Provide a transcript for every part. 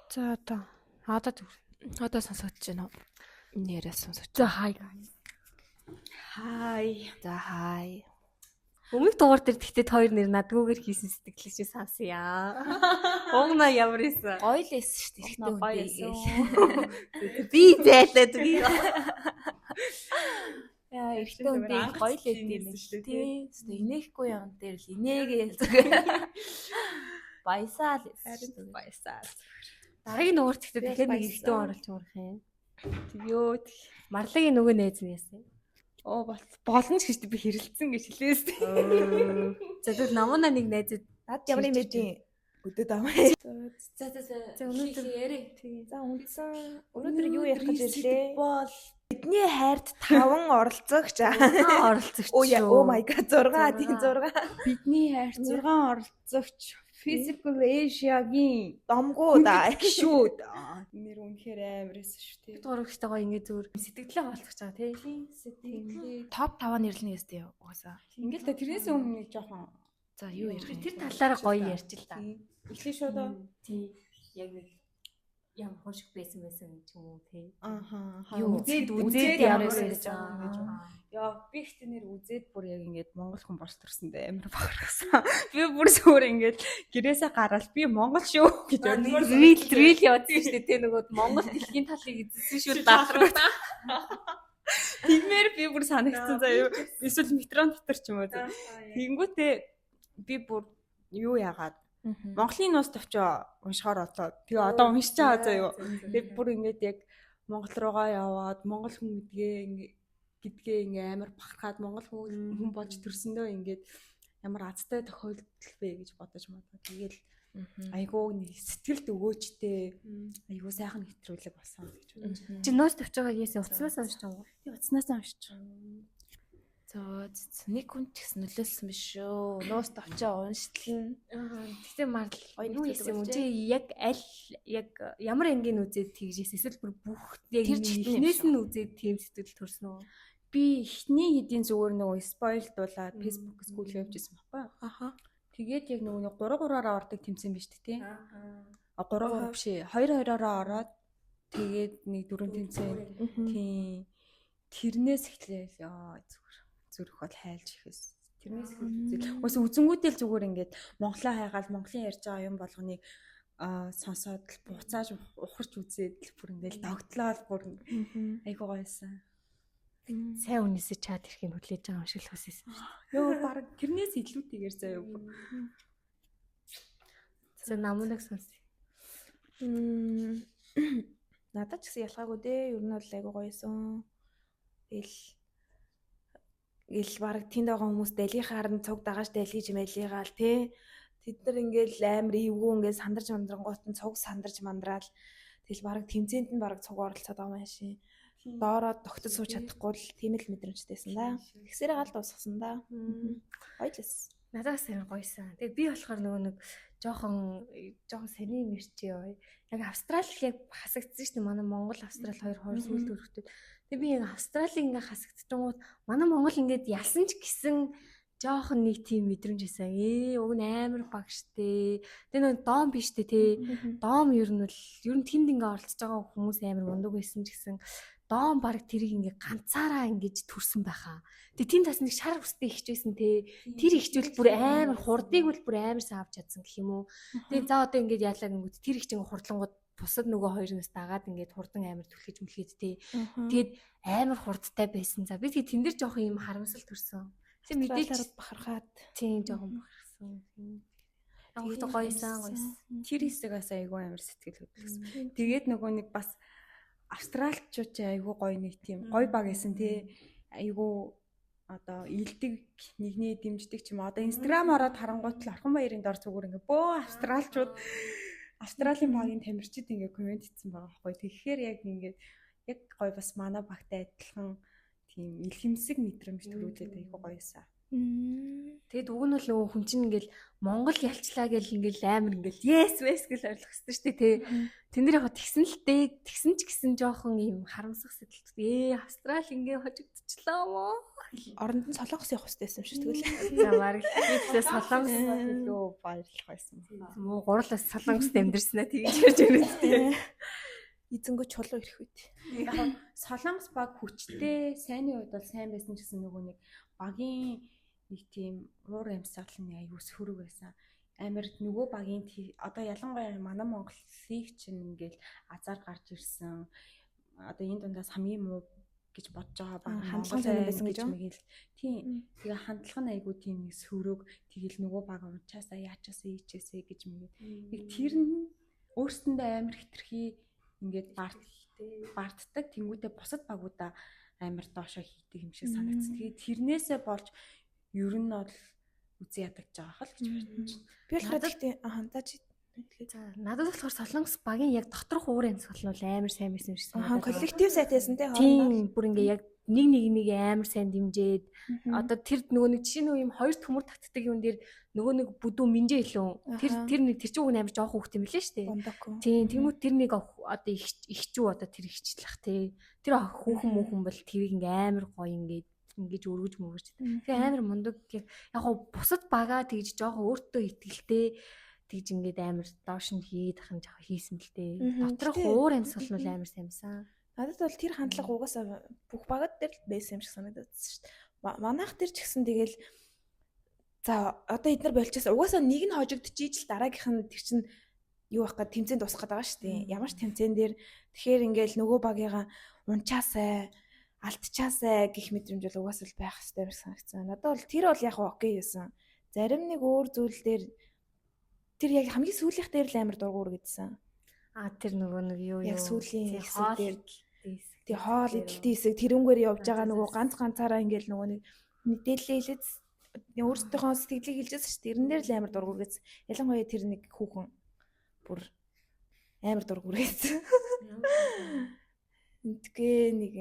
За одоо зүгээр. Одоо сонсогдож байна уу? Энэ яриас сонсогдож. За, hi guys. Hi. За, hi. Өмнөх дугаар дээр тэгтээ хоёр нэр надгүйгээр хийсэн сэтгэлээ чи сонсъё. Угна ямар исэн? Гоё л эс шүү дээ. Угна гоё Эрэгтэй эсэн. хүн. Би зайлаад би. Яа, эрэгтэй хүнтэй Анх гоё л тийм эд юм байсан шүү шүү дээ, дээ. Тэгвэл инээхгүй юм дээр л инээгээл зүгээр. Баясаа л эс Харин шүү дээ. баясаа. Дараагийн дугаар тэгтээ Би дахиад нэг баясан. эрэгтэй оруулж уурах юм. Тэгёо. Марлагийн нөгөө найз нь яасан? Оо, болно ч гэж би хэрэлцсэн гэж хэлээс. За, тэгвэл намуна нэг найзад Над ямар юм бэ? Өдөөд аваа. За за за. За, өнөөдөр яриа. За, үндсэн өнөөдөр юу ярих гэж ирлээ? Бол Бидний хайрт 5 оролцогч. оролцогч. Оо яа, oh my god, 6, тийм, 6. Бидний хайрт 6 оролцогч Physical Asia-гийн Домгуу да. гişүүд. Нэр үнэхээр амар эсэн шүү дээ. Дугаар ихтэй гоё ингэ зүгээр сэтгэлээ хаалцах байгаа тий. Сэтгэлээ. Топ 5 нэрлэнэ гэстэй угаасаа. Ингээл та тэрнээс өмнө нэг жоохон За, юу ярих юм? Тэр талаараа гоё ярьж л та. Эхлэе шүү дөө. Тий. Яг нэг ям хошиг байсан байсан ч юм уу тий. Ааха. Юу? Үзээд Үзээд ямар ямар байсан байсан гэж гэж. Яа, би ихтэй нэр үзээд бүр яг ингээд монгол хүн болж төрсөндөө амар бахархсан. Би бүр зүгээр ингээд гэрээсээ гараал би монгол шүү гэж бодмоор Рил явуулсан шүү дээ тий, нөгөө Монгол дэлхийн талыг эзэлсэн шүү даалгавар. Тэгмээр би бүр санагдсан заяа. Эсвэл метрон дотор ч юм уу. Тэгэнгүүтээ би бүр юу яагаад Монголын нуус товчоо уншихаар болоо. Тэгээ одоо уншиж байгаа заяа. Тэгээ бүр ингээд яг Монгол руугаа яваад монгол хүн гэдгээ ингээ амар бахархаад монгол хүн болж төрсөндөө ингээд ямар азтай тохиолдол бэ гэж бодож модоо. Тэгээл айгуу нэг сэтгэлд өгөөчтэй айгуу сайхан нэвтрүүлэг болсон гэж бодож. Чи нуус товчоогоо яасан, утаснаас уншиж байгаа юм уу? Би утаснаас уншиж байгаа. Зөө, нэг хүн ч гэсэн нөлөөлсөн биш шүү. Нуус товчоо унштлаа. Тэгтээ мардал Гоё юу нэвтрүүлэг яасан юм болжээ. чи яг аль яг ямар ангийн үзээд тэгжээс эсвэл бүр бүх яг Тэр чигт нь юм эхнээс шүү. нь үзээд тийм сэтгэл төрсөн үү? Би эхний хэдийн зүгээр нөгөө спойлдуулаад Facebook school явж исэн байхгүй юу? Аха. Тэгээд яг нөгөө нэг 3 3-аараа ордог тэмцээн биш үү те? А 3 3 биш ээ. 2 2-ороо ороод тэгээд нэг дөрөв тэмцээн. Тийм. Тэрнээс эхлээл яа зүгээр зүрх бол хайлж ихэс. Тэрнээс эхлээл. Уус үзэнгүүтэл зүгээр ингээд Монголоо хайгаал Монголын ярьж байгаа юм болгоныг сонсоод л буцааж ухарч үзээд л бүр ингээд догтлоо л бүр айгуу гоёсэн. Сайн үнээсээ чат ирэхийг хүлээж байгаа юм шиг л хүссэн шүү дээ. Йоо, баг тэрнээс илүүтэйгээр заяа бүр. За, намунаг сонсъё. Надад ч гэсэн ялгаагүй дээ. Ер нь бол айгуу гоёсон. Тэгэл гэл баг тэнд байгаа хүмүүс далийнхаар нь цуг дагаж далиж мэлийгаал тий. Тэд нар ингээл амар эвгүй ингээл сандарч мандрангуут нь цуг сандарч мандраал. Тэгэл баг тэмцээнд нь баг цуг оролцоод байгаа юм шин. Доороо тогтож сууж чадахгүй л тийм л мэдрэмжтэйсэн да. Тэгсээр гал дуусгасан да. Гоё л эс. Надаас амар гоёсан. Тэгээ би болохоор нөгөө нэг жоохон жоохон сони юм ирчээ яа. Яг Австрали яг хасагдсан шүү дээ. Манай Монгол Австрали хоёр хоёр сүүл төрхтэй. Тэгээ би яг Австралийн ингээ хасагдчихгууд манай Монгол ингээд ялсан ч гэсэн жоохон нэг тийм мэдрэмж байсан. Уг нь амар баг штэ. Тэгээ нөгөө дом биш штэ тий. Дом ер нь бол ер нь тэнд ингээ оролцож байгаа хүмүүс амар мундаг байсан ч гэсэн дом баг тэрийг ингээ ганцаараа ингэж төрсөн байхаа. Тэгээ тэнд бас нэг шар үстэй ихч байсан те. Тэр ихчүүл бүр амар хурдыг бол бүр амар сайн авч чадсан гэх юм уу. Тэгээ за одоо ингээд яалаа гингүүт тэр ихч ингээ хурдлангууд бусад нөгөө хоёрноос дагаад ингээд хурдан амар түлхэж мүлхээд те. Тэгээд амар хурдтай байсан. За, би тэгээ тэн дээр жоохон юм харамсал төрсөн. Тэгээ мэдээж Австралиар бахархаад тийм жоохон бахархсан. Яг хөтө гоёсан гоёсан. Тэр хэсэг бас айгүй амар сэтгэл хөдлөсөн. Тэгээд нөгөө нэг бас австралчууд ч айгүй гоё нэг тийм гоё баг байсан тий. Айгүй одоо илдэг нэгнээ дэмждэг ч юм уу. Одоо Instagram ороод харангуут л Орхон баярын дор зүгээр ингээ бөө австралчууд Австралийн багийн тамирчид ингээ комент хийсэн байгаа байхгүй. Тэгэхээр яг ингээд яг гоё бас манай багтай адилхан тийм илхэмсэг мэдрэмж төрүүлээд айгүй гоёсэн. Тэгэд уг нь бол нөгөө хүн чинь ингээл Монгол ялчлаа гэл ингээл амар ингээл yes yes гэл ойлгох хэрэгтэй шүү дээ тий. Тэн дээр яг тэгсэн л дээ. Тэгсэн ч гэсэн жоохон юм харамсах сэтгэл. Австрал ингээ хожигдчихлаа мó. Оронд нь Солонгос явах хэрэгтэй байсан юм шиг тэгвэл. За бараг би тэгсээ Солонгос илүү баярлах байсан. Муу гурлаас Солонгост амьдэрсэн аа тэгж ярьж байна тий. Эзэнгөө чулуу ирэх үед. Яг Солонгос баг хүчтэй, сайнны хувьд бол сайн байсан ч гэсэн нөгөө нэг багийн нэг тийм уур амьсгал нь аюу сөрөг байсан. Амар нөгөө багийн одоо ялангуяа манай Монголыг чинь ингээл азар гарч ирсэн. Одоо энэ дундаас хамгийн муу гэж бодож байгаа баг хандлага сайн байсан гэж мэгэл. Тийм. Тэгээ хандлага нь айгүй тийм нэг сөрөг. Тэгэл нөгөө баг унчаасаа яачаасаа ийчээсээ гэж мэгээд. Нэг тэр нь өөрсөндөө амар хитрхи ингээд барддаг. Тэнгүүтээ бусад багуудаа амар доошоо хийдэг юм шиг санагдсан. Тэгээд тэрнээсээ болж ер нь бол үзэн ядагч байгаа хэл гэж бодож байна. Би болохоор тэгтээ за чи За надад болохоор Солонгос багийн яг доторх уур амьсгал нь бол амар сайн байсан юм шиг санагдав. Коллектив сайтайсан тий хоорондоо. Тийм бүр ингээ яг нэг нэг амар сайн дэмжиж одоо тэр нөгөө нэг жишээ нь юм хоёр төмөр татдаг юм дээр нөгөө нэг бүдүү минжээ илүү тэр тэр нэг тэр чинь уг амар жоохон хүүхд юм лээ шүү дээ. Тийм тэмүүт тэр нэг одоо ихчүү одоо тэр ихчлэх тий. Тэр хүүхэн хүүхэн бол тэрийг ингээ амар гоё ингээ ингэж өргөж мөргөж. Тэгээ амар мундаг яг гоо бусад багаа тэгж жоохон өөртөө итгэлтэй тэгж ингээд амар доош нь хийгээд ахын жоохон хийсэн л дээ. Доторх уур амьсгал нь бол амар сайн. Надад бол тэр хандлага угаасаа бүх багад дээр л байсан юм шиг санагдаад шүү дээ. Манайх дээр ч гэсэн тэгэл за одоо эднэр болчихсон. Угаасаа нэг нь хожигдчихийж л дараагийнх нь тэр чинь юу байх гээд тэмцээн дуусах гээд байгаа шүү дээ. Ямар ч тэмцээн дээр тэгэхээр ингээл нөгөө багийнхаа унчаасай алдчаасай гих мэдрэмж бол угаасаа л байх хэрэгтэй юм шиг санагдсан. Надад бол тэр бол яг окей байсан. Зарим нэг өөр зүйл дээр тэр яг хамгийн сүүлийнх дээр л амар дургуур гэдсэн. А тэр нөгөө нэг юу яг сүүлийн хэсэг дээр тий хоол идэлтийн хэсэг тэрүүнгээр явж байгаа нөгөө ганц ганцаараа ингээл нөгөө нэг мэдээлэл хэлээд өөрсдийнхөө сэтгэлийг хэлжсэн шүү дээ. Тэрэн дээр л амар дургуур гэсэн. Ялангуяа тэр нэг хүүхэн бүр амар дургуур гэсэн. Тэгээ нэг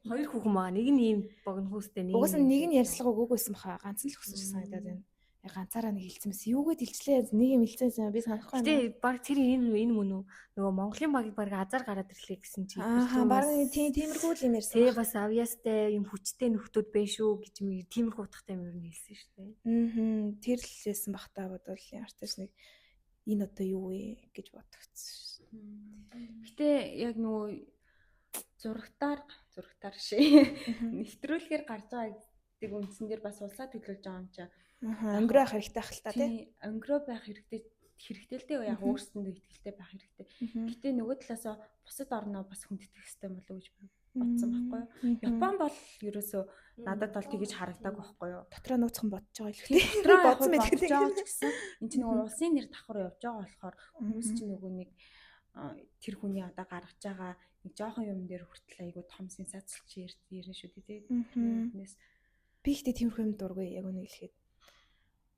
хоёр хүүхэн маа нэг нь ийм богино хүүстэй нэг угаасаа нэг нь ярьцлага өгөөг байсан баха ганц нь л өгсөн шиг санагдаад байна. Яг ганцаараа нэг хэлсэн байсан. Юугээд хэлчлээ нэг юм хэлсэн би санахгүй байна. Гэтэ баг тэр энэ мөн үү нөгөө Монголын багийг баг азар гараад ирлээ гэсэн чи. Аа баг тийм тиймэрхүү л юм ярьсан. Тэгээ бас авьяастай юм хүчтэй нөхдүүд байх шүү гэж тиймэрхүү утгатай юм ер нь хэлсэн шүү дээ. Аа тэр л хэлсэн бах та бодвол ямар ч тач нэг энэ одоо юу вэ гэж бодогдсон шүү. Гэтэ яг нөгөө зурагтаар шээ. Нэвтрүүлгээр гарч байгаа гэдэг үндсэн дээр бас улсаа төлөөлж байгаа юм чи. Өнгөрөө байх хэрэгтэй байх л та тий. Өнгөрөө байх хэрэгтэй л дээ. Яг өөрсөндөө итгэлтэй байх хэрэгтэй. Гэтэ нөгөө талаасаа бусад орноо бас хүндэтгэх хэрэгтэй болов уу гэж бодсон байхгүй юу? Япон бол ерөөсөө надад бол тэгэж харагдааг байхгүй юу? Дотроо нууцхан бодож байгаа л тий. Дотроо бодсон байх гэж гэсэн. Энд чинь нөгөө улсын нэр давхар явж байгаа болохоор хүмүүс чинь нөгөө нэг тэр хүний одоо гаргаж байгаа нэг жоохон юм дээр хүртэл айгүй том сенсацлч ярина шүү дээ тий. Тэрнээс би ихтэй тиймэрхүү юм дургүй яг үнийг хэлэхэд.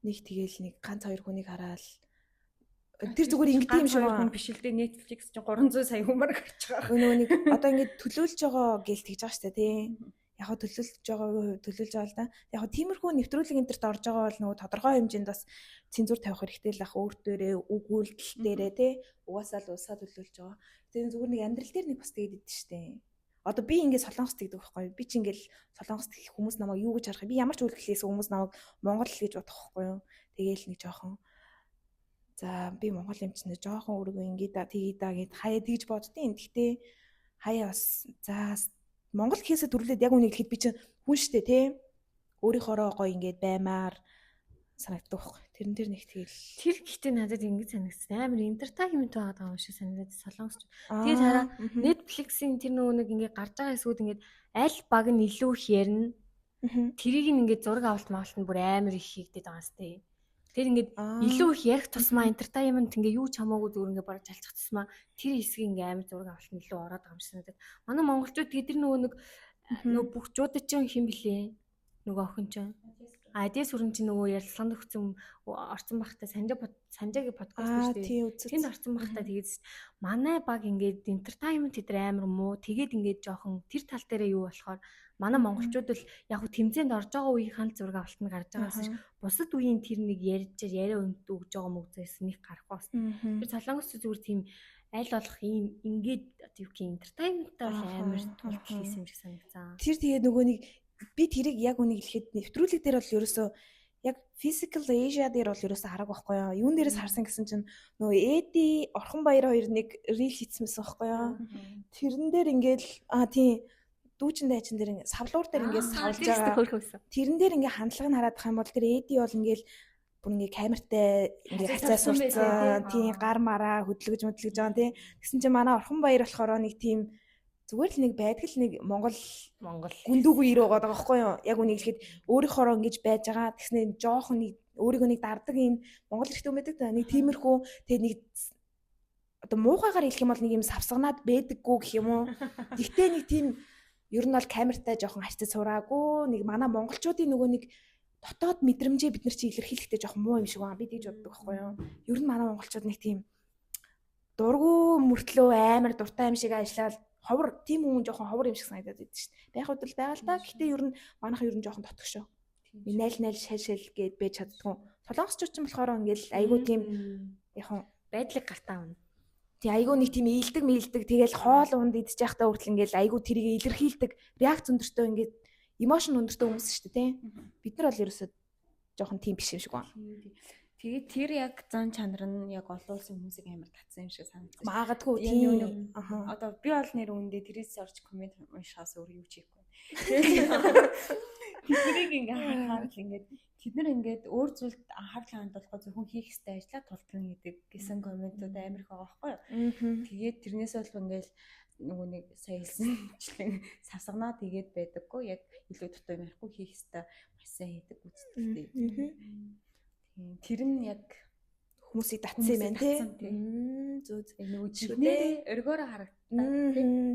Нэг тэгэл нэг ганц хоёр хүнийг хараал тэр зүгээр ингэдэг юм шиг хүн биш л дээ Netflix чинь 300 сая хүмүүр гарч байгаа. Нөгөө нэг одоо ингэ төлөөлж байгаа гэл тэгж байгаа шүү дээ тий. Яг хөө төлөөлж байгаагийн хувьд төлөөлж байгаа л да. Яг хөө тиймэрхүү нэвтрүүлэг энэ тэрт орж байгаа бол нөгөө тодорхой хэмжээнд бас цензуур тавих хэрэгтэй л ах өөр дээрээ үг үйлдэл дээрээ тий. Угаасаа л улсаа төлөөлж байгаа. Тэгээ зүгээр нэг амьдрал дээр нэг бас тэгээд идэв штэ. Одоо би ингээд Солонгост тэгдэг байхгүй юу? Би чи ингээд Солонгост хүмүүс намайг юу гэж харах юм? Би ямар ч үйлдэл хийсэн хүмүүс намайг Монгол гэж бодох байхгүй юу? Тэгээл нэг жоохон за би Монгол юм чинь жоохон өөрийгөө ингээд да тгий да гэд хаяа тэгж боддیں۔ Гэхдээ хаяа бас за Монгол гэхээсээ төрүүлээд яг үнийг хэлэхэд би чинь хүн штэ тий. Өөрийнхоороо гоё ингээд баймаар санагддаг байхгүй. Тэрэн дээр нэг тэгэл тэр гэхдээ надад ингэж санагдсан. Амар entertainment байгаа юм шиг санагдаад Солонгос. Тэгээд хараа Netflix-ийн тэр нөгөө нэг ингээд гарч байгаа хэсгүүд ингээд аль баг нь илүү их ярина. Тэрийг нь ингээд зураг авалт магалт нь бүр амар их хийгдээд байгаа сте. Тэр ингээд илүү их ярих тусмаа entertainment ингээ юу ч хамаагүй зүгээр ингээ бараг жалцах тусмаа тэр хэсгийг ингээ амар зураг авалт нь илүү ороод байгаа юм шиг санагдаад. Манай монголчууд тэр нөгөө нэг нөгөө бүх жуудчин хэн блэ? Нөгөө охин чинь. А эдээс хүрэн чи нөгөө ярилцлаганд өгсөн орсон бахта Санжагийн подкаст Аа биш үү? тий үзсэн. Тэнд орсон бахта тэгээд манай баг ингээд entertainment тэр амар муу тэгээд ингээд жоохон тэр тал дээрээ юу болохоор манай монголчууд л яг хөө тэмцээнд орж байгаа үеийнхэн л зураг авалт нь гарч байгаас ш бусад үеийн тэр нэг ярьж яриа өнт өгж байгаа мөгзөөс нэг гарахгүй бас. Тэр солонгос зүгээр тийм аль болох ийм ингээд одоо юу гэх юм entertainment-тай бол амар тултал хийсэн юм шиг санагцсан. Тэр тэгээд нөгөө нэг би тэрийг яг үнийг хэлэхэд нэвтрүүлэг дээр бол ерөөсөө яг Physical Asia дээр бол ерөөсөө хараг байхгүй юу. Юун дээрээс харсан гэсэн чинь нөгөө Эди Орхон Баяр хоёр нэг рил хийсэн байсан байхгүй юу. Тэрэн дээр ингээл тийм дүүчин дайчин дээр ингээ савлуур дээр ингээд савлж байгаа. Тэрэн дээр ингээ хандлага нь хараад байгаа юм бол тэр Эди бол ингээл бүр ингээ камертай ингээ хацаа сурцсан, тийм гар мараа хөдлөж мөдлөж байгаа тийм. Тэгсэн чинь манай Орхон Баяр болохоор нэг тийм зүгээр л нэг байдаг л нэг Монгол гүндүүгүй ир байгаа байхгүй юу? Яг үнийг хэлэхэд өөрийнхоороо ингэж байж байгаа. Тэгснэ жоохон нэг өөрийгөө нэг дардаг юм Монгол эрэгтэй хүн байдаг та. Нэг тиймэрхүү тэгээ нэг одоо муухайгаар хэлэх юм бол нэг юм савсганаад байдаггүй гэх юм уу? Тэгтээ нэг тийм ер нь бол камертай жоохон харьцаж сураагүй. Нэг манай монголчуудын нөгөө нэг дотоод мэдрэмжээ бид нар чи илэрхийлэхдээ жоохон муу юм шиг байна. Би тэгж боддог байхгүй юу? Ер нь манай монголчууд нэг тийм дургу мөртлөө амар дуртай юм шиг ажиллаад ховор тийм хүн жоохон ховор юм шиг санагдаад байдаг шүү дээ. Байх удал байгаа л да. Гэхдээ ер нь манайх ер нь жоохон дотгошоо. Найл найл шал шал гээд байж чаддгүй. Солонгосчууд ч юм болохоор ингээл айгүй тийм яхан байдлыг гартаа авна. Тий айгүй нэг тийм ийдэг мийлдэг тэгэл хоол унд идчих байхдаа хүртэл ингээл айгүй тэрийг илэрхийлдэг реакц өндөртөө ингээд эмошн өндөртөө хүмүүс шүү дээ тий. Бид нар бол ерөөсөө жоохон тийм биш юм шиг байна. Тэгээд тэр яг зан чанар нь яг олон улсын хүмүүсийг амар татсан юм шиг санагдсан. Магадгүй тийм. Одоо би бол нэр үндэ тэрээс орж коммент уншихаас өөр юу ч хийхгүй. Тэднийг ингээ харахаар л ингээд тэд нар ингээд өөр зүйлд анхаарлаа хандуулахгүй зөвхөн хийх ёстой ажлаа тултна гэдэг гэсэн комментууд амар их байгаа байхгүй юу. Тэгээд тэрнээс бол ингээл нөгөө нэг сая хэлсэнчлэн савсганаа тэгээд байдаггүй яг илүү дутуу юм ярихгүй хийх ёстой маш сайн хийдэг гүйцэтгэдэг. Тэр нь яг хүмүүсийг татсан юм байна тий. Зөө зөө. Нөгөө чихнээ өргөөрөө харагдтаа.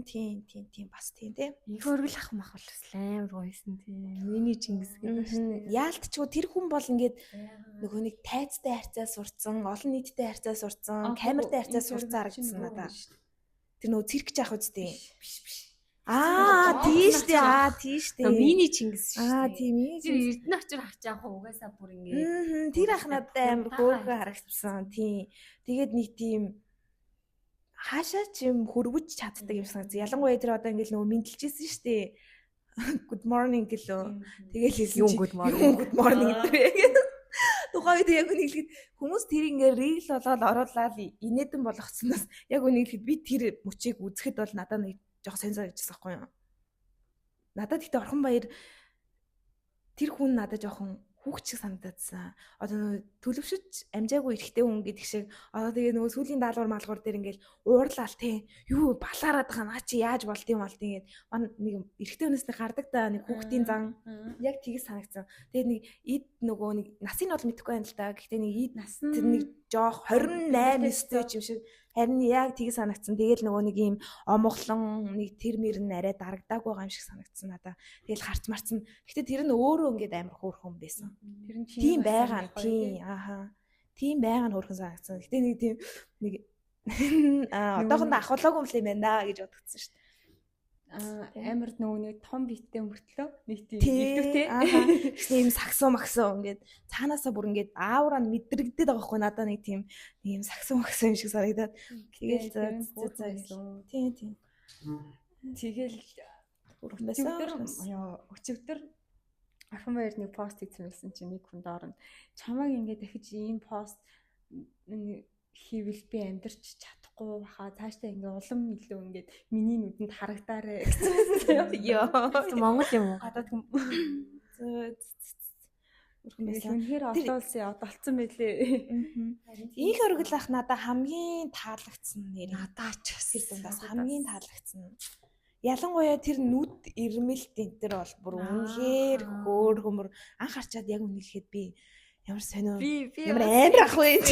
Тийм тийм тийм бас тийм тий. Их өргөл ах мах бол бас амар гоёсэн тий. Миний Чингис гэдэг шүү дээ. Яалтчгүй тэр хүн бол ингээд нөгөө нэг тайцтай харьцаа сурцсан, олон нийттэй харьцаа сурцсан, камертай харьцаа сурцсан харагдсан надаа. Тэр нөгөө цирк жаах үсттэй. Биш биш. Аа тийш дээ. Аа тийш дээ. Миний Чингис шүү дээ. Аа тийм ээ. Тэр Эрдэнэ очир ах жаах угаасаа бүр ингээд. Тэр ах надад амар хөөрхөн харагдсан. Тийм. Тэгээд нэг тийм хаашаа ч юм хөрвөж чаддаг юм санагдсан. Ялангуяа тэр одоо ингээд нөгөө мэдлжсэн шүү дээ. Good morning гэлөө. Тэгэл хэлсэн чинь good morning. Good morning гэдэг. Тухайн үед яг үнийг хэлэхэд хүмүүс тэр ингээд рил болоод оруулаад инээдэн болгоцсноос яг үнийг хэлэхэд би тэр мөчийг үзэхэд бол надад нэг жоох сонь санагдчихсан байхгүй юу. Надад гэхдээ Орхон Баяр тэр хүн надад жоохон хүүхд шиг санагдаадсан. Одоо нөгөө төлөвшөж амжаагүй эрэгтэй хүн гэдэг шиг одоо тэгээ нөгөө сүүлийн даалгавар малгуур дээр ингээл уурлаал те юу балаараад байгаа наа чи яаж болд юм болд ингээд ман нэг эрэгтэй хүнээс нэг гардаг да нэг хүүхдийн зан яг тгийс санагдсан. Тэгээд нэг эд нөгөө нэг насыг нь бол мэдэхгүй байна л да. Гэхдээ нэг эд нас нь тэр нэг жоох 28 9 юм шиг харин яг тгийс санагдсан. Тэгэл нөгөө нэг ийм омглон нэг тэр мөр нь арай дарагдаагүй байгаа юм шиг санагдсан надаа. Тэгэл харц марцсан. Гэхдээ тэр нь өөрөө ингээд амар хөөрхөн байсан. Тэр нь тийм байгаа нь тийм ааха. Тийм байгаа нь хөөрхөн санагдсан. Гэтэ нэг тийм нэг одоохондоо ахуулаагүй юм л юм байна гэж бодогдсон шүү дээ. Амар нөгөө нэг том биттэй мөртлөө нэг тийм нэгдүг тий. Тэгсэн юм сагсан магсан ингээд цаанаасаа бүр ингээд аавраа нь мэдрэгдээд байгаа хгүй надаа нэг тийм нэг юм сагсан магсан юм шиг санагдаад. Тэгэл зөө зөө. Тийм тийм. Тэгэл хөөрхөн байсан. Яа өчигдөр Орхон Баяр нэг пост хийсэн байсан чинь нэг хүн доор нь чамайг ингээд дахиж ийм пост хийвэл би амьдрч чадахгүй баха цаашдаа ингээд улам илүү ингээд миний нүдэнд харагдаарэ гэсэн. Йоо. Монгол юм уу? Гадаад хүн. Өрхөн байсан. Үнэхээр олон улсын одолцсон байлээ. Инх өргөл ах надаа хамгийн таалагдсан нэр. Надаа ч тэр дундаас хамгийн таалагдсан. Ялангуяа тэр нүд ирмэлт энэ төр бол бүр үнэхээр хөөр хөмөр анх харчаад яг үнэхээр би ямар сонио ямар амар ах вэ энэ ч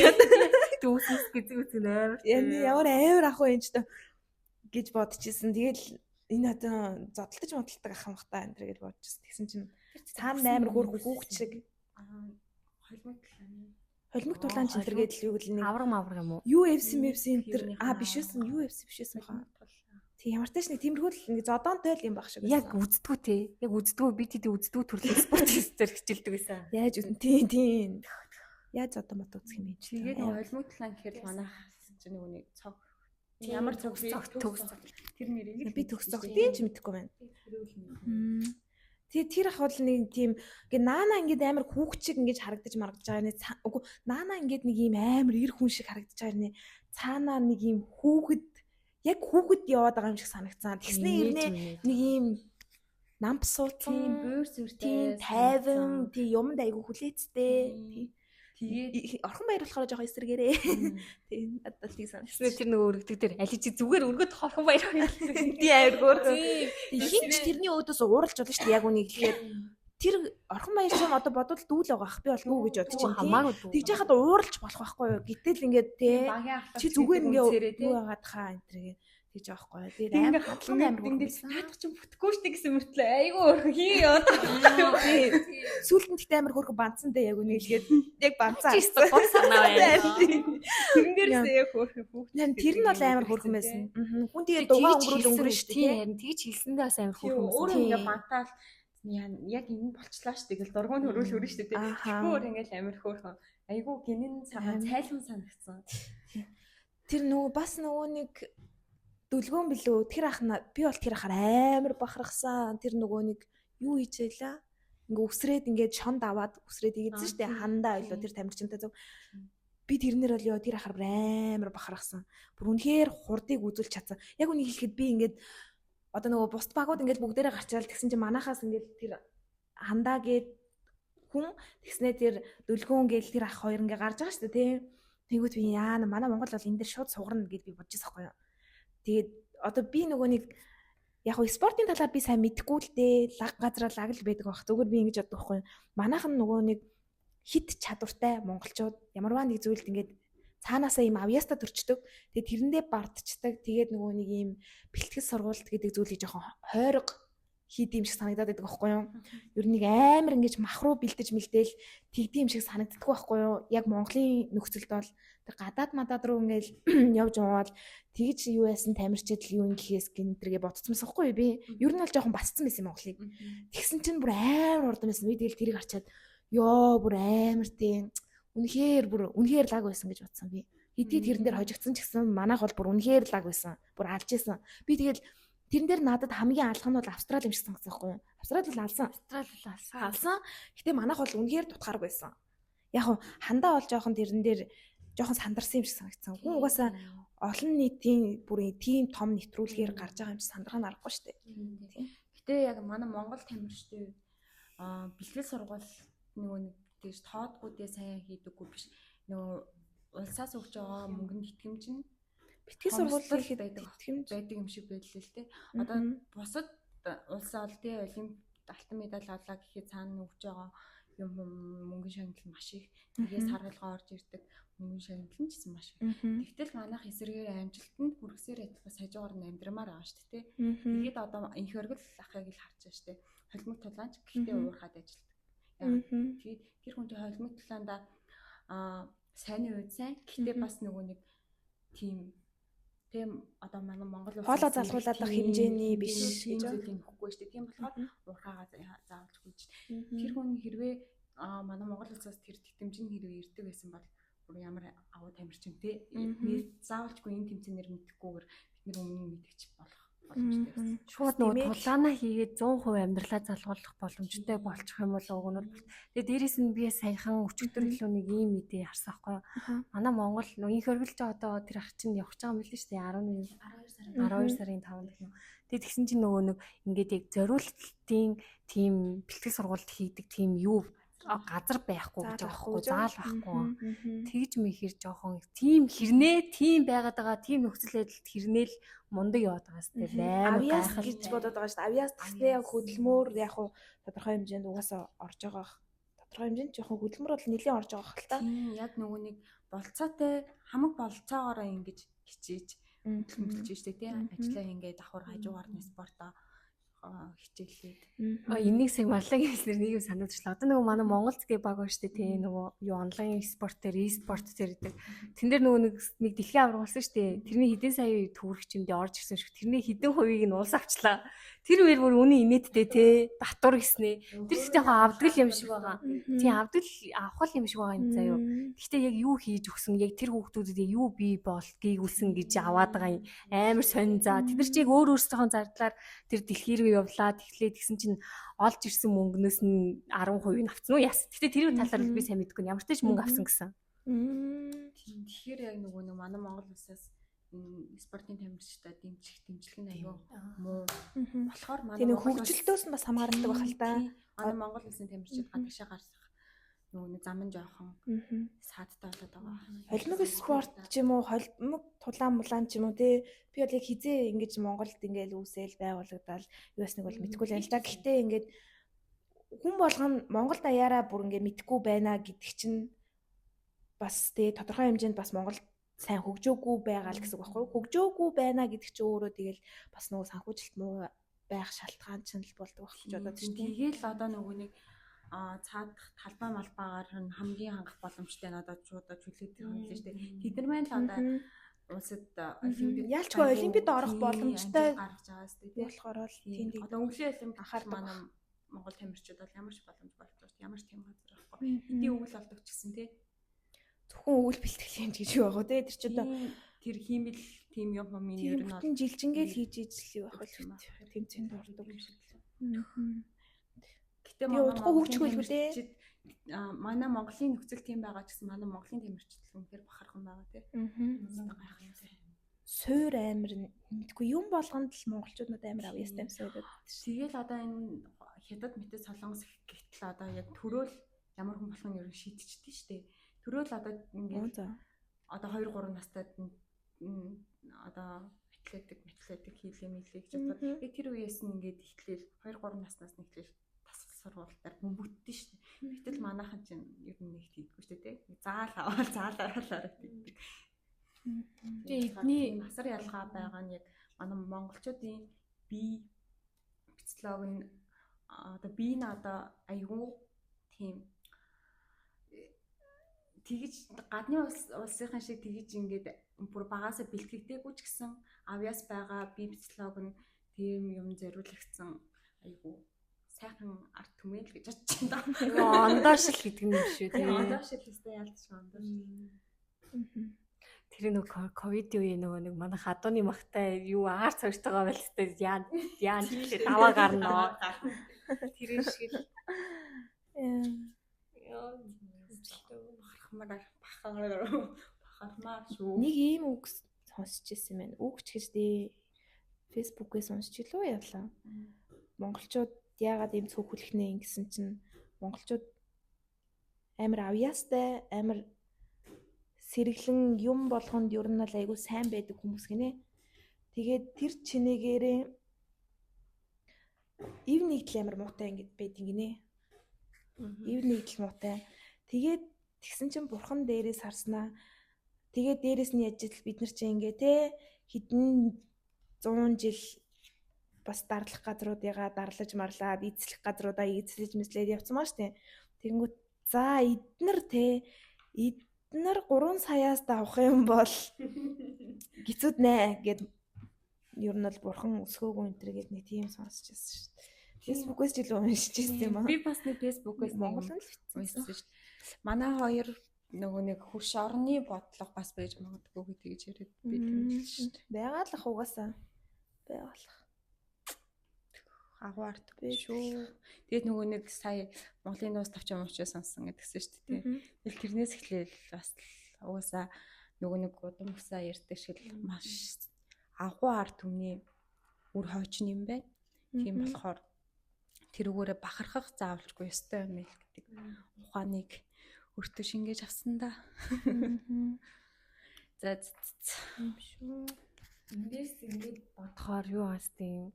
дүүсэс гэзэг үзэг амар ямар амар ах вэ энэ ч гэж бодчихсон. Тэгэл энэ одоо зодтолтож модтолдог ах юм бах та энэ төр гэж бодчихсон. Тэгсэн чинь цаана амар хөөр хүүхд шиг Холимог тулааны. Холимог тулаан ч энэ төр гэдэл юу гэл нэг авраг мавраг юм уу? UFC UFC энэ төр биш байсан UFC биш байсан баха. Тэг ямар ч тач нэг тиймэрхүү л нэг зодоонтой л юм баг шиг. Яг үздэггүй те. Яг үздэггүй би тэд үздэггүй төрлийн спорт хийсээр хичээлдэг байсан. Яаж үз тийм тийм. Яаж зодон мот үзэх юм бэ? Тэгээд холимог тулаан гэхээр л манайх чинь нөгөө нэг цог. Ямар цог төгс цог. Тэр нэрийг би төгс цогтын ч мэдэхгүй байна. Тэгээ тэр ах бол нэг тийм ингээ наана ингээд амар хүүхчиг ингэж харагдаж маргаж байгаа нэ. Үгүй наана ингээд нэг ийм амар эр хүн шиг харагдаж байгаа нэ. Цаанаа нэг ийм хүүхэд яг хүүхэд яваад байгаа юм шиг санагцсан. Тэгснэ ирнэ нэг ийм намп сууцсан, тийм буур сүртэй, тайван, тийм юмд айгу хүлээцтэй. Тийм. Тэгээд Орхон баяр болохоор жоохон эсэргээрээ. Тийм надад л тийм санагдсан. Тэгснэ тэр нөгөө өргөдөг дээр аль чи зүгээр өргөд хорхон баяр гэсэн. Тийм амар хөөрхөн. Хин ч тэрний өөдөөс ууралж болно шүү дээ. Яг үнийг хэлэхээр тэр Орхон баяр ч юм одоо бодвол дүүл байгаа ах. Би бол дүү гэж бодож чинь тийм. Тэгж яхад ууралж болох байхгүй юу? Гэтэл ингээд те чи зүгээр ингээд юу байгаад хаа энэ тэргээ тэгж байгаа байхгүй юу? Тэгээд амар хандлага амар хөөрхөн. Наадах чинь бүтэхгүй шүү дээ гэсэн мөртлөө айгүй өөрхөн хий яваад. Сүүлд нь тэгтээ амар хөөрхөн бандсан дээ яг үнийг хэлгээд яг бандсан. Гол санаа байна. Тэрэн дээрээс яг хөөрхөн хүүхд. Тэр нь бол амар хөөрхөн байсан. Хүн тэгээд дугаа өнгөрүүл өнгөрнө шүү дээ. Харин тэгж хэлсэндээ бас амар хөөрхөн байсан. Өөрөө ингээд бантаал яг энэ болчлаа шүү дээ гэл дургуун хөрөөл хөрөн шүү дээ. Тэгэхгүй өөр ингээл амар хөөрхөн. Айгүй гинэн цагаан цайлган санагдсан. Тэр нөгөө бас нөгөө нэг дүлгөөн билүү тэр ах би бол тэр ахаар амар бахархсан. Тэр нөгөө нэг юу хийж байлаа? Ингээ үсрээд ингээд шонд аваад үсрээд ийдсэн шүү дээ. Хандаа ойлоо тэр тамирчинтай зөв. Би тэрнэр бол ёо тэр ахаар амар бахархсан. Бүр үнэхээр хурдыг үзүүлж чадсан. Яг үнийг хэлэхэд би ингээд одоо нөгөө бусд багууд ингээд бүгдээрээ гарчаал тэгсэн чинь манахаас ингээд тэр хандаа гээд хүн тэгснээ тэр дүлгөөн гээл тэр ах хоёр ингээд гарч байгаа шүү дээ тийм. Тэгвэл би яана манай Монгол бол энэ дээр шууд сугарна гэд би бодож байсан байхгүй юу. Тэгээд одоо би нөгөө нэг яг нь спортын талаар би сайн мэдэхгүй л дээ. Лаг газраа лаг л байдаг байх. Зүгээр би ингэж боддог байхгүй юу. Манайхан нөгөө нэг хит чадвартай монголчууд ямарваа нэг зүйлд ингээд цаанаасаа ийм авьяастаа төрчдөг. Тэгээд тэрэндээ бардчдаг. Тэгээд нөгөө нэг ийм бэлтгэл сургуульд гэдэг зүйлийг жоохон хойрог хийд юм шиг санагдаад байдаг байхгүй юу? Ер нь нэг амар ингэж мах руу бэлдэж мэлдээл тэгдэм юм шиг санагддаг байхгүй юу? Яг Монголын нөхцөлд бол тэр гадаад мадад руу ингээл явж яваал тэгж юу яасан тамирчид л юу ингэхээс гинтергээ бодцсон байсан байхгүй юу би? Ер нь бол жоохон басцсан байсан Монголыг. Тэгсэн чинь бүр амар хурдан байсан. Би тэгэл тэрийг харчаад ёо бүр амар тийм үнэхээр бүр үнэхээр лаг байсан гэж бодсон би. Хэдий тэрэн дээр хожигдсан ч гэсэн манайх бол бүр үнэхээр лаг байсан. Бүр алж исэн. Би тэгэл тэрэн дээр надад хамгийн алах нь бол Австрали юм шиг санагдсан байхгүй юу? Австрали бол алсан. Австрали бол алсан. Алсан. Гэтэ манайх бол үнэхээр дутхааргүй байсан. Яг хуу хандаа бол жоохон тэрэн дээр жоохон сандарсан юм шиг санагдсан. Хүн угаасаа олон нийтийн бүр тийм том нэвтрүүлгээр гарч байгаа юм чи сандрах нь аргагүй шүү дээ. Тийм. Гэтэ яг манай Монгол тамирчдын бэлтгэл сургууль нөгөө нэг тэгж тоодгүй дээ сайн хийдэггүй биш. Нөгөө улсаас өгч байгаа мөнгөнд итгэмж нь бэлтгэл сургууль хийхэд итгэмж байдаг юм шиг байлээ л дээ. Одоо бусад улсаа бол тий олимп алтан медаль авлаа гэхэд цаана өгч байгаа юм мөнгөн шагнал маш их. Тэгээс харуулгаа орж ирдэг мөнгөн шагнал нь ч гэсэн маш их. Тэгтэл манайх эсрэгээр амжилтанд хүргэсээр адил бас хажуугаар нь амьдрмаар байгаа шүү дээ. Тэгээд одоо инх оргил ахыг л харж байгаа шүү дээ. Холимог тулаанч гэхдээ уурхаад ажилладаг. Тэгээд тэр хүн чинь холимог тулаандаа сайн үед сайн. Гэхдээ бас нөгөө нэг тийм тийм одоо манай Монгол улс хоолоо залгуулаад байх хэмжээний биш гэж зүйлийг нөхгүй шүү дээ. Тийм болохоор уурхаагаа заавалж хүлж. Тэр хүн хэрвээ манай Монгол улсаас тэр тэтгэмж нь хэрвээ ирдэг байсан бол бүр ямар агуу тамирчин те заавалчгүй энэ тэмцээнээр мэдэхгүйгээр бид нар өмнө мэдгч болох боломжтой байсан. Шууд нөгөө тулаанаа хийгээд 100% амьдралаа залгуулах боломжтой болчих юм бол уг нь бол. Тэгээ дээрэс нь би саяхан өчигдөр илүү нэг ийм мэдээ харсан байхгүй юу. Манай Монгол нөгөө инх оргилж одоо тэр ах чинь явах гэж байгаа юм билээ шүү дээ. 11 12 сарын 5-нд гэх юм. Тэгээ тэгсэн чинь нөгөө нэг ингээд яг зориултын тийм бэлтгэл сургуульд хийдэг тийм юу газар байхгүй гэж байгаа байхгүй, заал байхгүй. Тэгж мэхэр жоохон тийм хэрнээ тийм байгаад байгаа тийм нөхцөл байдалд хэрнээ л мундаг яваад байгаас тэр амар авьяас гэж бодоод байгаа шүү дээ. Авьяас тэгснээ яг хөдөлмөр яг уу тодорхой хэмжээнд угаасаа орж байгаа. Тодорхой хэмжээнд жоохон хөдөлмөр бол нэлээд орж байгаа хэл та. Тийм яг нөгөө нэг болцоотой хамаг болцоогоороо ингэж хичээж хөдөлмөрлөж штэ тийм ажлаа ингээд давхар хажуугаар нь спортоо хичээлээд. Энийг сая Марлагийн хэлснээр нэг юм санаад ирлээ. Одоо нөгөө манай Монгол згээ баг байна шүү дээ, тий, нөгөө юу онлайн спорт дээр, e-спорт дээр гэдэг. Тэн дээр нөгөө нэг дэлхийн аварга болсон шүү дээ. Тэрний хэдэн сая төгрөгч юм дээ орж ирсэн шүү. Тэрний хэдэн хувийг нь улс авчлаа. Тэр үеэр бүр үнэн инээдтэй тий, татвар гэснээ. Тэр ихтэй яг авдаг л юм шиг байгаа. Тий, авдаг л авах юм шиг байгаа юм заяо. Гэхдээ яг юу хийж өгсөн, яг тэр хүүхдүүдэд юу бий бол гийгүүлсэн гэж аваад байгаа юм. Амар сонин за. Тэд нар чи яг өөр өөрсдийнхөө зардлаар тэр дэлхий рүү явлаа. Тэгэхээр тэгсэн чинь олж ирсэн мөнгнөөс нь 10% нь авсан уу яасан. Гэхдээ тэр талаар би сайн мэдэхгүй. Ямар ч тач мөнгө авсан гэсэн. Тэгэхээр яг нөгөө нэг манай Монгол улсаас энэ спортын тамирчдаа дэмжих дэмжлэг нь аюу муу. Болохоор манай хөгжилтөөс нь бас хамаардаг байх л да. Манай Монгол улсын тамирчид гадагшаа гарсах нөгөө нэг зам нь жоохон саадтай болоод байгаа. Холимог спорт ч юм уу, холимог тулаан мулаан ч юм уу тий. Би бол яг хизээ ингэж Монголд ингээл үүсэл байгуулагдал юу ясныг бол мэдэхгүй л байна л да. Гэхдээ ингээд хүн болгон Монгол даяараа бүр ингээ мэдэхгүй байна гэдэг чинь бас тий тодорхой хэмжээнд бас Монгол сайн хөгжөөгүй байгаа л гэсэн үг байхгүй юу? Хөгжөөгүй байна гэдэг чинь өөрөө тэгэл бас нөгөө санхүүжилт муу байх шалтгаан чинь л болдог байх гэж бодоод шүү дээ. Тэгээл одоо нөгөө нэг цаадах талбай малбаагаар нь хамгийн хангах боломжтой нь одоо шууд чөлөөтэй юм лээ шүү дээ. Тэд нар маань л одоо улсад олимпиад ялчгүй олимпиад орох боломжтой гаргаж байгаа шүү дээ. Болохоор л тийм одоо өнгөлийн олимпиад анхаардаг манай Монгол тамирчид бол ямар ч боломж болж байгаа шүү. Ямар ч тийм газар байхгүй. Хэдийн өвөл олдог ч гэсэн тий. Зөвхөн өвөл бэлтгэл юм гэж юу байх вэ? Тэр чи одоо тэр хиймэл тийм юм юм ер нь бүтэн жилжингээл хийж ижил юу байх вэ? Тэмцээнд ордог юм шиг. Гэтэ манай удахгүй хөгжих байлгүй дээ. Манай Монголын нөхцөл тийм байгаа ч гэсэн манай Монголын тамирчид үнэхээр бахархан байгаа тий. Гайхалтай. Суур амир мэдгүй юм болгонд л монголчууд надад амир авьяастай юмсан байдаг. Тэгэл одоо энэ хятад мэтэд солонгос гэтэл одоо яг төрөөл ямар хүн болох нь ер нь шийдчихдэг шүү дээ. Төрөөл одоо ингээд одоо 2 3 настай одоо атлетик хийлээ мэлээ гэж бодоод яг тэр үеэс нь ингээд эхлээл 2 3 наснаас нь эхлээл тасгал сургуультаар бөмбөгдсөн шүү дээ. Гэтэл манайхан чинь ер нь нэг тийдгүй шүү дээ. Заал аваад заалаараа тийдэг. Тэгээ эдний асар ялгаа байгаа нь яг манай монголчуудын бие физиолог нь одоо бие нь одоо айгүй тийм тэгж гадны улсынхан шиг тэгж ингээд бүр багасаа бэлтгэгдээгүй ч гэсэн авьяас байгаа бие физиолог нь тийм юм зориулагдсан айгүй сайхан арт түмэн л гэж бодож байна. Ондоошил гэдэг нь юм шүү тийм. Ондоошил өстэй ялцчих ондоошил. Тэр нөгөө ковидын үе нөгөө нэг манай хадууны махтай юу аар цогтойгоо байлтай яа яа гэхлээр даваа гарна. Тэр шиг л яа бахархмаар шүү. Нэг ийм үг сонсч ирсэн юм байна. Үг ч гэж дээ Facebook-ээс уншиж илүү явлаа. Монголчууд яагаад ийм цөөхөлөх нэ гэсэн чинь монголчууд амар авьяастай, амар сэргэлэн юм болгонд ер нь бол айгүй сайн байдаг хүмүүс гинэ. Тэгээд тэр чинээгээрээ ив нэгдэл амар муутай ингэж байдаг гинэ. Ив нэгдэл муутай. Тэгээд тэгсэн чинь бурхан дээрээс харснаа. Тэгээд дээрээс нь яж ил бид нар чинь ингээ те хэдэн 100 жил бас дарлах газруудыгаа дарлаж марлаад эзлэх газруудаа эзлэж мэслээд явцсан маа штэ. Тэгэнгүүт за эднэр те эднэр 3 саяас давах юм бол гизүүд нэ гэд ер нь бол бурхан өсгөөгүй энэ төр гэд нэг тийм сонсч байсан шүү дээ. Facebook-ээс ч илүү уншиж ирсэн юм аа. Би бас нэг Facebook-ээс Монгол нь л уншсан шүү дээ. Манай хоёр нөгөө нэг хөрш орны бодлого бас байж магадгүй гэж яриад би тэмдэглэж шүү дээ. Байгаалах угаасаа. Байгаалах. Агуу арт шүү. Тэгээд нөгөө нэг сая Монголын нуус тавч юм уучаа сонсон гэдгсэн шүү дээ. Тэгэл тэрнээс эхлээл бас угаасаа нөгөө нэг удам усаа ярьдаг шиг маш агуу арт түмний үр хойч юм байна. Тийм болохоор тэрүүгээрээ бахархах заавалжгүй ёстой юм л гэдэг ухааныг өртөө шингээж авсан да. За юм шүү. Эндээс ингээд бодохоор юу аастын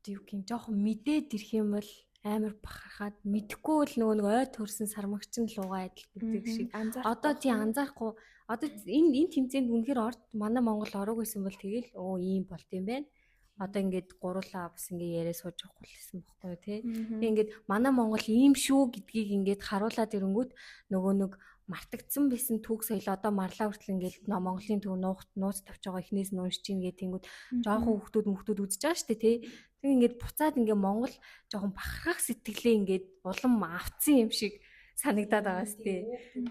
одоо юу гин жоохон мэдээд ирэх юм бол амар бахархаад мэдхгүй л нөгөө нэг ой төрсэн сармагчин лугаа адил гэдэг шиг. Одоо тий анзаарахгүй одоо энэ тэмцээнд үнэхээр орд манай Монгол ороог байсан бол тэгэл өө ийм болт юм байна. Одоо ингээд гурлаа бас ингээд яриа сууж явахгүй л гэсэн бохгүй юу тий. Тэгээ ингээд манай Монгол ийм шүү гэдгийг ингээд харуулад ирэнгүүт нөгөө нэг мартагдсан байсан түүх соёл одоо марлаа хүртэл ингээд Монголын төв нууц тавьж байгаа эхнээс нь уншиж ийн гэх тэнгүүд жоохон хүүхдүүд мөхтүүд үзэж байгаа шүү дээ тий. Тэг ингээд буцаад ингээд Монгол жоохон бахархах сэтгэлээ ингээд улам авцсан юм шиг санагдаад байгаа сте.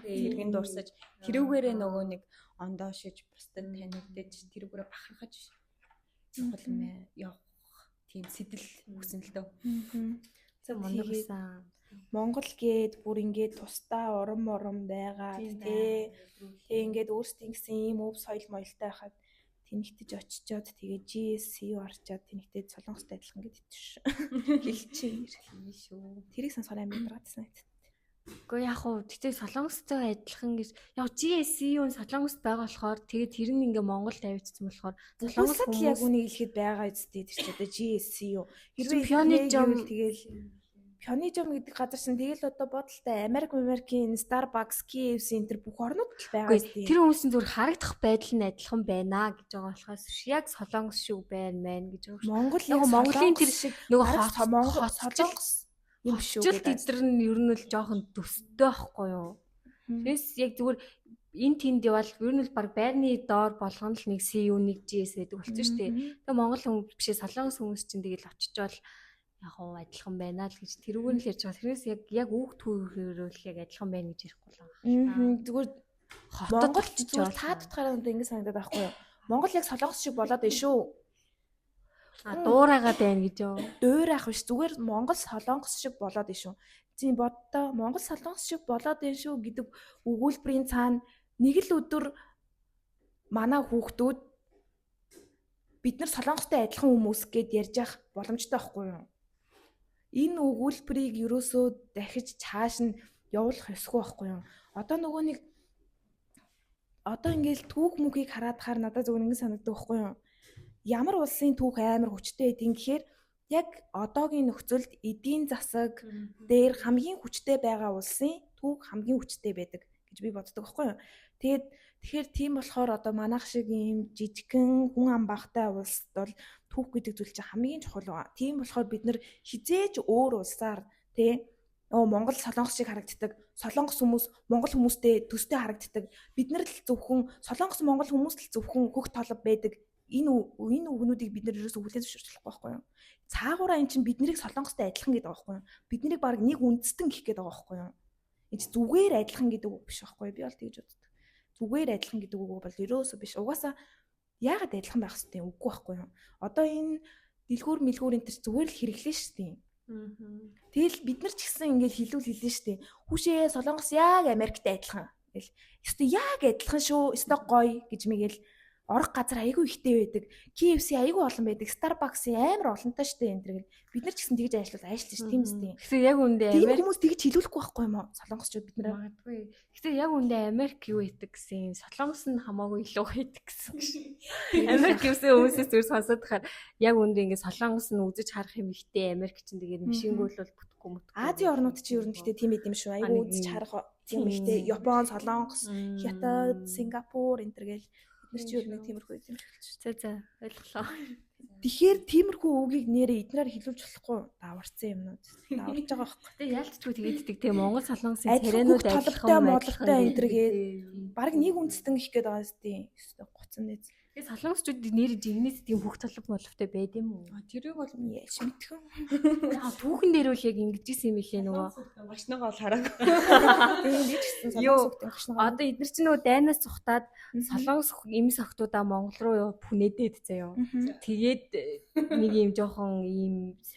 Иргэн дурсаж тэрүүгээрээ нөгөө нэг ондоо шиж бусдад танигдаж тэрүүгээрээ бахархаж улам явах тийм сэтэл өгсөн л дөө. Зөв мундаг байсан. Монгол гээд бүр ингээд тусдаа урам урам байгаа тий. Тэгээ ингээд өөрсдийн гэсэн ийм өв соёл моёлтой байхад тэнэгтэж очичоод тэгээ GSC орчоод тэнэгтээд Солонгостой адилхан гэдэг ш. Хэлчихээ. Тийм шүү. Тэрийг сонсохоор амар ядаргаадсан надад. Гэхдээ яг уу тэгтээ Солонгостой адилхан гэж яг GSC-ийн Солонгост байгаа болохоор тэгээд тэр нь ингээ Монголд авчирсан болохоор Солонгос л яг үнийг хэлэхэд байгаа үстэй тэр чи одоо GSC юу. Хэрвээ Пионижом тэгэл Пионижом гэдэг газар чинь тэгэл одоо бодолтой Америк, Америкийн Starbucks, KFC энэ төр бүх орнууд л байгаа үстэй. Тэр хүмүүсийн зүгээр харагдах байдал нь адилхан байна гэж байгаа болохоос яг Солонгос шиг байна мэн гэж байгаа. Монгол яг Монголын тэр шиг нөгөө Монгол Солонгос юм шүү гэдэг. Эдгээр нь ер нь л жоохон төстэй байхгүй юу? Тэрс яг зүгээр энэ тэнд явбал ер нь л баг байрны доор болгоно л нэг CU нэг GS гэдэг болчихсон шүү дээ. Тэгээ Монгол хүн бишээ Солонгос хүмүүс чинь тэгэл очичоол яг уу адилхан байна л гэж тэрүүгээр нь л ярьж байгаа. Тэрнээс яг яг үг түүхээрэл яг адилхан байна гэж ярихгүй л байгаа. Зүгээр Монгол зүгээр та тутгаараа надад ингэ санагдаад байхгүй юу? Монгол яг Солонгос шиг болоод байна шүү. А дуурайгаад байна гэж юу? Дуурайх биш. Зүгээр Монгол Солонгос шиг болоод байна шүү. Тийм боддоо Монгол Солонгос шиг болоод байна шүү гэдэг өгүүлбэрийн цаана нэг л өдөр манай хүүхдүүд бид нар Солонгостой адилхан хүмүүс гэд ярьж явах боломжтой байхгүй юу? Энэ өгүүлбэрийг ерөөсөө дахиж чааш нь явуулах ёсгүй байхгүй юу? Одоо нөгөө нэг одоо ингээл түүх мөнхийг хараад хаар надад зөвхөн ингэ санагддаг байхгүй юу? Ямар улсын түүх амар хүчтэй байдیں гэхээр яг одоогийн нөхцөлд эдийн засаг дээр хамгийн хүчтэй байгаа улсын түүх хамгийн хүчтэй байдаг гэж би боддог байхгүй юу. Тэгээд тэгэхээр тийм болохоор одоо манайх шиг ийм жижигхэн хүн ам багтай улсад бол түүх гэдэг зүйл чинь хамгийн чухал байгаа. Тийм болохоор бид нар хизээж өөр улсаар тий Монгол Солонгос шиг харагддаг. Солонгос хүмүүс Монгол хүмүүстэй төстэй харагддаг. Бид нар л зөвхөн Солонгос Монгол хүмүүс л зөвхөн хөх толб байдаг. Энэ үгнүүдийг бид нар ерөөсөө хүлээн зөвшөөрч болохгүй байхгүй юу? Цаагаараа эн чинь бид нарыг Солонгостой адилхан гэдэг байгаа байхгүй юу? Бид нарыг баг нэг үндэстэн гэх гээд байгаа байхгүй юу? Энд чинь зүгээр адилхан гэдэг үг биш байхгүй юу? Би бол тэгж боддог. Зүгээр адилхан гэдэг үг бол ерөөсөө биш. Угаасаа яагаад адилхан байх хэвтэй үггүй байхгүй юу? Одоо энэ дэлгүүр мэлгүүр энэ төр зүгээр л хэрэглэн шүү дээ. Тэгэл бид нар ч гэсэн ингээл хилүүл хэлнэ шүү дээ. Хүүшээ Солонгос яг Америктэй адилхан гэл. Ёстой яг адилхан шүү. Ёстой гоё гэж мэгэл орох газар айгүй ихтэй байдаг. KFC айгүй олон байдаг. Starbucks амар олонтой штэ энэ төр гэл. Бид нар ч гэсэн тэгж ажиллавал ажиллаж ш тийм үстэй. Тэгэхээр яг үндэ Америк хүмүүс тэгж хилүүлэхгүй байхгүй юм уу? Солонгосчууд бид нараа магадгүй. Тэгэхээр яг үндэ Америк юу хийдэг гэсэн Солонгос нь хамаагүй илүү хийдэг гэсэн. Америк гэсэн хүмүүсээс зүгээр сонсоод тахаар яг үндэ ингээ Солонгос нь үзэж харах юм ихтэй Америк чинь тэгээд машингуул бол бүтэхгүй мөтөхгүй. Азийн орнууд чинь ер нь гэхдээ тийм байд юм шүү. Айгүй үзэж харах юм ихтэй. Япон, Солонгос, Хятад, Сингапур энэ төр гэл бид нар чи ер нь тиймэрхүү юм шиг хэлж. За за ойлголоо. Тэгэхээр тиймэрхүү үгийг нэрээ эднээр хилүүлж болохгүй даварцсан юмнууд даварж байгаа байхгүй. Тэгээ ялцчгүй тэгээд тийм Монгол Солонгосын царайнууд адилхан моловтой энэ төр гээд баг нэг үндэстэн гих гээд байгаа зү. Өстой гоцсон нэз. Тэгээ солонгосчууд нэр жигнэс тийм бүх толб моловтой байд юм уу? Тэрийг бол яаж мэдхэн. Яа түүхэн дээр үл яг ингэж исэн юм илээ нөгөө. Гашнагаа бол хараагүй. Тийм би ч гэсэн солонгос хүүхдийн гашнагаа. Одоо эдгээр чинь нөгөө дайнаас цухтаад солонгос эмс охтуудаа Монгол руу пүнэдээд заяо. Тэгээд нэг юм жоохон ийм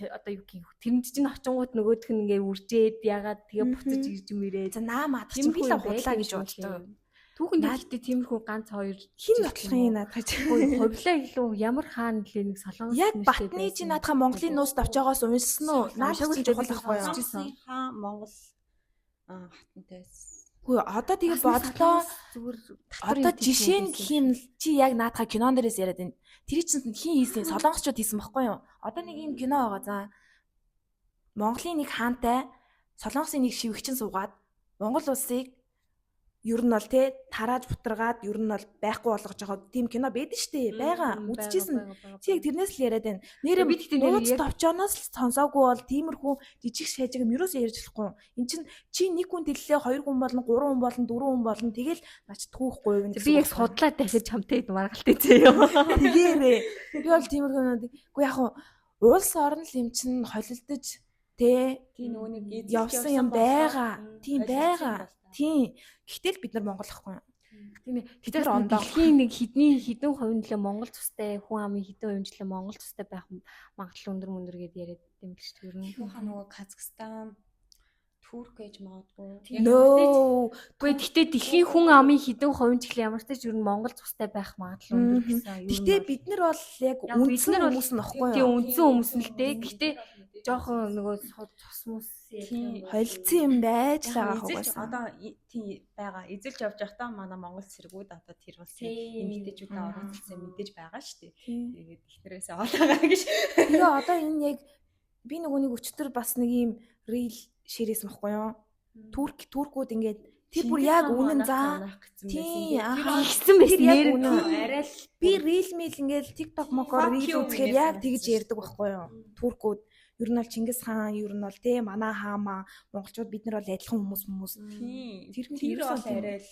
одоо юу гэх юм тэрэнд чинь очингууд нөгөөх нь ингээ үржээд ягаад тэгээ буцаж ирж мэрээ. За наа маадах чинь би л худлаа гэж боддог. Түүхэн дээр тиймэрхүү ганц хоёр хин нотлох юм наадах чи. Хувлаа илүү ямар хаан нэлээ нэг солонгос Яг Батны чи наадах Монголын нууц давчоогоос уншсан уу? Наадах чинь чухал байхгүй юу? Хаан Монгол хатантай байсан. Үгүй одоо тэгээ бодлоо зүгээр одоо жишээ нь гэх юм чи яг наадах кинон дээрээс яриад байна. Тэр чинь хин хийсэн солонгосчууд хийсэн баггүй юу? Одоо нэг юм кино байгаа за. Монголын нэг хаантай солонгосын нэг шивгчин суугаад Монгол улсыг Ер нь бол те тарааж бутаргаад ер нь бол байхгүй болгож байгаа тийм кино байдаг штэ. Байгаа. Үзчихсэн. Чи яг тэрнээс л яриад байна. Нэрээ Би тэгтээ нууц нэрээ яг- товчооноос л сонсоогүй бол тиймэрхүү жижиг шажиг юм ерөөсөө ярьж болохгүй. Эн чин чи нэг хүн дэллээ, хоёр хүн болно, гурван хүн болно, дөрвөн хүн болно. Тэгэл нач түүхгүй юм. Би яг судлаа дахиж чамтай маргалтай заяа. Тэгээрээ. Би бол тиймэрхүү юмнууд. Үгүй яг хуу улс орн л юм чин холилдож те Тийм нөгөө нэг эзэлж явсан юм болохоор, байгаа. Тийм холилдсон байгаа. бол та. Тийм. Гэтэл бид нар Монгол ахгүй юу? Тийм ээ. Бид Тэр нар ондоо. дэлхийн нэг хідний хідэн хувь нь лээ Монгол цустай хүн амын хідэн хувь нь лээ Монгол цустай байх магадлал өндөр мөндөр гэд яриад юм л шүү дээ. Ер нь. Түүхээ нөгөө Казахстан Турк гэж магадгүй. No. Үгүй гэхдээ дэлхийн хүн амын хідэн хувь нь ч гэлээ ямар ч тач ер нь Монгол цустай байх магадлал өндөр гэсэн. Ер нь Гэтэ бол бид нар бол яг Яг бид үндсэн нар бол хүмүүс нь ахгүй тийм юу? үндсэн хүмүүс нь л дээ. Гэхдээ жоохон нөгөө цус мус ярих юм бол Холилдсон юм байж л байгаа Эзэлж хугасаа. одоо тийм байгаа. Эзэлж явж байхдаа манай Монгол цэргүүд одоо тэр улсын Тийм. эмэгтэйчүүдээ оролцсон мэдээж байгаа шүү дээ. Тийм. Тэгээд эхнэрээсээ олоогоо гэж. Тэгээ одоо энэ яг би нөгөө нэг өчтөр бас нэг юм рил ширээсэн бохгүй юу? Турк туркууд ингээд тэр бүр яг үнэн заа. Тийм, аха. Тэгсэн байсан Тэр яг нэр үнэн. Арай л Би рил мил ингээд TikTok мокоор Fuck рил you үзэхээр гэсэн яг тэгж санагдсан ярьдаг бохгүй юу? Туркууд ер нь бол Чингис хаан ер нь бол те манай хаамаа монголчууд бид нар бол адилхан хүмүүс хүмүүс. Тийм. Тэр Тэр ерөөсөө бол тийм. арай л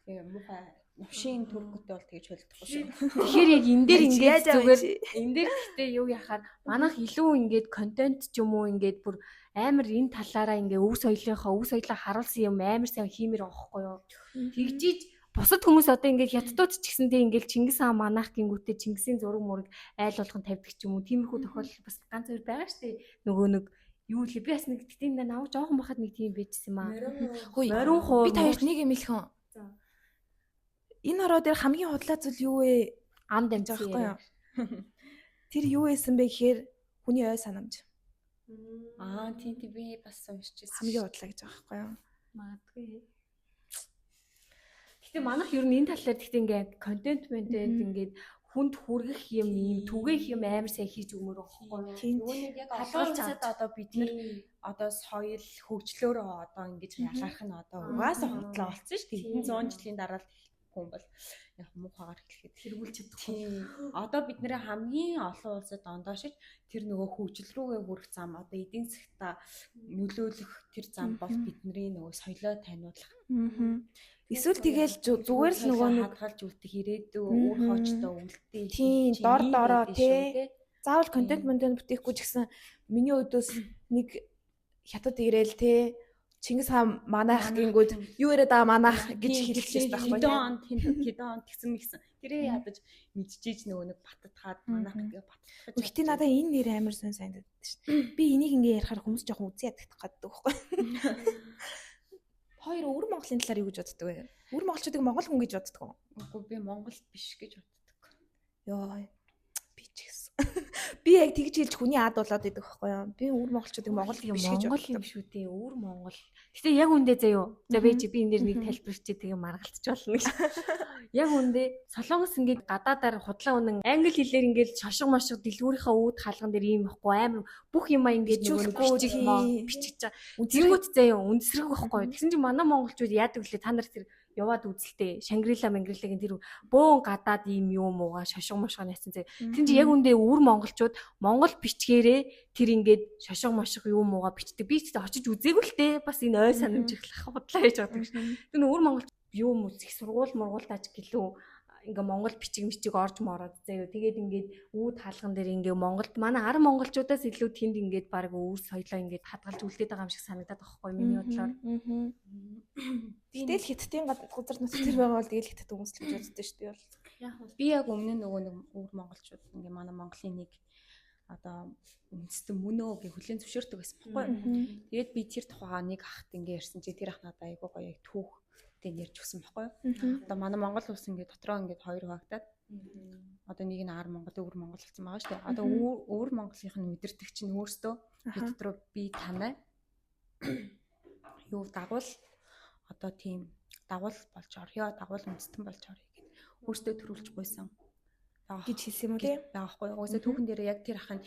тийм муухай новшийн туркуудтай бол тэгж холдохгүй шүү. Тэгэхээр яг энэ дээр ингээд Яаж аваа зүгээр чи? энэ дээр гэхдээ юу яхаар манайх илүү ингээд контент ч юм уу ингээд бүр амар энэ талаараа ингээд өв соёлынхоо өв соёлоо харуулсан юм амар сайн хиймээр байгаа байхгүй юу. Тэгжиж бусад хүмүүс одоо ингээд хятадууд ч гэсэндээ ингээд Чингис хаан манайх гингүүтээ Чингисийн зураг мураг айл болгон тавьдаг ч юм уу. Тиймэрхүү тохиолдол бас ганц хоёр байгаа штэ. Нөгөө нэг юу лээ би бас нэг тэгтээ намайг жоохон бахад нэг тийм байжсэн юм аа. Хөөе. Морин хуу Би та хоёрт нэг юм хэлхэн. За. Энэ ороо дээр хамгийн худлаа зүйл юу вэ? ам гэж дамжсан байгаа байхгүй юу? Тэр юу байсан бэ гэхээр хүний ой санамж Аа тийм тийм би бас уншижсэн. хамгийн худлаа гэж байгаа байхгүй юу? Магадгүй. Гэтэ манайх ер нь энэ талаар тэгтээ ингээд контент ментент ингээд хүнд хүргэх юм ийм түгээх юм амар сайн хийж өгмөр байгаа байхгүй юу? Тийм. Нөгөө нэг яг олон Хадгалж улсад одоо бид нар одоо соёл хөгжлөөрөө одоо ингэж ялгарх нь одоо угаасаа худлаа болсон шүү дээ. Хэдэн зуун жилийн дараа л хүн бол яг муухагаар хэлэхэд Хэргүүлж чадахгүй. Тийм. Одоо бид нэр хамгийн олон улсад ондоошиж тэр нөгөө хөгжил рүүгээ хүрэх зам одоо эдийн засгтаа нөлөөлөх тэр зам бол бидний нөгөө соёлоо таниулах. Эсвэл тэгэл зүгээр л нөгөө нэг хадгалж үлдэх ирээдүй үр хоочтой үлдээ. Тийм, дор дороо, тий. заавал контент монтент бүтээхгүй ч гэсэн миний өдөөс нэг хятад ирээл те Чингис хаан манайх гингүүд юу яриад байгаа манайх гэж хэлчихсэн байхгүй Хэдэн он хэдэн он тэгсэн мэгсэн. Тэрээ ядаж мэдчихэж нөгөө нэг баттгаад манайх гэдгээ баттгах. Гэхдээ надаа энэ нэр амар сонь санагдаад шүү дээ. Би энийг ингээ ярихаар хүмүүс жоохон үзэн ядагдах гаддаг байхгүй. Хоёр өвөр Монголын талаар юу гэж боддог вэ? Өвөр монголчуудыг монгол хүн гэж боддог уу? Үгүй би Монгол биш гэж боддог. Йоо. Би ч гэсэн. Би яг тэгж хэлж хүний ад болоод идэх байхгүй юу? Би өвөр монголчуудыг монгол биш гэж Монгол боддог. юм шүү дээ. Өвөр Монгол. Гэтэ яг үндэ заяо. За би чи би энэ дэр нэг тайлбарчээ тэгээ маргалцж болно гэж. Яг үндэ Солонгос ингээд гадаадаар худлаа үнэн англи хэлээр ингээд шошго мошго дэлгүүрийнхаа үүд хаалган дээр ийм ихгүй амар бүх юмаа ингээд нөгөө нэг Бичүүлэхгүй, бичих тий. моо бичиж байгаа. Тэнгүүт заяо үндсрэг байхгүй. Тэгсэн чинь манай монголчууд яадаг вүлээ та нар тэр яваад үзэлтэй Шангрила Мангрилагийн тэр бөөн гадаад ийм юм уугаа шошго мошго няцсан заяа. Тэгсэн чинь яг үндэ өвөр монголчууд монгол бичгээрээ тэр ингээд шошго мошго юм уугаа бичдэг. Би ч гэсэн очиж үзээгүй л дээ. Бас энэ ой санамж эхлэх худлаа хийж байгаа юм шиг. Тэр өвөр монголч юм уу их сургуул мургуулдаач гэлүү ингээ монгол бичиг мичиг орж мороод заяа. Тэгээд ингээд үүд хаалган дээр ингээ Монголд манай ар монголчуудаас илүү тэнд ингээд баг өвөр соёлоо ингээд хадгалж үлдээд байгаа юм шиг санагдаад байгаа хгүй миний бодлоор. Гэтэл хятадын газар нутаг тэр байгаа бол тэгэл хятад хүмүүс л гэж боддог шүү дээ. Бол. Би яг өмнө нь нөгөө нэг өвөр монголчууд ингээ манай Монголын нэг одоо үндэстэн мөн өө гэж хүлээн зөвшөөрдөг байсан байхгүй юу? Тэгээд би тэр тухайгаа нэг ахт ингээ ярьсан чи тэр ах надаа айгуу гоё яг түүхтэй ярьж өгсөн байхгүй юу? Одоо манай Монгол улс ингээ дотроо ингээ хоёр хуваагдаад одоо нэг нь ар Монгол өвөр Монгол болсон байгаа шүү дээ. Одоо өвөр Монголынх нь мэдэрдэг чинь өөртөө би дотроо би танай юу дагуул одоо тийм дагуул болж орё, дагуул үндэстэн болж орё гэд өөртөө төрүүлж гуйсан гэж хэлсэн юм уу те? байгаа байхгүй юу? Угаасаа түүхэн дээр яг тэр ах нь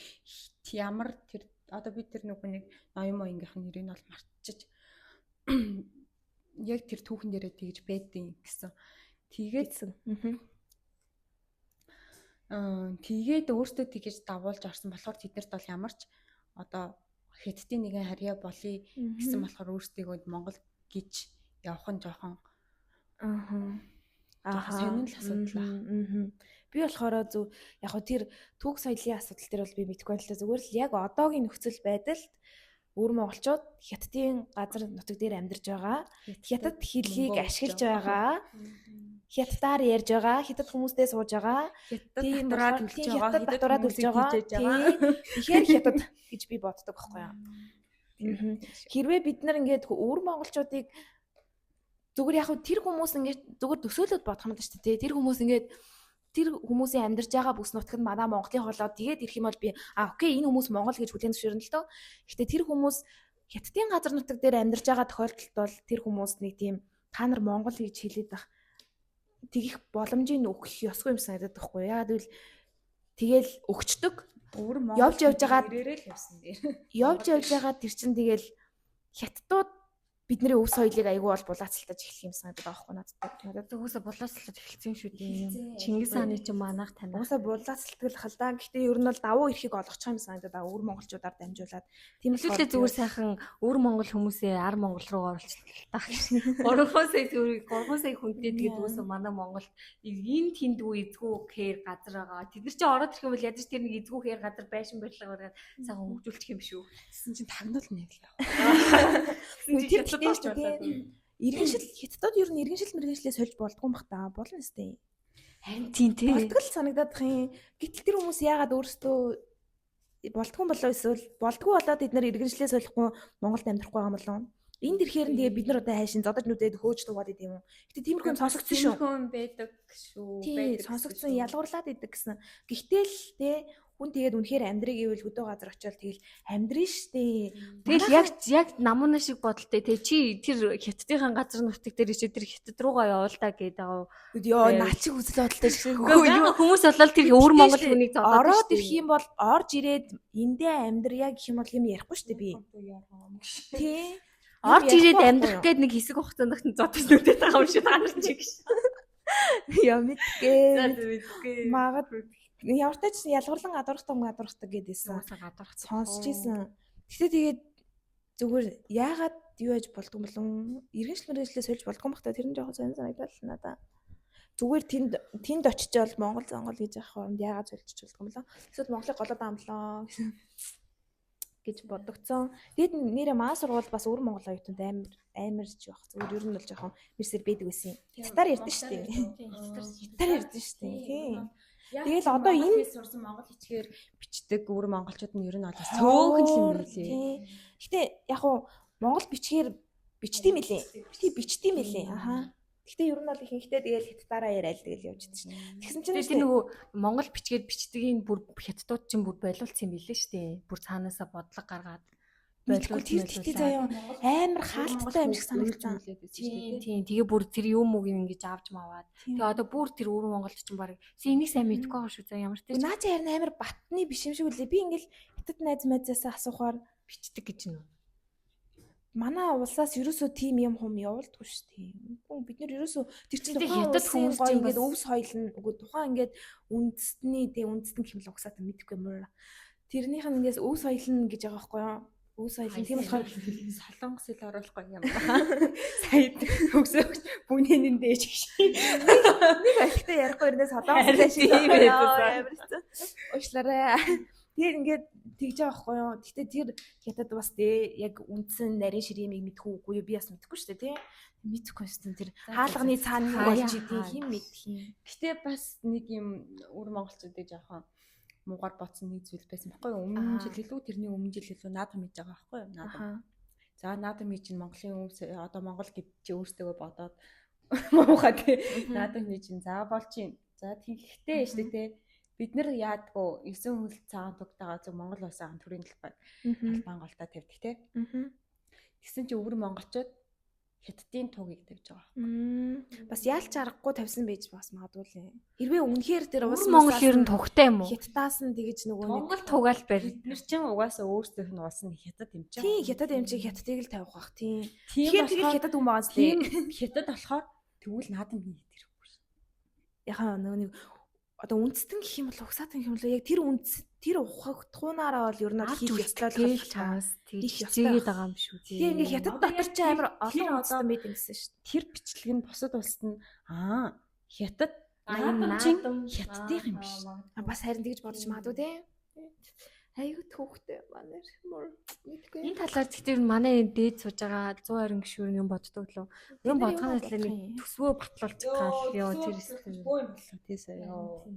ямар тэр одоо би тэр нөгөө нэг ноён моёнгийнх нь нэрийг нь бол мартчих. Яг тэр түүхэн дээрээ тэгж байдیں гэсэн. Тэгээд тэгээд өөртөө тэгж давуулж орсон болохоор тэднэрт бол ямар ч одоо хятадын нэгэн харьяа болъё гэсэн болохоор өөрсдийгөө Монгол гэж явах нь жоохон сонин л асуудал аа. Би болохоор зөв яг хөө тэр түүх соёлын асуудал дээр бол би мэдэхгүй байна л да. Зүгээр л яг одоогийн нөхцөл байдалд өвөр монголчууд хятадын газар нутаг дээр амьдарч байгаа. Хятад хэлийг ашиглаж байгаа. Хятадаар ярьж байгаа, хятад хүмүүстэй сууж байгаа. Хятад татвараа төлж байгаа, хятад татвараа төлж байгаа. Тэгэхээр хятад гэж би боддог байхгүй юу? Хэрвээ бид нар ингээд өвөр монголчуудыг зүгээр яг тэр хүмүүс ингээд зүгээр төсөөлөд бодох юм даа шүү дээ. Тэр хүмүүс ингээд тэр хүмүүсийн амьдарч байгаа бүс нутагт манай Монголын холоод тэгээд ирэх юм бол би окей энэ хүмүүс Монгол гэж хүлээн зөвшөөрнө л доо. Гэхдээ тэр хүмүүс хятадын газар нутаг дээр амьдарч байгаа тохиолдолд бол тэр хүмүүс нэг тийм та нар Монгол гэж хэлээд байх тэгэх боломжийг өгөх ёсгүй юм санагдаад байхгүй. Яагаад гэвэл тэгэл өгчдөг. Өвөр Монгол явж байгаа нэрээрээ л явсан дээр. Явж байгаа тэр чинь тэгэл хятадууд бидний өв соёлыг айгүй бол булаацалтаж эхлэх юм санагдаад байгаа байхгүй надад. Надад угсаа булаацалтаж эхэлсэн шүү дээ. Чингис хааны чинь манайх танаа. Угсаа булаацалтдаг л хал да. Гэхдээ ер нь бол давуу эрхийг олгочих юм санагдаад байгаа. Өвөр монголчуудаар дамжуулаад. Тийм л зүгээр сайхан өвөр монгол хүмүүсээ ар монгол руу оруулчихлаа гэж. 3 сая төгрөг 3 сая хүнтэй тэгээд угсаа манай Монголд энэ тэндүү эзгүй хээр газар байгаа. Тэд нар чинь ороод ирэх юм бол ядаж тэр нэг эзгүй хээр газар байшин барилга бариад сайхан хөгжүүлчих юм шүү. Тэгсэн чинь тагнуул нэг л яв. Тэр иргэншил хятадууд ер нь иргэншил мэргэншлээ сольж болдгоо юм бах та. Болно өстэй. Харин тийм тий. Болдгол санагдаад их юм. Гэтэл тэр хүмүүс яагаад өөрсдөө болдгоо болоо эсвэл болдгоо болоод эднэр иргэншлээ солихгүй Монголд амьдрахгүй байгаа юм болов? Энд ирэхээр нь тэгээ бид нар одоо хайшин зодож нүдээд хөөж дуугаад идэв юм уу? Гэтэ тиймэрхүү юм сонсогдсон шүү. Тиймэрхүү юм байдаг шүү. Байдаг. Сонсогдсон ялгуурлаад идэг гэсэн. Гэхдээ л те хүн тэгээд үнэхээр амьдрыг ивэл хөдөө газар очиод тэгэл амьдрын штэ. Тэгэл яг намууна шиг бодолтой те чи тэр хятадын газар нутаг дээр чи тэр хятад руугаа явуул та гэдэг аа. Йоо наа чи үзэл бодолтой шиг. Үгүй юу хүмүүс болол тэр өвөр монгол хүнийг зодоод ороод ирэх юм бол орж ирээд эндээ амьдрья гэх юм бол юм ярихгүй штэ би. Тий. Орж ирээд амьдрах гээд нэг хэсэг хугацаанд зодож нүдээд байгаа юм шиг та нар чи гэж. Яа мэдгүй. Магад ямар ч тач ялгуурлан гадуурхдаг гэдээсэн. Гадуурх сонсч ийсэн. Гэтэ тэгээд зүгээр яагаад юу яаж болдгоо болон иргэншил мэргэжлээ сольж болдгоо бах та тэр нь жоохон сонин санагдал надаа. Зүгээр тэнд очичоол Монгол зонгол гэж яах вэ? Яагаад сольж болдгоо болон? Эсвэл Монголыг голоод амлаа гэсэн гэж бодогцсон. Тэгэд нэрээ маа сургууль бас өвөр монгол оюутанд амар ч байх. Зүгээр ер нь бол жоохон мэрсэр байдаг байсан. Хятадаар ярьдэн шүү дээ. Хятадаар ярьдэн шүү дээ. Тийм. Тэгэл одоо энэ сурсан монгол хичгээр бичдэг өвөр монголчууд нь ер нь бол цөөхөн л юм билээ. Гэтэ яг уу монгол бичгээр бичдэм билээ. Тий бичдэм билээ. Аха. Гэтэ ер нь бол ихэнхдээ тэгэл хятадаараа яриад тэгэл явж идэв чинь. Тэгсэн чинь тэр нөгөө монгол бичгээр бичдгийг бүр хятадууд чинь бүр болиулсан юм билээ шүү дээ. Бүр цаанаасаа бодлого гаргаад болиулсан. Тэр тэгтээ заяа амар хаалттай юм шиг санагдсан. Тийм. Тэгээ бүр тэр юм уу юм ингэж авч маваад. Тэгээ одоо бүр тэр өвөр монголд чинь баг энийг сайн мэдэхгүй байгаа шүү заа ямар ч. Наа чи харин амар батны биш юм шиг үлээ. Би ингээл хятад найз майзаасаа асуухаар бичдэг гэж нүү. Манай улсаас ерөөсөө тийм юм хум явуулдаггүй шүү дээ. Үгүй бид нар ерөөсөө тэр чинь тухайн хятад хүмүүс чинь ингээд өв соёл нь үгүй тухайн ингээд үндэстний тэ үндэстэн хэмлэг угсаад мэдэхгүй юм. Тэрнийх нь ингээс өв соёл нь гэж байгаа байхгүй юу? Өв соёл нь тийм болохоор солонгос хэл оруулахгүй юм байна. Сая төгсөөгч бүнэнэн дээж гэж. Нэг охтой ярихгүй ирнэ солонгос хэл шиг амар хэцүү. Уушлаарай. Тэгээд ингээд тэгж байгаа байхгүй юу? Гэтэ тэр хятад бас тэ яг үндсэн нарийн ширээмийг мэдэх үгүй юу? Би бас мэдэхгүй шүү дээ, тий. Мэдэхгүй шүү дээ. Тэр хаалганы цаана юу болж идэв хин мэдэх юм. Гэтэ бас нэг юм өвөр монголчуудыг жоохон муугар бодсон нэг зүйл байсан байхгүй юу? Өмнө жил илүү тэрний өмнө жил илүү наадам хийж байгаа байхгүй юу? Наадам. За наадам хийж чинь Монголын өвс одоо Монгол гэж чи өөртөө бодоод муухай тий. Наадам хийж чинь за болж чинь. За тэгэхдээ шүү дээ тий. Бид нэр яадгүй 9 хөл цагаан тугтайгаа зөв Монгол улсын ан төрийн талбай талбайн голдоо тавьдаг те. Тэгсэн чи өвөр монголчууд Хятадын тугийг тавьж байгаа. Бас яалч аргагүй тавьсан байж бас магадгүй л. Хэрвээ үнэхээр тэр улс Монгол ер нь тугтай юм уу? Хятадаас нь тэгэж нөгөө нэг Монгол тугаал барь. Бид нар чинь угаасаа өөрсдийнх нь улс нь хятад юм чинь. Тийм, хятад юм чинь хятадыг л тавих бах тийм. Тэгэхээр тэгэл хятад хүн байгаа зү. Хятад болохоор тэгвэл наадам хийх хэрэггүй шин. Яхаа нөгөө нэг одоо үндэстэн гэх юм бол угсаатан гэх юм бол яг тэр үндэс тэр ухагтхуунаараа бол ер нь хийх ёстой л чамаас тэгж хичээгээд байгаа юм шүү дээ. Тийм ингээ хятад дотор чи амар олон үндэстэн байд юм гэсэн шүү дээ. Тэр бичлэг нь бусад улсад нь хятад наадам чин хятадын юм биш. Бас харин тэгж бодож магадгүй тийм. Айгу түүхтэй манай мөр мэдгүй. Энэ талаар тэгтэр манай энэ дээд сууж байгаа 120 гишүүн юм боддог лөө. Юм бодохын талаар нэг төсвөө батлуулж гал ёо тэр өстө. Бөө юм болоо тийсээ ёо.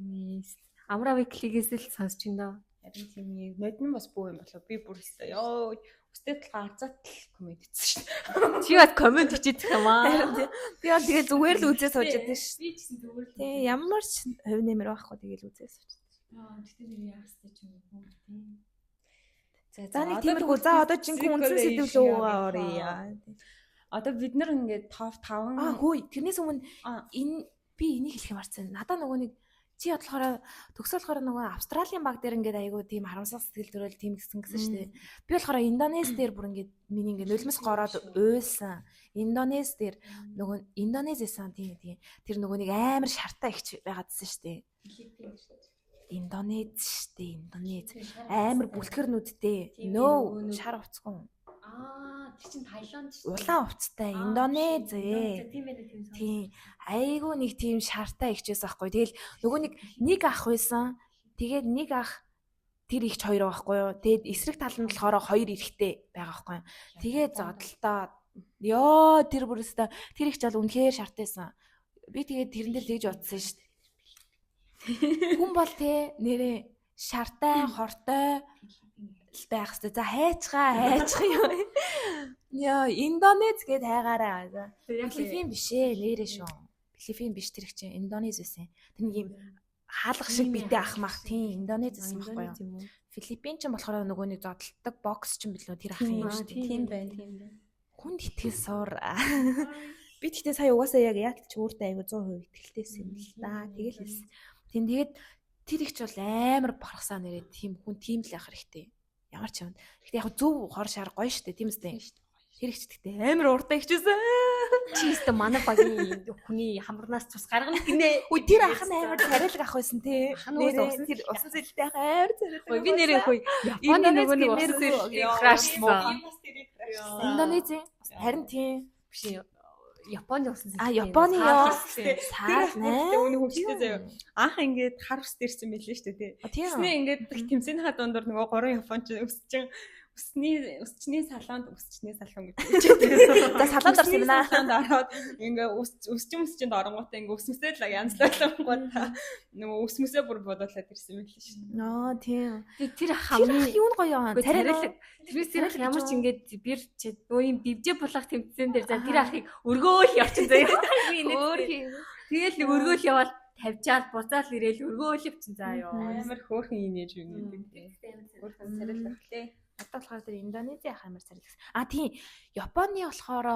Амра Weekly-гээс л сонсч ин дөө. Харин тийм ээ. Нодн бас бөө юм болоо. Би бүр өстө ёо өстэй талгаа арзаатал коммент хийсэн шүү дээ. Чи бас коммент хийчих юм аа. Би бол тэгээ зүгээр л үзээ сууж байдаг шүү. Би ч гэсэн зүгээр л. Тэгээ ямар ч хувь нэмэр байхгүй тэгэл үзээ сууж. Аа тэгтээ нэр яах ёстой ч юм уу тийм. За нэг тиймэрхүү. За одоо жинхэнэ үндсэн сэдв лөө оръё. Одоо бид нар ингээд топ 5 Аа хөөе тэрнээс өмнө энэ би энийг хэлэх юм арцсан. Надаа нөгөө нэг чи бодлохороо төгсөө болохоор нөгөө Австралийн баг дээр ингээд айгуу тийм харамсах сэтгэл төрөл тийм гэсэн гэсэн шүү дээ. Би болохоор Индонез дээр бүр ингээд миний ингээд нулимс гороод уйлсан. Индонез дээр нөгөө Индонез эсэн тийм тийм тэр нөгөө нэг амар шартай ихч байгаадсэн шүү дээ. Индонез шүү дээ. Индонез амар бүлтгэр нүдтэй. Нөө шар хувцгүй. Аа тэр чинь Таиланд шүү дээ. Улаан хувцастай Индонез ээ. Тийм байна тийм. Тийм. Айгуу нэг тийм шартай ихчээс байхгүй. Тэгэл нөгөө нэг ах байсан. Тэгээд нэг ах тэр ихч хоёр байхгүй юу. Тэгээд эсрэг тал нь болохоор хоёр эрэгтэй байгаа байхгүй юу. Тэгээд зодолтоо ёо тэр бүр өстой тэр ихч бол үнэхээр шартайсан. Би тэгээд тэрэн дээр тэгж бодсон шүү дээ. Хүн бол те нэрээ шартай, хортой л байх хэвээр. За хайчгаа, хайчих юм. Яа, Индонез гээд хайгаарай. Филиппин биш ээ, нэрээ шүү. Филиппин биш тэр их чинь Индонез байсан. Тэр нэг юм хаалга шиг битээ ах мах тийм Индонез байсан байхгүй юу? Филиппин ч болохоор нөгөө нэг зодтолдог бокс ч юм билүү тэр ах юм шүү дээ. Тийм байна, тийм байна. Хүнд итгэл сур. Би тэгтээ сая угаасаа яг яатал ч өөртөө аягүй 100% итгэлтэйсэн юм л да. Тэгэл хэлсэн. Тийм тэгээд тэр их ч бол амар барахсаа нэрээ тийм хүн тийм л явах хэрэгтэй. Ямар ч юм. Гэхдээ яг зөв хор шар гоё штэ тийм үстэй. Тэр их ч тэгтээ амар урдаа ихчээсэн. Чи өстө манай багийн хүний хамарнаас цус гаргана гинэ. Үгүй тэр ах нь амар царайлаг ах байсан тий. Тэр усан зэлтэй ах амар царайлаг. Ой би нэрээ хөөе. Японы нөгөө нэг усан зэлтэй крашсан. Индонезийн харин тийм биш Японы усан зэлтэй. А Японы ёо. Тэр үний хөвчтэй заяа. Анх ингээд хар ус дэрсэн мэлээ шүү дээ тий. Тэснэ ингээд тэмцээнийхаа дундор нөгөө гурван японч өсчин өсний өсчний салонд өсчний салон гэж хэлж. За салонд орсон юм аа. Салонд ороод ингээ өсчин өсчинд оронгуудаа ингээ өсмөсөө л янзлуулангуудаа нөгөө өсмөсөө бүр бодоолаад ирсэн юм л шүү дээ. Аа тийм. Тэр хамгийн юу гоё юм. Царайлаг. Тэрээс тэр ах ямар ч ингээд бир нөгөө юм бивжээ булах тэмцээн дээр за тэр ахыг өргөөл явчин заяа. Өөр Тэгэл нэг өргөөл яваал тавьжаал буцаал ирээл өргөөл явчин заа ёо. Амар хөөрхөн инээж юм гэдэг. Хөөрхөн царайлаг лээ. Одоо болохоор тэр Индонезийн ах амар царайлаг. А тийм Японы болохоор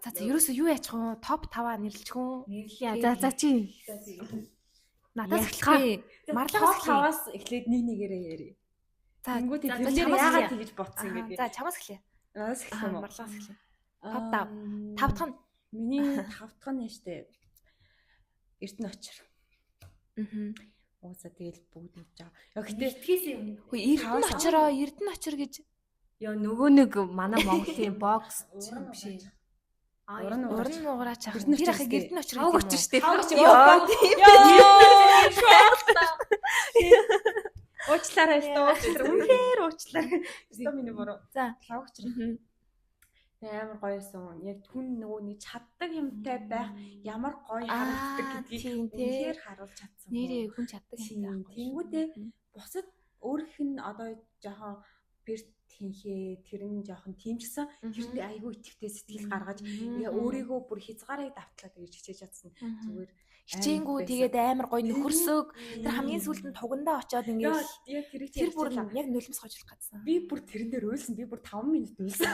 за за ерөөсөө юу яачих вэ? Топ 5-аа нэрлэчих үү? Нэрлэе. За за чи. Надаас эхлэхгүй. Марлагаас 5-аас эхлээд нэг нэгээрээ ярив. За Тэнгүүтээ тэр дээр яагаад тэгэж ботсон гэдэг. За чамаас эхлэе. Надаас эхлэх юм уу? Марлагаас эхлэе. Топ 5. Тав дахь нь миний тав дахь нь штэ. Эрдэнэ очир. Аа. Уусаа тэгэл бүгд мэдж байгаа. Яа гэтээ итгэээс юм. Хөө Эрдэнэ очроо, Эрдэнэ очир гэж. Яа нөгөө нэг манай Монголын бокс биш ээ. Уран нугараач ах. Тэр ахыг Эрдэнэ очир гэдэг юм. Очир штэ. Яа тийм. Уучлаарай л доо. Үнэхээр уучлаарай. Өстө миний буруу. За, лав очир. Амар гоёсон. Яг түн нөгөө нэг чаддаг юмтай байх ямар гоё харагддаг гэдгийг үнэхээр харуулж чадсан. Нэрээ хүн чаддаг юмтай байхгүй. Тэнгүүдээ бусад өөрийнх нь одоо жоохон бэрт тэнхээ тэр нь жоохон тиймчсэн тэрэндээ айгүй итгэвтэй сэтгэл гаргаж өөрийгөө бүр хязгаарыг давтлаа гэж хичээж чадсан. Зүгээр хичээнгүү тэгээд амар гоё нөхөрсөг тэр хамгийн сүүлд нь тугандаа очиод ингээд тэр бүр яг нулимс хожлох гадсан. Би бүр тэрэн дээр уйлсан. Би бүр 5 минут уйлсан.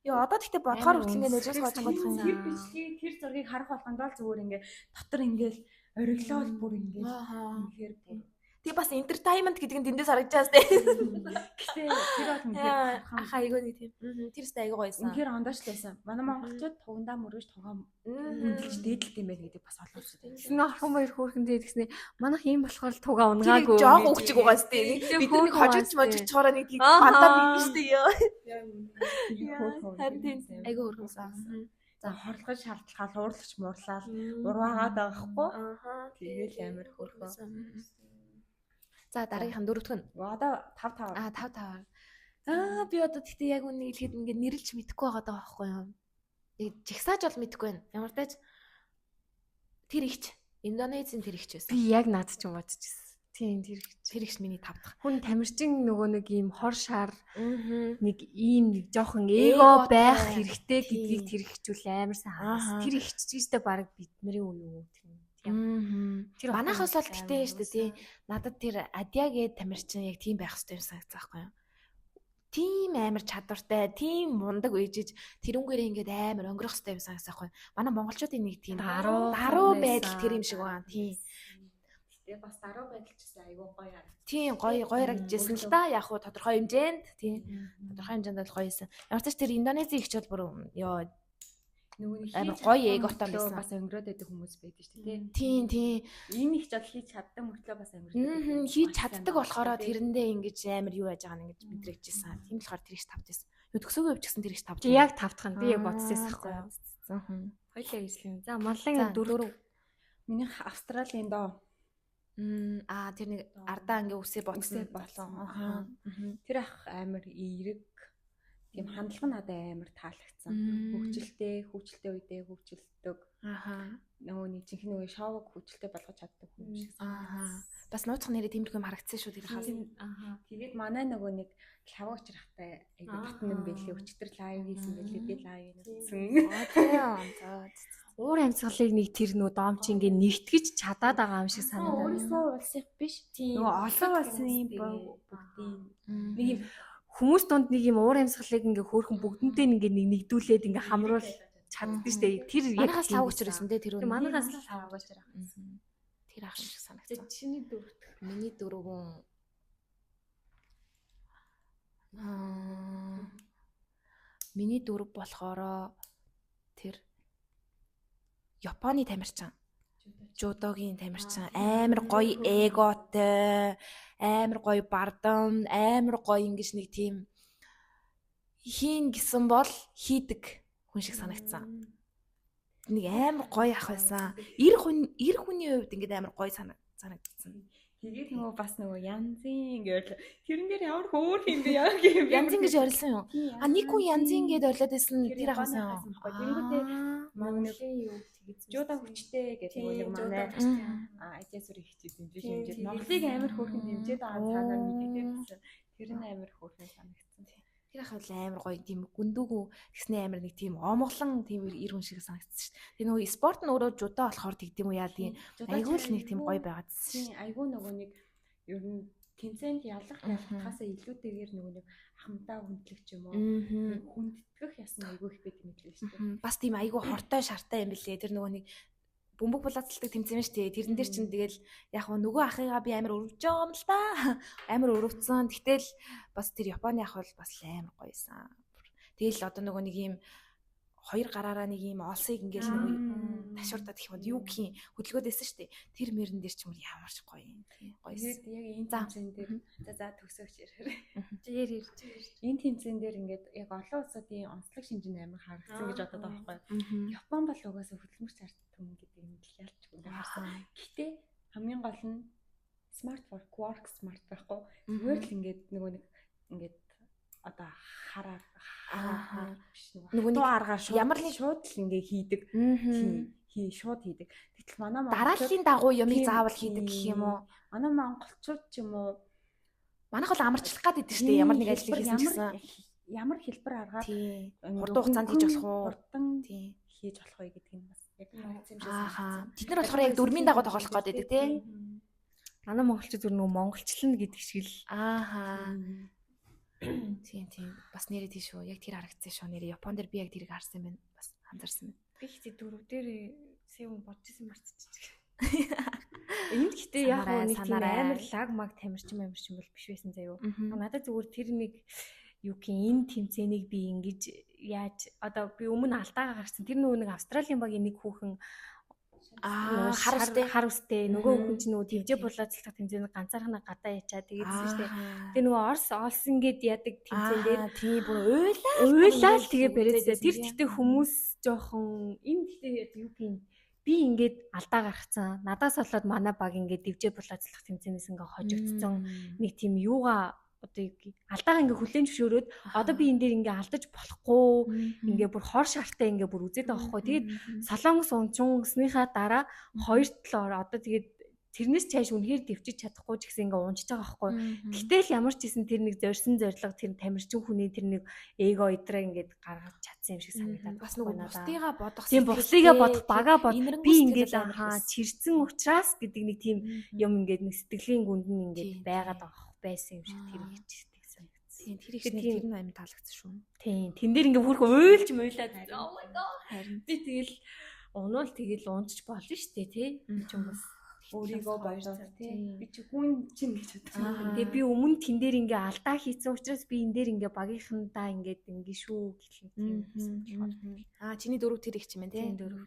Йоо, одоо тэгтээ бодохоор хүртэл ингээ нөжөөс гоож бодох юм. Тэр бичлэгийг, тэр зургийг харах болгонд л зүгээр ингээ дотор ингээл ориглоол бүр ингээл үнэхээр бүр. Тэгээ бас entertainment гэдэг нь тэндээс харагдаж байгаа сте. Гэтэ тэр бол үнэхээр Аха, айгүй нэг тийм. Тэр сте айгүй гоёсэн. Үнэхээр ондоочлээсэн. Манай монголчууд тугандаа мөрөж тугаа үнэлж дээдэлт юм байна гэдэг бас олон шүү дээ. Тэгсэн орхон баяр хөөрхөн дээр тэгснэ манайх ийм болохоор л тугаа унгаагүй. Тэр жоох өгчиг байгаа сте. Бид нар нэг хожигч можигчхороо нэг тийм бандаад идэв шүү дээ. Харин тийм айгүй хөөрхөнсөн. За хорлогын шаардлагаа уурлаж муурлаад урваагаад байгаа хгүй. Тэгэл амар хөөрхөн. За дараагийнх нь дөрөвдөх нь. Одоо 5 5. Аа 5 5. Аа би одоо тэгтээ яг үнийг хэлэхэд ингээд нэрлж мэдэхгүй байгаа даа байхгүй юу? Яг жигсааж бол мэдэхгүй байна. Ямар тач тэр ихч Индонезийн тэр ихч байсан. Би яг наад ч юм бодчихсон. Тийм тэр ихч. Тэр ихч миний 5 дахь. Хүн тамирчин нөгөө нэг ийм хор шар нэг ийм нэг жоохон эго байх хэрэгтэй гэдгийг тэр ихчүүл амар сайн хараас. Тэр ихч чигтэй баг бидний үе үү тэр. Тэр манайхаас бол тэгтэй шүү дээ тий. Надад тэр Адья гээд тамирчин яг тийм байх хэрэгтэй юм санагцсан байхгүй юу? Тийм амар чадвартай, тийм мундаг үйжиж тэрүүнгээр ингээд амар өнгөрөх хэрэгтэй юм санагцсан байхгүй юу? Манай монголчуудын нэг тийм даруй байдал тэр юм шиг байгаа. Тийм. Гэтэ бас даруй байдал ч гэсэн айгүй гоё харагдчих. Тийм, гоё гоё харагдчихсэн л да. Яг хуу тодорхой хэмжээнд тийм. Тодорхой хэмжээнд бол гоё байсан. Ямар ч тэр Индонезийн ихч бол бүр ёо нөгөө амар гоё эготой байсан. Бас өнгөрөөд байдаг хүмүүс байдаг шүү дээ. Тийм, тийм. Энэ их жол хийж чаддаг мөртлөө бас өнгөрөөд байдаг. Хийж чаддаг болохоор тэрэндээ ингэж амар юу яаж байгаа нь ингэж мэдрэгжсэн. Тийм болохоор тэр их тавд байсан. Юу төгсөөгөө явчихсан тэр их тавд. Яг тавдах нь би яг бодсоос ахгүй юу. Хоёлаа гэжлээ. За маллан дөрөв. Минийх Австралийн доо. Аа тэр нэг ардаа ингээ үсээ ботсон. Аа. Тэр ах амар эерэг. Тийм хандлага надад амар таалагдсан. Хөгжилтэй, хөгжилтэй үедээ хөгжилдөг. Аха. Нөгөө нэг жинхэнэ нөгөө шоуг хөгжилтэй болгож чаддаг хүн шиг. Аха. Бас нууцх нэрээ тиймэрхүү юм харагдсан шүү тэр хаас. Аха. Тэгээд манай нөгөө нэг лавга учрахтай айгу татан юм байлээ. Өчтөр лайв хийсэн байлээ. Би лайв үзсэн. Тийм. За. Уур амьсгалыг нэг тэр нөө дом чи ингээ нэгтгэж чадаад байгаа юм шиг санагдаад. Өөрөөсөө улсыг биш. Нөгөө олон улсын бүгдийн нэг юм хүмүүс дунд нэг юм уур амьсгалыг ингээ хөөрхөн бүгдэнтэй ингээ нэг нэгдүүлээд ингээ хамруул чаддсан шүү дээ. Тэр яг манайхаас лав учир байсан те тэр үн. Манайхаас лав учир. Тэр ах шиг санагдсан. Чиний дөрөвдөх. Миний дөрөвөн миний дөрөв болохоор тэр Японы тамирчин. Жудогийн тамирчин амар гоё эготой, амар гоё бардам, амар гоё ингэж нэг тийм хийн гэсэн бол хийдэг хүн шиг санагдсан. Нэг амар гоё ах байсан. Эр хүний хувьд ингээд амар гоё санагдсан. Тэгээд нөгөө бас нөгөө янзын гэж тэрэн дээр ямар хөөх юм бэ яг юм. Янзын гэж орилсан юм. А нэг хүн янзын гэд орилоод байсан тэр ах байсан. Тэнгүүтээ Монголын юу тэгэж жудаа хүчтэй гэдэг нөгөө нэг манай ажиасүр их чи дэмжиж хэмжээд Монголыг амар хөөрхөн дэмжиж байгаа цаанаар мэдээд байсан. Тэр нь амар хөөрхөн санагдсан. Тэр ах бол амар гоё тийм гүндүүгүү тэгснэ амар нэг тийм омглон тийм эр хүн шиг санагдсан шүү дээ. Тэр нөгөө спорт нь өөрөө жудаа болохоор тэгдэм үү яа тийм айгүй л нэг тийм гоё байгаадсэн шүү. Тийм айгүй нөгөө нэг ер нь тэнцээнд ялах ялахаасаа илүүтэйгээр нөгөө нэг ахмадаа хүндлэх ч юм уу хүндэтгэх ясна айгүй их байт юм лээ шүү дээ. Бас тийм айгүй хортой шартай юм билээ. Тэр нөгөө нэг бөмбөг булаацалдаг тэмцээн шүү дээ. Тэрэн дээр чинь тэгэл яг нөгөө ахыгаа би амар өрөвж байгаа юм л да. Амар өрөвцөн. Гэтэл бас тэр Японы ах бол бас амар гоёсан. Тэгэл одоо нөгөө нэг юм хоёр гараараа нэг юм олсыг ингээл нөгөө ташуурдаад гэх юм бол юу гэх юм хөдөлгөөд байсан шүү дээ. Тэр мөрөн дээр ч юм ямар ч гоё юм. Гоё. Тэгээд яг энэ тэмцээн дээр за төгсөөгч ярээр. Яр. Энэ тэмцээн дээр ингээд яг олон улсуудын онцлог шинж нь амар харагдсан гэж бодод байгаа байхгүй юу. Япон бол угаасаа хөдөлмөрч ард түмэн гэдэг юм л ялч ингээд харсан. Гэтэ хамгийн гол нь smart work smart байхгүй. Зүгээр л ингээд нөгөө нэг ингээд одоо хараа биш нөгөө нэг аргаар шууд ямар нэг шууд л ингээ хийдэг. Тийм шууд хийдэг. Гэтэл манай дарааллын дагуу юмыг заавал хийдэг гэх юм уу? Манай монголчууд ч юм уу манайх бол амарчлах гад идэв штэ ямар нэг ажил хийсэн гэсэн. Ямар хэлбэр аргаар хурдан хугацаанд хийж болох уу? Хурдан хийж болох вэ гэдг нь бас яг харагдсан юм шиг санагдсан. Тэд нар болохоор яг дөрмийн дагуу тоглох гээд байдаг тий. Манай монголчууд зүр нөгөө монголчлно гэдэг шиг л ааха. Тийм тийм. Бас нэрээ тийш шүү. Яг тэр харагдсан шүү. Нэрээ Япон дээр би яг тэрийг харсан юм байна. Бас анзаарсан байна. Би ихтэй дөрөв дээр сэвэн бодож исэн мартчихчих. Энд гэхдээ яг нэг тийм амар лаг маг тамирчин амирчин бол биш байсан заяо. Надад зүгээр тэр нэг юу гин энэ тэмцээнийг би ингэж яаж одоо би өмнө алдаагаа гарсан. Тэр нөгөө нэг Австралийн багийн нэг хүүхэн хар үстэй нөгөө хүн чинь нөгөө твжээ булаацлах тэмцээнд ганцаархнаа гадаа ячаа тэгээдсэн шүү дээ. Тэгээ нөгөө Орос олсон гэд яадаг тэмцээн дээр тий бүр уйлаа уйлаа л тэгээ бариадсаа. Тэр гэхдээ хүмүүс жоохон энэ гэхдээ юу гин би ингээд алдаа гаргацсан. Надаас болоод манай баг ингээд твжээ булаацлах тэмцээнээс ингээд хожигдсон. Нэг тийм юугаа одоо юу гэх алдаагаа ингээ хүлээн зөвшөөрөөд одоо би энэ дээр ингээ алдаж болохгүй ингээ бүр хор шартай ингээ бүр үзээд байгаа байхгүй. Тэгээд Солонгос унчунсныхаа дараа хоёр талаар одоо тэгээд тэрнээс цааш үнэхээр дэвчиж чадахгүй ч гэсэн ингээ унжиж байгаа байхгүй. Гэтэл ямар ч гэсэн тэр нэг зорьсон зорилго тэр тамирчин хүний тэр нэг эго идраа ингээд гаргаж чадсан юм шиг санагдаад бас нөгөө бусдыгаа бодох тийм бусдыгаа бодох бага бод би ингээд ахаа чирсэн учраас гэдэг нэг тийм юм ингээд нэг сэтгэлийн гүнд нь ингээд байгаад байгаа байсан юм шиг тэр их тэг санагдсан. Тийм тэр их тэр нь амар таалагдсан шүү. Тийм тэн дээр ингээ хүрх уйлж муйлаад oh my god. Харин би тэгэл унуул тэгэл унчж болно шүү дээ тий. Би ч юм бас өөрийгөө бодоод тий. Би чи хүн чинь гэж бодсон. Тэгээ би өмнө тэн дээр ингээ алдаа хийсэн учраас би энэ дээр ингээ багийнхандаа ингээд ингээ шүү гэх юм тийм. Аа чиний дөрөв тэр их чимээ тий. Тийм дөрөв.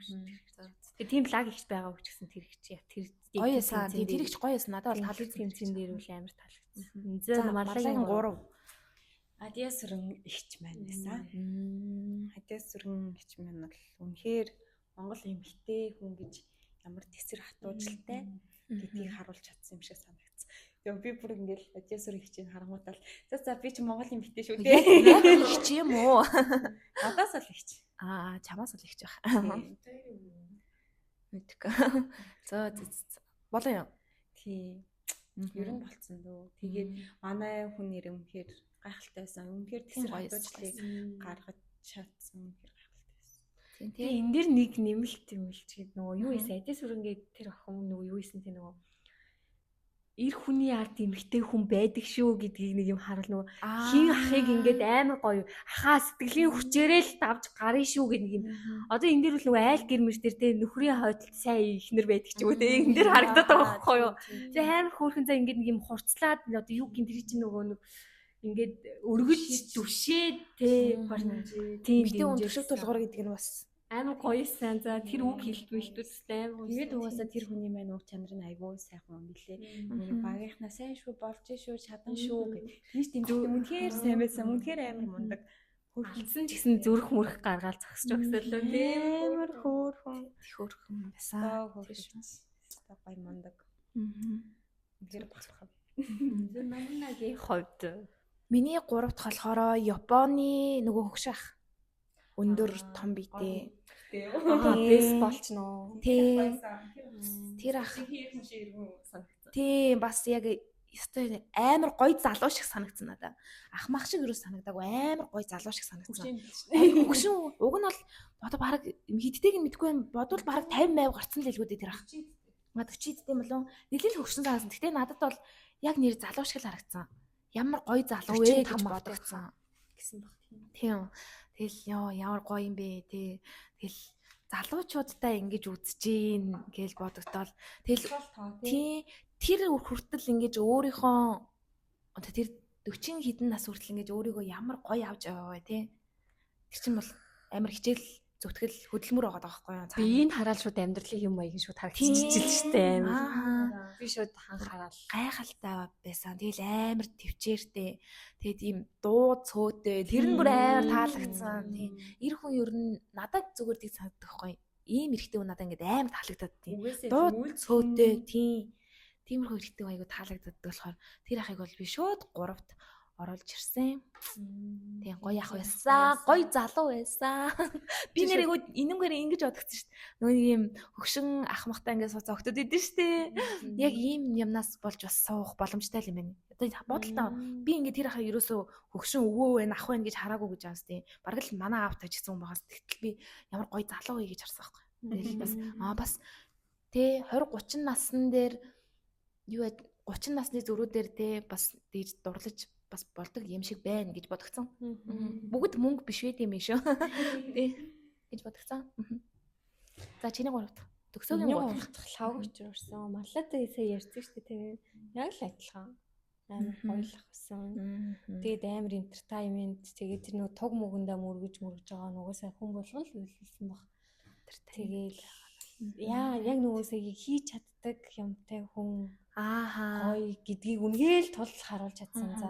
Тэгээ тийм лаг ихч байгаа ч гэсэн тэр их чи яг тэр гоё эсэн. Тийм тэр ихч гоё эсэн. Надад бол таалагдсан тэмцээн дээр үл амар таалагдсан. За Марлагийн 3. Адиа сүрэн ихч маань байсан. Адиа сүрэн ихч маань бол үнэхээр Монгол эмэгтэй хүн гэж ямар тэсэр хатуужилтай гэдгийг харуулж чадсан юм шиг санагдсан. Тэгээ би бүр ингээл Адиа сүрэн ихчийг харангуутал за за би чи Монгол эмэгтэй шүү дээ. Яг ихч юм уу? Надаас л ихч. Аа чамаас л ихч байх. Мэдгүй. За за за. Болон юм. Тийм. Ер нь болцсон дөө. Тэгээд манай хүн нэр үнэхээр гайхалтай байсан. Үнэхээр тэсэр хатуучлыг гаргаж чадсан. Үнэхээр гайхалтай байсан. Тийм тий. Энэ дэр нэг нэмэлт нэмэлчгээд нөгөө юу ийсэн Адис сүрэнгээ тэр охин нөгөө юу ийсэн тий нөгөө эр хүний ард эмэгтэй хүн байдаг шүү гэдгийг нэг юм харуул нөгөө хин ахыг ингээд амар гоё ахаа сэтгэлийн хүчээрээ л давж гарна шүү гэх нэг юм. Одоо энэ дээр бол нөгөө айл гэр мэр дээр те нөхрийн хойдолд сайн ихнэр байдаг ч юм уу те энэ дээр харагдаад байгаа байхгүй юу. Тэгээ амар хөөрхөн за ингээд нэг юм хурцлаад одоо юу гин тэр чинь нөгөө нэг ингээд өргөж түшээ те тийм эмэгтэй хүн төшөг тулгуур гэдэг нь бас амар гоёсан. За тэр үг хэлтмэлтүүд амар гоё. Тэгээд угаасаа тэр хүний маань уг чанар нь айгүй сайхан юм билээ. Нэг багийнхнаа сайн шүү болж шүү чадан шүү гэд. Тийш дэмждэг. Үнэхээр сайн байсан. Үнэхээр амар мундаг. Хөрхөлдсөн ч гэсэн зүрх мөрх гаргаал зогсож өгсөлөө. Амар хөөрхөн. Тэг хөөрхөн байсан. Тэг гоё мундаг. Үнэхээр бахархав. Намнагийн хувьд миний 3 дахь болохоор Японы нөгөө хөгш ах. Өндөр том биетэй. Бейсболч нөө. Тий. Тэр ах. Тийм бас яг ёстой амар гоё залуу шиг санагдсан надад. Ах мах шиг юус санагдаагүй амар гоё залуу шиг санагдсан. Хөгшин уг нь бол одоо бараг хидтэйг нь мэдгүй юм бодвол бараг 50 80 гарцсан л хэлгүү дээ тэр ах. Ма 40 хэдтэй болон нэлээд хөгшин санагдсан. Гэтэ надад бол яг нэр залуу шиг л харагдсан. Ямар гоё залуу вэ гэж бодогдсон гэсэн баг тийм. Тийм. Тэгэл ёо ямар гоё юм бэ тий. Тэгэл залуучуудтай ингэж үзэж гин гэж бодогдоол. Тэгэл тий тэр хүртэл ингэж өөрийнхөө одоо тэр 40 хэдэн нас хүртэл ингэж өөрийгөө ямар гоё авч яваа вэ тий. Тэр чинь бол амар хичээл зүтгэл хөдөлмөр байгаа байхгүй юу? Биеийг хараал шууд амьдралын юм маяг шууд харагдчихжээ л штэ амар. Би шууд хан хараал гайхалтай байсан. Тэгэл амар төвчээртэй. Тэгээд ийм дуу цөөтэй. Тэр нь бүр амар таалагдсан. Тийм. Эр хүн ер нь надад зүгээр тийг санагдах байхгүй. Ийм эрэгтэй хүн надад ингээд амар таалагдаад тийм. Дуу цөөтэй. Тийм. Тиймэрхүү эрэгтэй айгу таалагддаг болохоор тэр ахыг бол би шууд 3-т оруулж ирсэн. Тийм гоё ах байсан. Гоё залуу байсан. Би нэр айгу энэнгээр ингэж бодогдсон шүү дээ. Нөгөө нэг юм хөгшин ах махтай ингээд сууц огтод идэв шүү дээ. Яг ийм юмнаас болж бас суух боломжтой юм байна. Одоо бодолтой би ингээд тэр ахыг ерөөсөө хөгшин өвөө байна, ах байна гэж хараагүй гэж ааш тийм. Бараг л манай аавтай ч гэсэн хүн байгаас тэгтэл би ямар гоё залуу вэ гэж харсан байхгүй. Тэгэл бас бас тэ 20 30 насн дээр юу вэ 30 насны зөрүү дээр те бас дэж дурлаж бас болдог юм шиг байна гэж бодогцсон. Бүгд мөнгө биш вэ тийм шүү. Тий гэж бодогцсон. За чиний 3 дахь. Төгсөөгийн 3 дахь лав учруулсан. Марлаатай сая ярьсан шүү дээ тийм. Яг л адилхан. Амар гоёлох гэсэн. Тэгээд амар entertainment тэгээд тэр нөгөө туг мөгөндөө мөргөж байгаа нугасаа хүн болгон л үйлсэн баг. Тэгээл яа яг нөгөөсөө хийж чаддаг юмтай хүн ааха гоё гэдгийг үнэхээр тул харуулж чадсан. За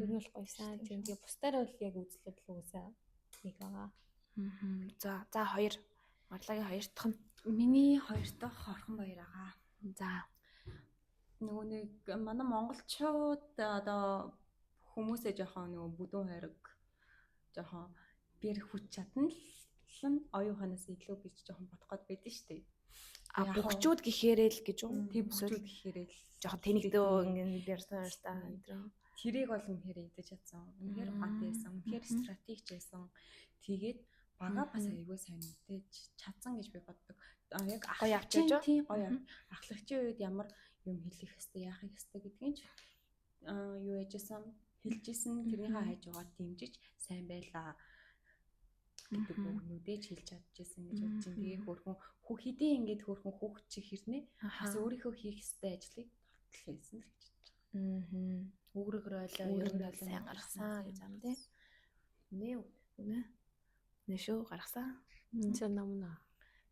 ер нь бол гоёсан. Тийм тэгээ бусдаар бол яг үзлээд л угсаа нэг байгаа. За за 2 Марлагийн 2 дахь нь миний 2 дахь Хорхон баяр байгаа. За нөгөө нэг манай монголчууд одоо хүмүүсээ жоохон нөгөө бүдүүн хайраг жоохон бэр хүч чадна л нь оюун ухаанаас илүү гэж жоохон бодох гээд байдэн шүү дээ. А бөхчүүд гэхээрээ л гэж үү? Тийм бөхчүүд гэхээрээ л жоохон тэнэгдөө ингэ ярьсан ярьсан энэ төр. Тэрийг бол үнэхээр идэж чадсан. Үнэхээр ухаантай байсан. Үнэхээр стратегч байсан. Тэгээд бага бас аягүй сайн мэдээж чадсан гэж би боддог. Яг гоё авчиж үү? Тийм гоё. Ахлагчийн үед ямар юм хэлэх хэвээр яах хэвээр гэдгийг ч юу яжсэн хэлжсэн тэрнийхээ хажуугаар дэмжиж сайн байлаа гэдэг үгнүүдээ ч хэлж чадчихсан гэж бодож байна. Тэгээ хөөрхөн хэдийн ингээд хөөрхөн хүүхд чи хэрнээ бас өөрийнхөө хийх ёстой ажлыг тортол хийсэн л гэж бодож байгаа. Үүрэг ройлоо ер нь бол сайн гаргасан гэж юм тий. Нэ үнэ. Нэ шүү гаргасан. Энэ намна.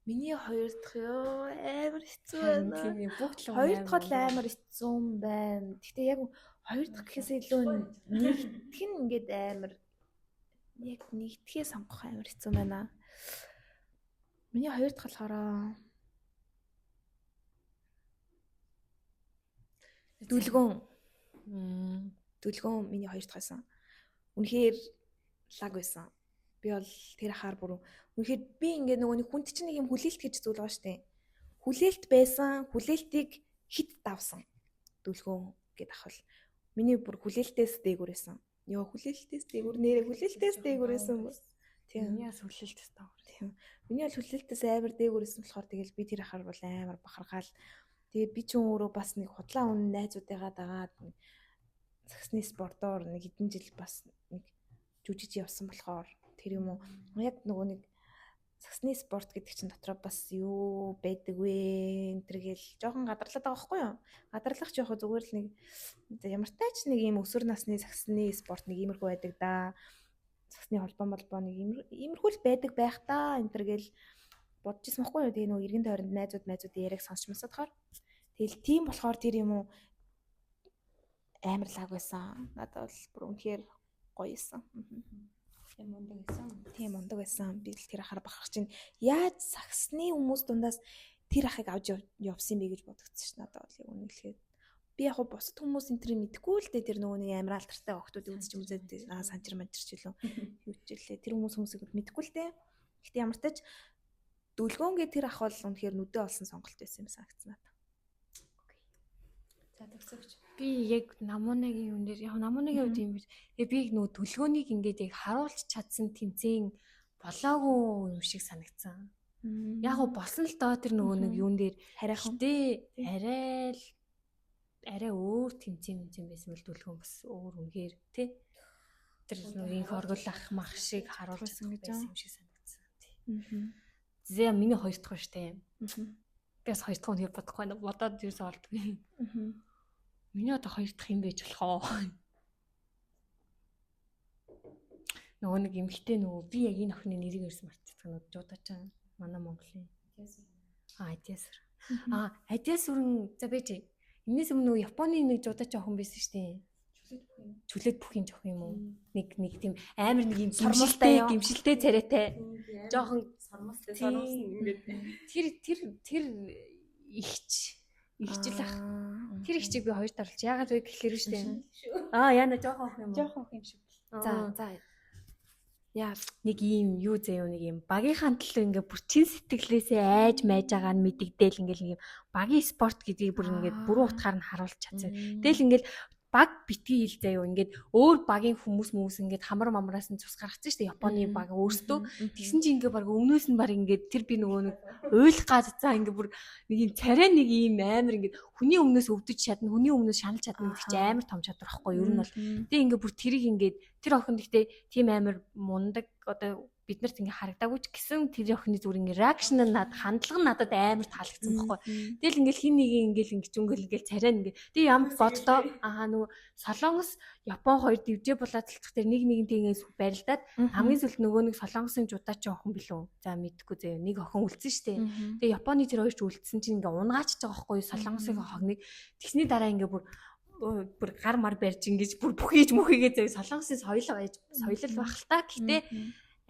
Миний хоёр дахь ёо амар хэцүү байна. Тийм бүгд л хоёр дахь л амар хэцүү юм байна. Гэхдээ яг хоёр дахь гэхээс илүү нэгдэх нь ингээд амар яг нэгдэхээ сонгох амар хэцүү байна. Миний хоёр дахь болохоор дүлгөөн. Дүлгөөн миний хоёр дахь байсан. Үнэхээр лаг байсан. Би бол тэр ахаар бүр үнэхээр би ингээд нөгөө нэг хүнд чинь нэг юм хүлээлт гэж зүйл байгаа штэ. Хүлээлт байсан, хүлээлтийг хит давсан. Дүлгөөн гэдээ ах бол миний бүр хүлээлтээс дээгүүр байсан. Йоо хүлээлтээс дээгүүр нэрээ хүлээлтээс дээгүүр байсан юм. Тийм. Миний бас хүлээлтээс дээгүүр. Тийм. Миний бол хүлээлтээс амар дээгүүр байсан болохоор тэгэл би тэр ахаар бол амар бахархаал. Тэгээ би ч өөрөө бас нэг худлаа үн найзуудыгаа дагаад саксны спортоор нэг хэдэн жил бас нэг жүжиж явсан болохоор тэр юм уу яг нөгөө нэг саксны спорт гэдэг чинь дотроо бас юу байдаг вэ энэ төр гээл жоохон гадарлаад байгаа байхгүй юу? Гадарлах жоох зүгээр л нэг ямар тач нэг юм өсвөр насны саксны спорт нэг иймэрхүү байдаг да. Саксны холбоо молбоо нэг иймэрхүү л байдаг байх та энэ төр гээл бодож исэн байхгүй юу? Тэгээ нөгөө эргэн тойронд найзууд майзуудын яриаг сонсч масадахаар. Тэгэл тийм болохоор тэр юм уу амар лаг байсан. Надад бол бүр үнэхээр гоё исэн. Тийм мундаг байсан. Тийм мундаг байсан. Би л тэр ахаар бахарх чинь яаж саксны хүмүүс дундаас тэр ахыг авч явсан бэ гэж бодогдсон ш надад бол яг үнэ хэлэхэд. Би яг бусад хүмүүс энэ төр мэдэхгүй л дээ тэр нөгөө нэг амар алдартай охтуудыг үзэж үзээд санчир манчир ч илүү юу ч илээ. Тэр хүмүүсийг мэдэхгүй л дээ. Гэтэ ямар тач дүлгөөн гэ тэр ах бол үнэхээр нүдэ олсон сонголт байсан юм санагдсан надад. За төгсөгч. Би яг Намунагийн юм дээр яг Намунагийн хувьд юм биш. Тэгээ би нөгөө төлгөөнийг ингээд яг харуулж чадсан тэмцээн болоогүй юм шиг санагдсан. Яг го болсон л доо тэр нөгөө нэг юун дээр харайхан. Гэтэ арай л арай өөр тэмцээн байсан бол төлгөөн бас өөр үнээр тий. Тэр нөгөө инх оргил ах мах шиг харуулж чадсан байсан юм шиг санагдсан. Тий. Зэ миний хоёр дахь ба штэ. Би бас хоёр дахь үнээр бодохгүй байна. Бодоод юусоо олдгүй. Миний одоо хоёр дахь юм байж болох оо. Нөгөө нэг эмхтэй нөгөө би яг энэ охины нэрийг ерөөс мартчихсан нөгөө жуудаачаа манай Монголын. Адиасүр. Адиасүрэн за байж. Энэс өмнө нөгөө Японы нэг жуудаачаа охин байсан шүү дээ. Чүлээд бүх юм жоох юм уу? Нэг нэг тийм амар нэг юм Сормуустай гимшилтэй царайтай. Жохон сормуустай сормуус ингээд тэр тэр тэр ихч ихчл ах. Тэр ихчийг би хоёрт оруулж. Яагаад вэ гэхлээр шүү дээ. Яна жоохон ох юм уу? Жоохон ох юм шиг. За за. Яа нэг ийм юу заяа нэг ийм багийнхаа төлөө ингээ бүр чин сэтгэлээсээ айж майж байгаа нь мэдэгдээл ингээл нэг юм багийн спорт гэдгийг бүр ингээд бүрэн утгаар нь харуулж чадсан. Тэгэл ингээл баг битгий хил заяо ингээд өөр багийн хүмүүс ингээд хамар мамраас нь цус гаргацсан шүү дээ Японы баг өөрсдөө тэгсэн чинь ингээд баг өмнөөс нь баг ингээд тэр би нөгөө нэг уйлах гад за ингээд бүр нэг юм царай нэг юм амар ингээд хүний өмнөөс өвдөж чадна хүний өмнөөс шаналж чадна гэдэг чинь амар том чадвар байхгүй юу ер нь бол тэг ингээд бүр тэрийг ингээд тэр охин гэхдээ тийм амар мундаг одоо бид нарт ингээ харагдаагүй ч гэсэн тэр охины зүгээр ингээ реакшн нь над хандлага нь надад амар таалагдсан байхгүй. Тэгэл ингээл хин нэг ингээл ингээ чүнгэл ингээл царай ингээ. Тэг ям боддоо аа нөгөө Солонгос Япон хоёр дивжээ булаацалдах тэр нэг нэгнтэй ингээ барилдаад хамгийн сүүлд нөгөө нэг Солонгосын жудаачин охин билүү. За мэдхгүй заяа нэг охин үлдсэн штэ. Тэгээ Японы тэр хоёр ч үлдсэн чинь ингээ унгаачж байгаа байхгүй Солонгосын охиныг. Тэгсний дараа ингээ бүр гар мар барьж ингэж бүр бүхийж мөхийгээ заяа Солонгосын соёл байж соёлол байх л та. Гэтэ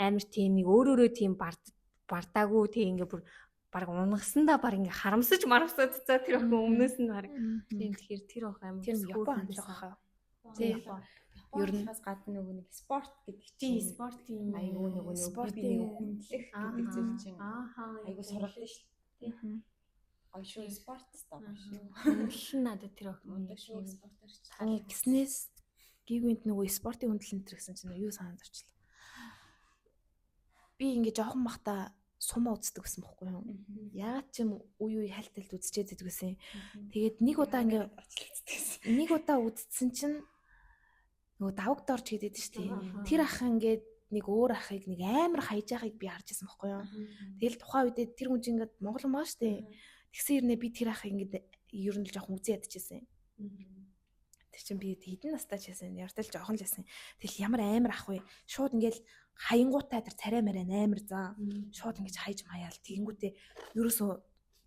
амар тийм нэг өөрөөрөө тийм бардаагүй тийм ингээ бүр баг унгасандаа баг ингээ харамсаж марамсаад за тэр охин өмнөөс нь баг тийм тэгэхээр тэр охин амар тэр Япон хандлага хаа. Тийм. Ер нь бас гадна нөгөө нэг спорт гэдэг чинь спортын айгүй нөгөө нэг спортын хүндлэх гэдэг зүйл чинь айгүй сургалт шүү дээ. Гоё шүү спорт та гоё шүү. Хүндлэл нь надад тэр охин мундаг шүү спортоор ч. Гиснээс гигвэнт нөгөө спортын хүндлэл энэ гэсэн чинь юу санаанд орчлоо. Би ингээ жоохон бахта сума үздэг гэсэн бохгүй юу. Яагаад ч юм үе үе хальт хальт үзчихэд байдаг гэсэн. Тэгээд нэг удаа ингээ нэг удаа үзсэн чинь нөгөө давг дорж гэдэг шүү дээ. Тэр ах ингээд нэг өөр ахыг нэг амар хайж байгааг би харж байсан бохгүй юу. Тэгэл тухайн үедээ тэр хүн чинь ингээд монгол юм аа шүү дээ. Тэгсэн хэрнээ би тэр ахыг ингээд ер нь л жоохон үзэн ядчихсан. Тэр чинь би хэдэн настай ч байсан. Яртал жоохон л байсан. Тэгэл ямар амар ах вэ? Шууд ингээл хаянгуутай тэр царай марай амар зан. Шууд ингэж хайж маяал тэгэнгүүтээ ерөөсөө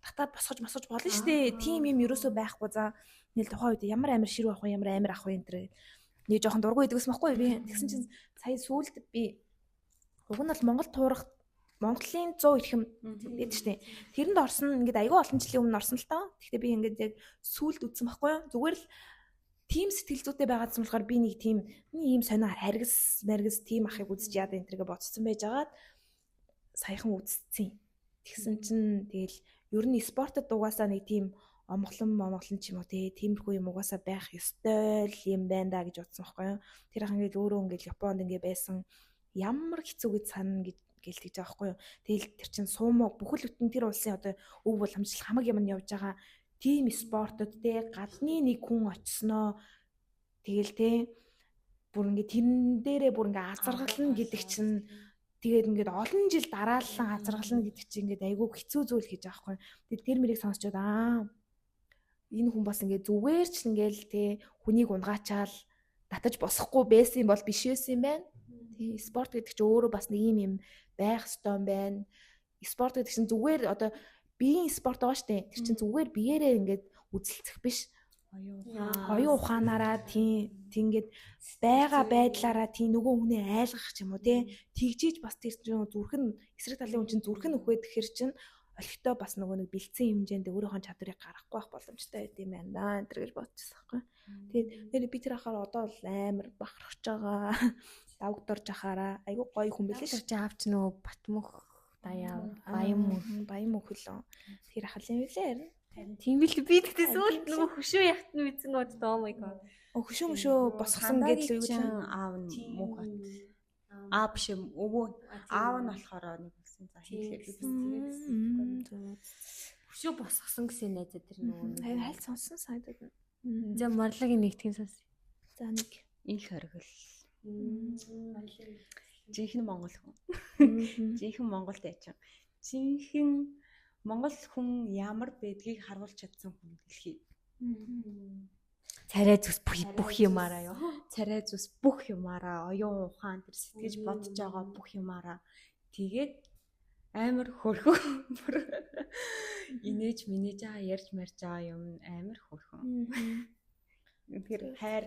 татаад босгож мосгож болно шүү дээ. Тим юм ерөөсөө байхгүй зан. Тэгэл тухайн үед ямар амар ширүү ах вэ? Ямар амар ах вэ энэ төр. Нэг жоохон дургүй байдаг гэсэн байхгүй би. Тэгсэн чинь сая сүүлд би уг нь бол Монгол туурах Монголын 100 эрхэм гэдэг шүү дээ. Тэрэнд орсон ингээд айгүй олон жилийн өмнө орсон л тоо. Гэхдээ би ингээд яг сүүлд үзсэн байхгүй юу? Зүгээр л тийм сэтгэл зүйтэй байгаадсан болохоор би нэг тийм ийм сонио харгас мэргис тийм ахыг үзэж яад энэ төргээ бодсон байжгаад саяхан үзсэн. Тэгсэн чинь тэгэл ер нь спортод угаасаа нэг тийм омглон ч юм уу те тиймэрхүү юм угаасаа байх ёстой л юм байна да гэж бодсон байхгүй юу. Тэр ах ингээд өөрөө ингээд Японд ингээд байсан ямар хэцүү гэж санана гэж гэлтэж байгаа байхгүй юу. Тэгэл тэр чин суумуу бүхэл бүтэн тэр улсын одоо өв боломжлох хамаг юм нь явж байгаа тийм спортод те гадны нэг хүн очсноо тэгэл те бүр ингээ тэрэн дээрээ бүр ингээ азаргална гэдэг чинь тэгээд ингээд олон жил дараалан азаргална гэдэг чинь ингээд айгүй хэцүү зүйл гэж аахгүй. Тэгээд тэр мэрийг сонсчод аа энэ хүн бас ингээ зүгээр ч ингээл те хүнийг унгаачаал татаж босохгүй байсан юм бол биш байсан юм байна. Тий спорт гэдэг чинь өөрөө бас нэг юм юм байх ёстой юм байна. Спорт гэдэг чинь зүгээр одоо биеийн спорт байгаа штэ. Тэр чинь зүгээр биеэрээ ингээд үзэлцэх биш. Оюун ухаанаараа тийм ингээд байгаа байдлаараа тийм нөгөө хүнээ айлгах ч юм уу тий. Тэгжиж бас тэр чинь зүрх нь эсрэг талын хүн чинь зүрх нь үхээд тэгэхээр чинь олигтой бас нөгөө нэг бэлдсэн хэмжээнд өөрийнхөө чадварыг гаргахгүй байх боломжтой байд юм байна да энэ төр гэж бодчихсон байхгүй. Тэгээд нэр би тэр ахаар одоо л амар бахархаж байгаа. Давгдорж ахаараа айгүй гоё хүн билээ шүү. Чи аавч нөгөө Батмөх даяа баян мөнх лөө. Тэр ах л юм билээ харин. Тийм бил би тэгтээ сүүлд нөгөө хөшөө яхт нь мэдсэн гоо oh my god. Хөшөө мөшөө босгосон гэдэл юу л аав нь мөнх бат. Аа биш өвөө аав нь болохоор нэг болсон. За хийлээ би бас хөшөө босгосон гэсэн найзаа тэр нөгөө. Харин хайлт сонссон санагдаад. За Марлагийн нэгтгэн сонс. За нэг инх хоригл. Жинхэнэ монгол хүн. Жинхэнэ монгол дайчин. Жинхэнэ монгол хүн ямар байдгийг харуулж чадсан хүн дэлхий. Царай зүс бүх юмараа юу? Царай зүс бүх юмараа, оюун ухаан тэр сэтгэж бодож байгаа бүх юмараа. Тэгээд амар хөрхөн. Инээж минээж аа ярьж марж байгаа юм амар хөрхөн. Тэгэхээр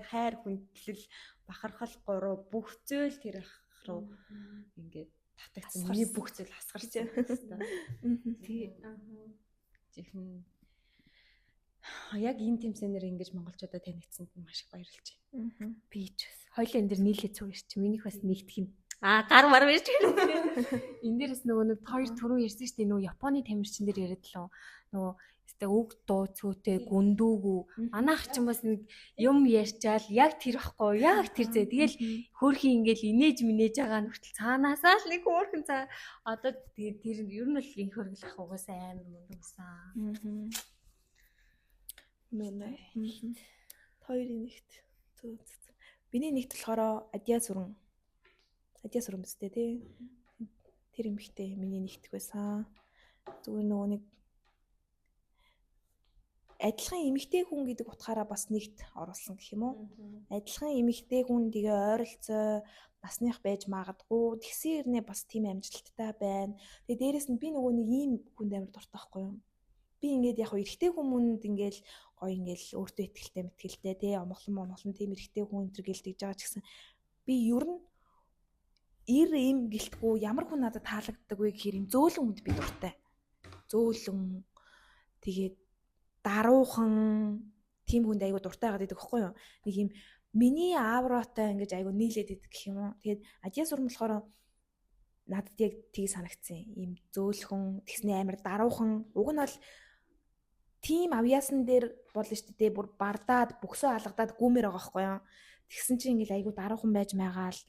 хайр хүндлэл бахархал гурав бүх зүйл тэр ах руу ингээд татагдсан. Миний бүх зүйл хасгарч байна. Тий. Жинхэнэ яг энэ тэмцээнээр ингэж монголчуудаа танигдсанд нь маш их баярлж байна. Би ч бас хоёлаа энэ дэр нийлээ цуг ирч. Минийх бас нэгдэх юм. Аа гар мар байж байна. Энэ дээрээс нөгөө нэг хоёр түрүү ярьсан шүү дээ. Нөгөө Японы тамирчин дээр яриад лөө. Нөгөө санагддаг. Үг дуу цөөтэй, гүндүүгүү. Манайх ч юм бас нэг юм ярьчаал яг тэр ихгүй, яг тэр зэ. Тэгэл хөөрхий ингээл инээж минээж байгаа нь хүртэл цаанаасаа л нэг хөөрхөн цаа. Одоо тэгээд тэр ер нь л инх хөргөл ах угаасаа амар мундаг байсан. Нүнэ. Хоёрын нэгт. Зөө. Миний нэгт болохоор Адья сүрэн. Адья сүрэн биз дээ тий. Тэр эмэгтэй миний нэгтэх байсан. Зүгээр нөгөө нэг адилхан эмэгтэй хүн гэдэг утгаараа бас нэгт оруулсан гэх юм уу? Адилхан эмэгтэй хүн тэгээ ойролцоо насных байж магадгүй. Тэгсэн хэрнээ бас тийм амжилттай байна. Тэгээ дээрэс нь би нөгөө нэг ийм хүнд амар дуртай байхгүй юу? Би ингээд яг эрэгтэй хүмүүнд ингээл гоё ингээл өөртөө ихтэй мэтгэлтэй тий омглон тийм эрэгтэй хүн энэ төр гэлдэж байгаа ч гэсэн би ер нь эр эм гэлтгүү ямар хүн надад таалагддаг вэ гэхээр юм зөөлөн хүнд би дуртай. Зөөлөн тэгээд даруухан тийм хүнд айгу дуртай байгаад идэх байхгүй юу? Нэг юм миний авратай ингэж айгу нийлээд идэх гэх юм уу? Тэгээд Адья сүрэн болохоор надад яг тийг санагдсан. Ийм зөөлхөн, тэгсний амар даруухан. Уг нь бол тийм авьяасан дээр болно шүү дээ. Бүр бардаад бөксөө алгадаад гүмээр байгаа байхгүй юу? Тэгсэн чинь ингээл айгу даруухан байж майгаал.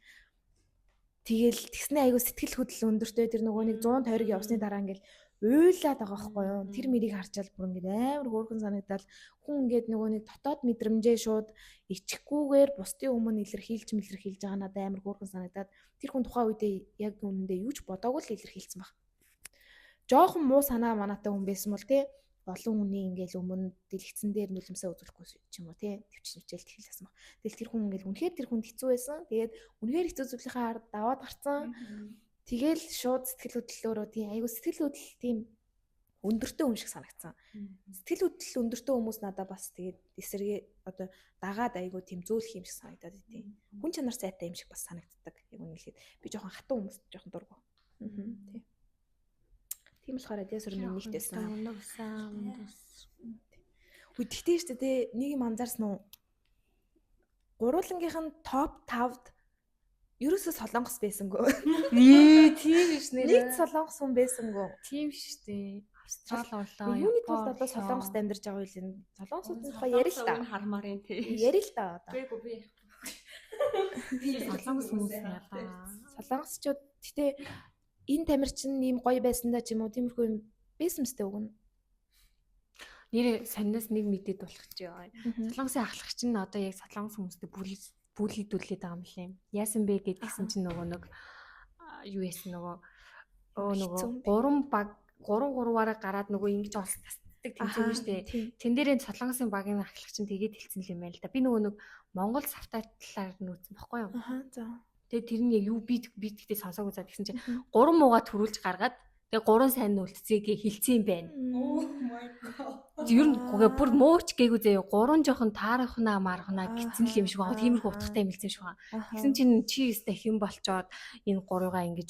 Тэгэл тэгснээ айгу сэтгэл хөдлөл өндөртэй тэр нөгөө нэг 100 тойрог явсны дараа ингээл уйлаад байгаа байхгүй юу? Тэр мэрийг харчаал бүр ингээд амар хөөрхөн санагдал хүн ингээд нөгөө нэг дотоод мэдрэмжээ шууд ичихгүйгээр бусдын өмнө илэрхийлж мэлэрхийлж байгаа надад амар хөөрхөн санагдаад тэр хүн тухайн үедээ яг үнэндээ юу ч бодоогүй л илэрхийлсэн баг. Жохон муу санаа манаатай хүн байсан бол тий олон хүний ингээл өмнө дэлгэцэн дээр нулимсаа үзүүлэхгүй ч юм уу тий төвч хичээл тэхэлсэн баг. Тэгэл тэр хүн ингээл үнэхээр тэр хүнд хэцүү байсан. Тэгээд үнэхээр хэцүү зүйлийнхаа ард даваад гарцсан. Тэгэл шууд сэтгэл хөдлөлөөрөө тийм айгу сэтгэл хөдлөл тийм өндөртэй хүн шиг санагдсан. Сэтгэл хөдлөл өндөртэй хүмүүс надад бас тэгээд эсэргээ одоо дагаад айгу тийм зөөлөх юм шиг санагдаад идэв. Хүн чанар сайтай юм шиг бас санагддаг. Яг үнэ хэлэхэд би жоохон хатан хүмүүст жоохон дургу. Тийм. Тийм болохоор Адья сүрэн нэгт байсан. Үгүй тэгтээ шүү дээ нэг юм анзаарсан уу? Гурвуулангийнх нь топ 5-д ерөөсөө солонгос байсангүй. Тийм биш нэрээ. Нэг солонгос хүн байсангүй. Тийм шүү дээ. Австрал орлоо. Юуны тулд одоо солонгост амьдарч байгаа үйл энэ солонгосууд тухай ярил л та. Хармаар юм тий. Ярил л та одоо. Үгүй би ярихгүй. Би солонгос хүмүүс ялаа. Солонгосчууд гэтээ энэ тамир чинь ийм гоё байсан да ч юм уу тиймэрхүү юм байсан мэт үг нь. Нэрээ сонноос нэг мэдээд болох чи яа. Солонгосын ахлагч нь одоо яг солонгос хүмүүстэй бүлийдүүлээд байгаа юм лээ. Яасан бэ гэдгсэн чинь нөгөө нэг юу яасан нөгөө гурван баг 3-3-аараа гараад нөгөө ингэж олс тасдаг тэмцээн шүү дээ. Тэн дээрээ солонгосын багийн ахлагч нь тэгээд хэлсэн юм байна л да. Би нөгөө нэг Монгол савтай талаар нүүцсэн баггүй юу? Аха за. Тэгээ тэр нь яг юу би тэгтээ сонсоогүй за тэгсэн чинь 3 муугаа төрүүлж гаргаад тэгээ 3 сайн нь үлдсэйгээ хэлсэн юм байна. Oh my god. Ер нь бүр мууч гээгүй заяа 3 жоохон таарахнаа мархнаа гэсэн л юм шиг байгаа. Тиймэрхүү утгатай юм хэлсэн шиг байгаа. Тэгсэн чинь чи өстэй хэн болчоод энэ гурыгаа ингэж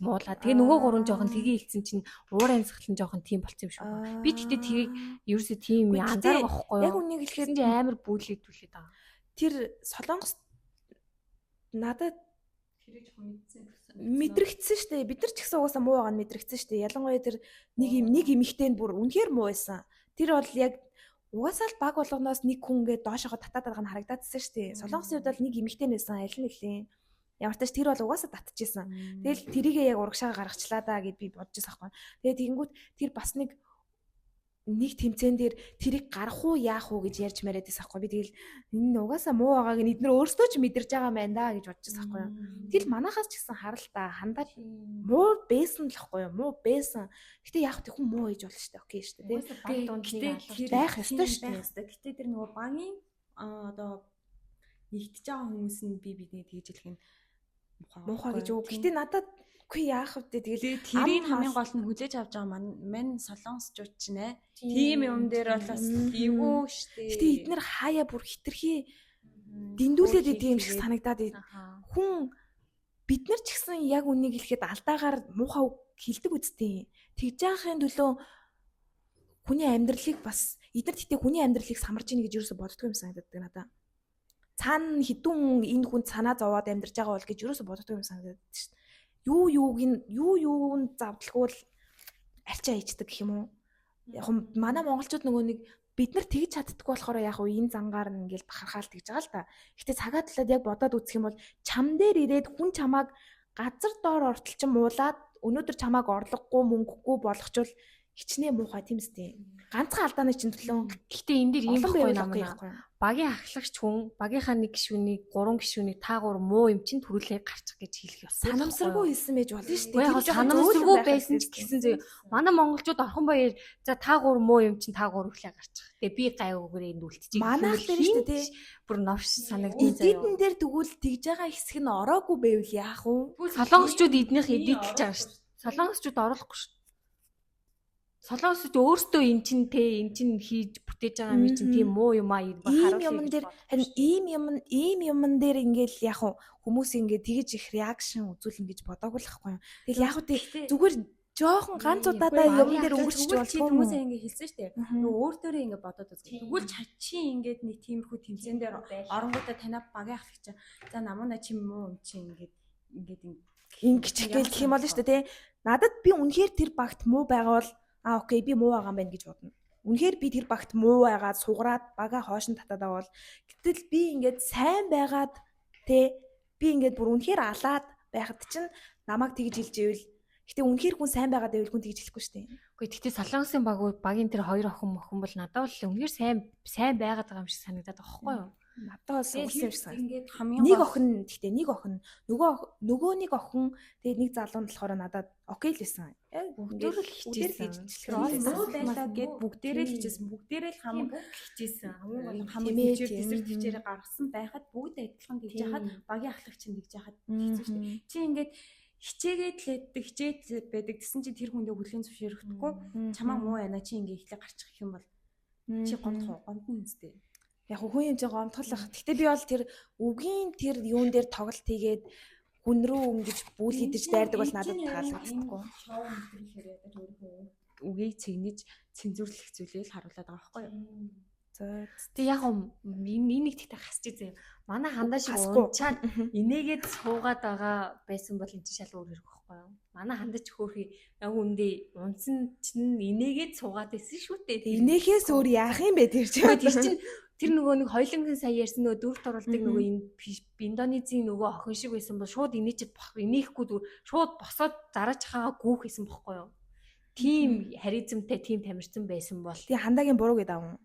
муулаа. Тэгээ нөгөө гурван жоохон тгий хэлсэн чинь уур амьсгал нь жоохон тийм болцсон юм шиг байна. Би тэгтээ тэрийг ерөөсөө тийм анзаарах байхгүй юу? Яг үнийг хэлэхэд чинь амар бүүлийдүүлээд байгаа. Тэр солонгос надад тэрийг жоохон мэдсэн гэсэн. Мэдрэгдсэн шүү дээ. Бид нар ч гэсэн угаасаа муу байгаа нь мэдрэгдсэн шүү дээ. Ялангуяа тэр нэг эмэгтэй нь бүр үнэхээр муу байсан. Тэр бол яг угаасаа л баг болгоноос нэг хүн ингээд доошогоо татаад байгаа нь харагдаадсэн шүү дээ. Солонгосын хувьд бол нэг эмэгтэй байсан аль нь нэлээ. Ямар ч тач тэр бол угаасаа татчихсан. Тэгэл тэрийгээ яг урагшаага гаргачлаа да гэд би бодож байсан байхгүй. Тэгээ тэгэнгүүт тэр бас нэг тэмцээн дээр тэрийг гарах уу яах уу гэж ярьж мариад байсан байхгүй. Би тэгэл энэ угаасаа муу байгааг нь эднэр өөрсдөө ч мэдэрч байгаа юм байна да гэж бодож байсан байхгүй юу. Тэгэл манахаас ч гэсэн харал та хандаад муу байсан л байхгүй юу. Муу байсан. Гэтэ яах вэ хүн муу хийж болно шүү дээ. Окей шүү дээ. Гэтэ байх ёстой шүү дээ. Гэтэ тэр нөгөө багийн одоо нэгтж байгаа хүмүүс нь би бидний тэгж хэлэх нь муухай гэж үү. Гэтэ надад үгүй яах вэ тэгэл тэрийг хамгийн гол нь хүлээж авч байгаа мань солонгосчууд чинь ээ. Тийм юм дээр бол бас эвгүй штэ. Гэтэ эднэр хаяа бүр хитрхи дэндүүлээд идэв юм шиг санагдаад хүн бид нар ч гэсэн яг үнийг хэлэхэд алдаагаар муухай үг хэлдэг үсттэй. Тэгж яахын төлөө хүний амьдралыг бас эднэр гэтээ хүний амьдралыг самарч ийн гэж юусоо боддгоо юм санагддаг надаа. Цаана хідүүн энэ хүн санаа зовоод амьдарч байгаа бол гэж юусоо боддгоо юм санагдаад шүү дээ. Юу юуг нь юу нь завдалгүй л арчаа ичдэг гэх юм уу? Яг манай монголчууд нөгөө нэг бид нар тэгж чаддаггүй болохоор яг уу энэ зангаар нь ингээл бахархаал тэгж байгаа л та. Гэтэ цагаа талаад яг бодоод үзэх юм бол чам дээр ирээд хүн чамааг газар доор ортол чинь муулаад өнөөдөр чамааг орлогогүй мөнгөгүй болгочвол хичнээн муухай тийм үстэй. Ганцхан алдааны чинь төлөө. Гэтэ энэ дэр ийм байхгүй юм. Багийн ахлагч хүн багийнхаа нэг гишүүнийг, гурван гишүүнийг та гур муу юм чинь төрүүлээ гарчих гэж хэлэх ёстой. Санамсаргүй хэлсэн байж болно шүү дээ. Тэр санамсаргүй байсан ч гэсэн зөө. Манай монголчууд орхон баяр за та гур муу юм чинь та гур өглөө гарчих. Тэгээ би гайгүйгээр энд үлдчихье. Манайх дээр шүү дээ тий. Бүр новш санагдсан заяа. Эдитэн дээр тэгвэл тэгж байгаа хэсэг нь ороогүй байвал яах вэ? Солонгосчууд эднийх эдитэлж байгаа шүү дээ. Солонгосчууд оруулахгүй шүү. Солонгосч өөртөө эн чин те эн чин хийж бүтээж байгаа юм чинь тийм муу юм аа харуулах юм дээр харин ийм юмн дээр ингээл яг хүмүүс ингээ тэгэж их реакшн үзүүлнэ гэж бодоагүй л байхгүй юм. Тэгэл яг үү зүгээр жоохон ганц удаадаа юм дээр өнгөрчих болдгоо хүмүүс ингээ хэлсэн шүү дээ. Нөгөө өөр төрөө ингээ бодоод үзсэн. Тэгвэл чи ингээд нэг тиймэрхүү тэмцээн дээр оронгуудаа танаа багийн ахлагч за намуна чи муу юм чи ингээд ингээд ингэчих гээл гэх юм болно шүү дээ те. Надад би үнэхээр тэр багт муу байгаа бол аа окей би муу байгаа юм байна гэж бодно. Үнэхээр би тэр багт муу байгаад сугараад бага хоош нь татаад байгаа бол гэтэл би ингээд сайн байгаад те би ингээд бүр үнэхээр алаад байхад чинь намайг тэгж хэлж ивэл гэтээ үнэхээр хүн сайн байгаад байвал хүн тэгж хэлэхгүй шүү дээ. Үгүй гэтээ Солонгосын багийн тэр хоёр охин бол надад бол үнэхээр сайн байгаад байгаа юм шиг санагдаад байгаа байхгүй юу? Надад бол суурсан юм шиг санагдав. Нэг охин гэтээ нэг охин нөгөө нэг охин тэгээд нэг залуу нь болохоор надад окей л байсан. Яг бүгдээр л хичээсэн. Муу байлаа гэд бүгдээрээ л хичээсэн. Бүгдээрээ л хамаг хичээсэн. Хамгийн хамаг хичээл тесэр төвчээрээ гаргасан байхад бүгд адилхан тэгж яхад багийн ахлагч нь тэгж яхад хэцүү шүү дээ. Чи ингээд хичээгээд л байдаг, хичээд байдаг гэсэн чи тэр хүндээ хүлээн зөвшөөрөхдөггүй. Чамаа муу байна чи ингээд эхлээ гарчих юм бол чи гомдох уу? Гомдно үстэй. Яг хүн юм чинь гомдохлох. Гэтэ би бол тэр үгийн тэр юун дээр тоглолт хийгээд хүн рүү ингэж бүлийдэж дайрдаг бол надад таалагддаггүй. Шоу мэдрэлээр ядаж өөрийнхөө үгийг цэгнэж цензуурлах зүйлийг л харуулад байгаа байхгүй юу? За. Тэг яг энэ нэг тэгтээ хасч изээ. Манай хандаа шиг унчаад инээгээд суугаад байгаа байсан бол энэ чинь шал өөр хэрэг байхгүй юу? Манай хандаа ч хөөхий яг үндэ унсан чинь инээгээд суугаад байсан шүү дээ. Инээхээс өөр яах юм бэ тэр чинь? Тэр чинь тэр нөгөө нэг хоёулангийн сая ярьсан нөгөө дүүрт оруулдаг нөгөө энэ Индонезийн нөгөө охин шиг байсан бол шууд инээчэд инээхгүй зүгээр шууд босоод зараж хаагаа гүүх байсан бохгүй юу? Тийм харизмтай, тийм тамирчин байсан бол. Тийм хандагийн буруу гэдэг аав.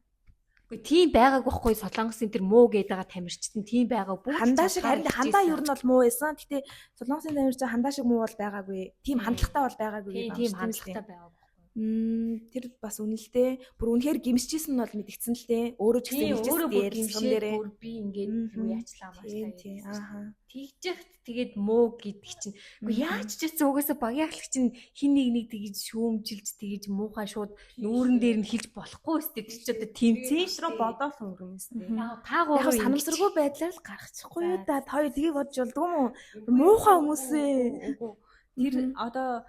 Үгүй тийм байгаагүй байхгүй Солонгосын тэр муу гэдэг байгаа тамирчид нь тийм байгаа бүгд. Хандаа шиг харин хандаа ер нь бол муу байсан. Гэтэ Солонгосын тамирчин хандаа шиг муу бол байгаагүй. Тийм хандлагатай бол байгаагүй юм байна. Тийм хандлагатай байгаагүй. Тэр бас үнэлтэй. Бүр үнэхээр гимсчихсэн нь бол мэдгдсэн л дээ. Өөрөө ч гэсэн хэлчихсэн ярилцсан дээрээ. Бүр би ингээд юу яачлаа маашлаа. Тийм. Ааха. Тэгж яхад тэгээд муу гэдэг чинь. Үгүй яаж ч гэсэн угаасаа багийн ахлагч чинь хин нэг нэг тэгж шүүмжилж тэгж муухай шууд нүүрэн дээр нь хэлж болохгүй өстэй. Тэр чи одоо тэмцээн шүү бодоол өнгөрнө өстэй. Яг та гурав санамсаргүй байдлаар л гаргачихгүй юу да. Та хоёр тгийг бодож болдгоо юм уу? Муухай хүмүүс ээ. Тэр одоо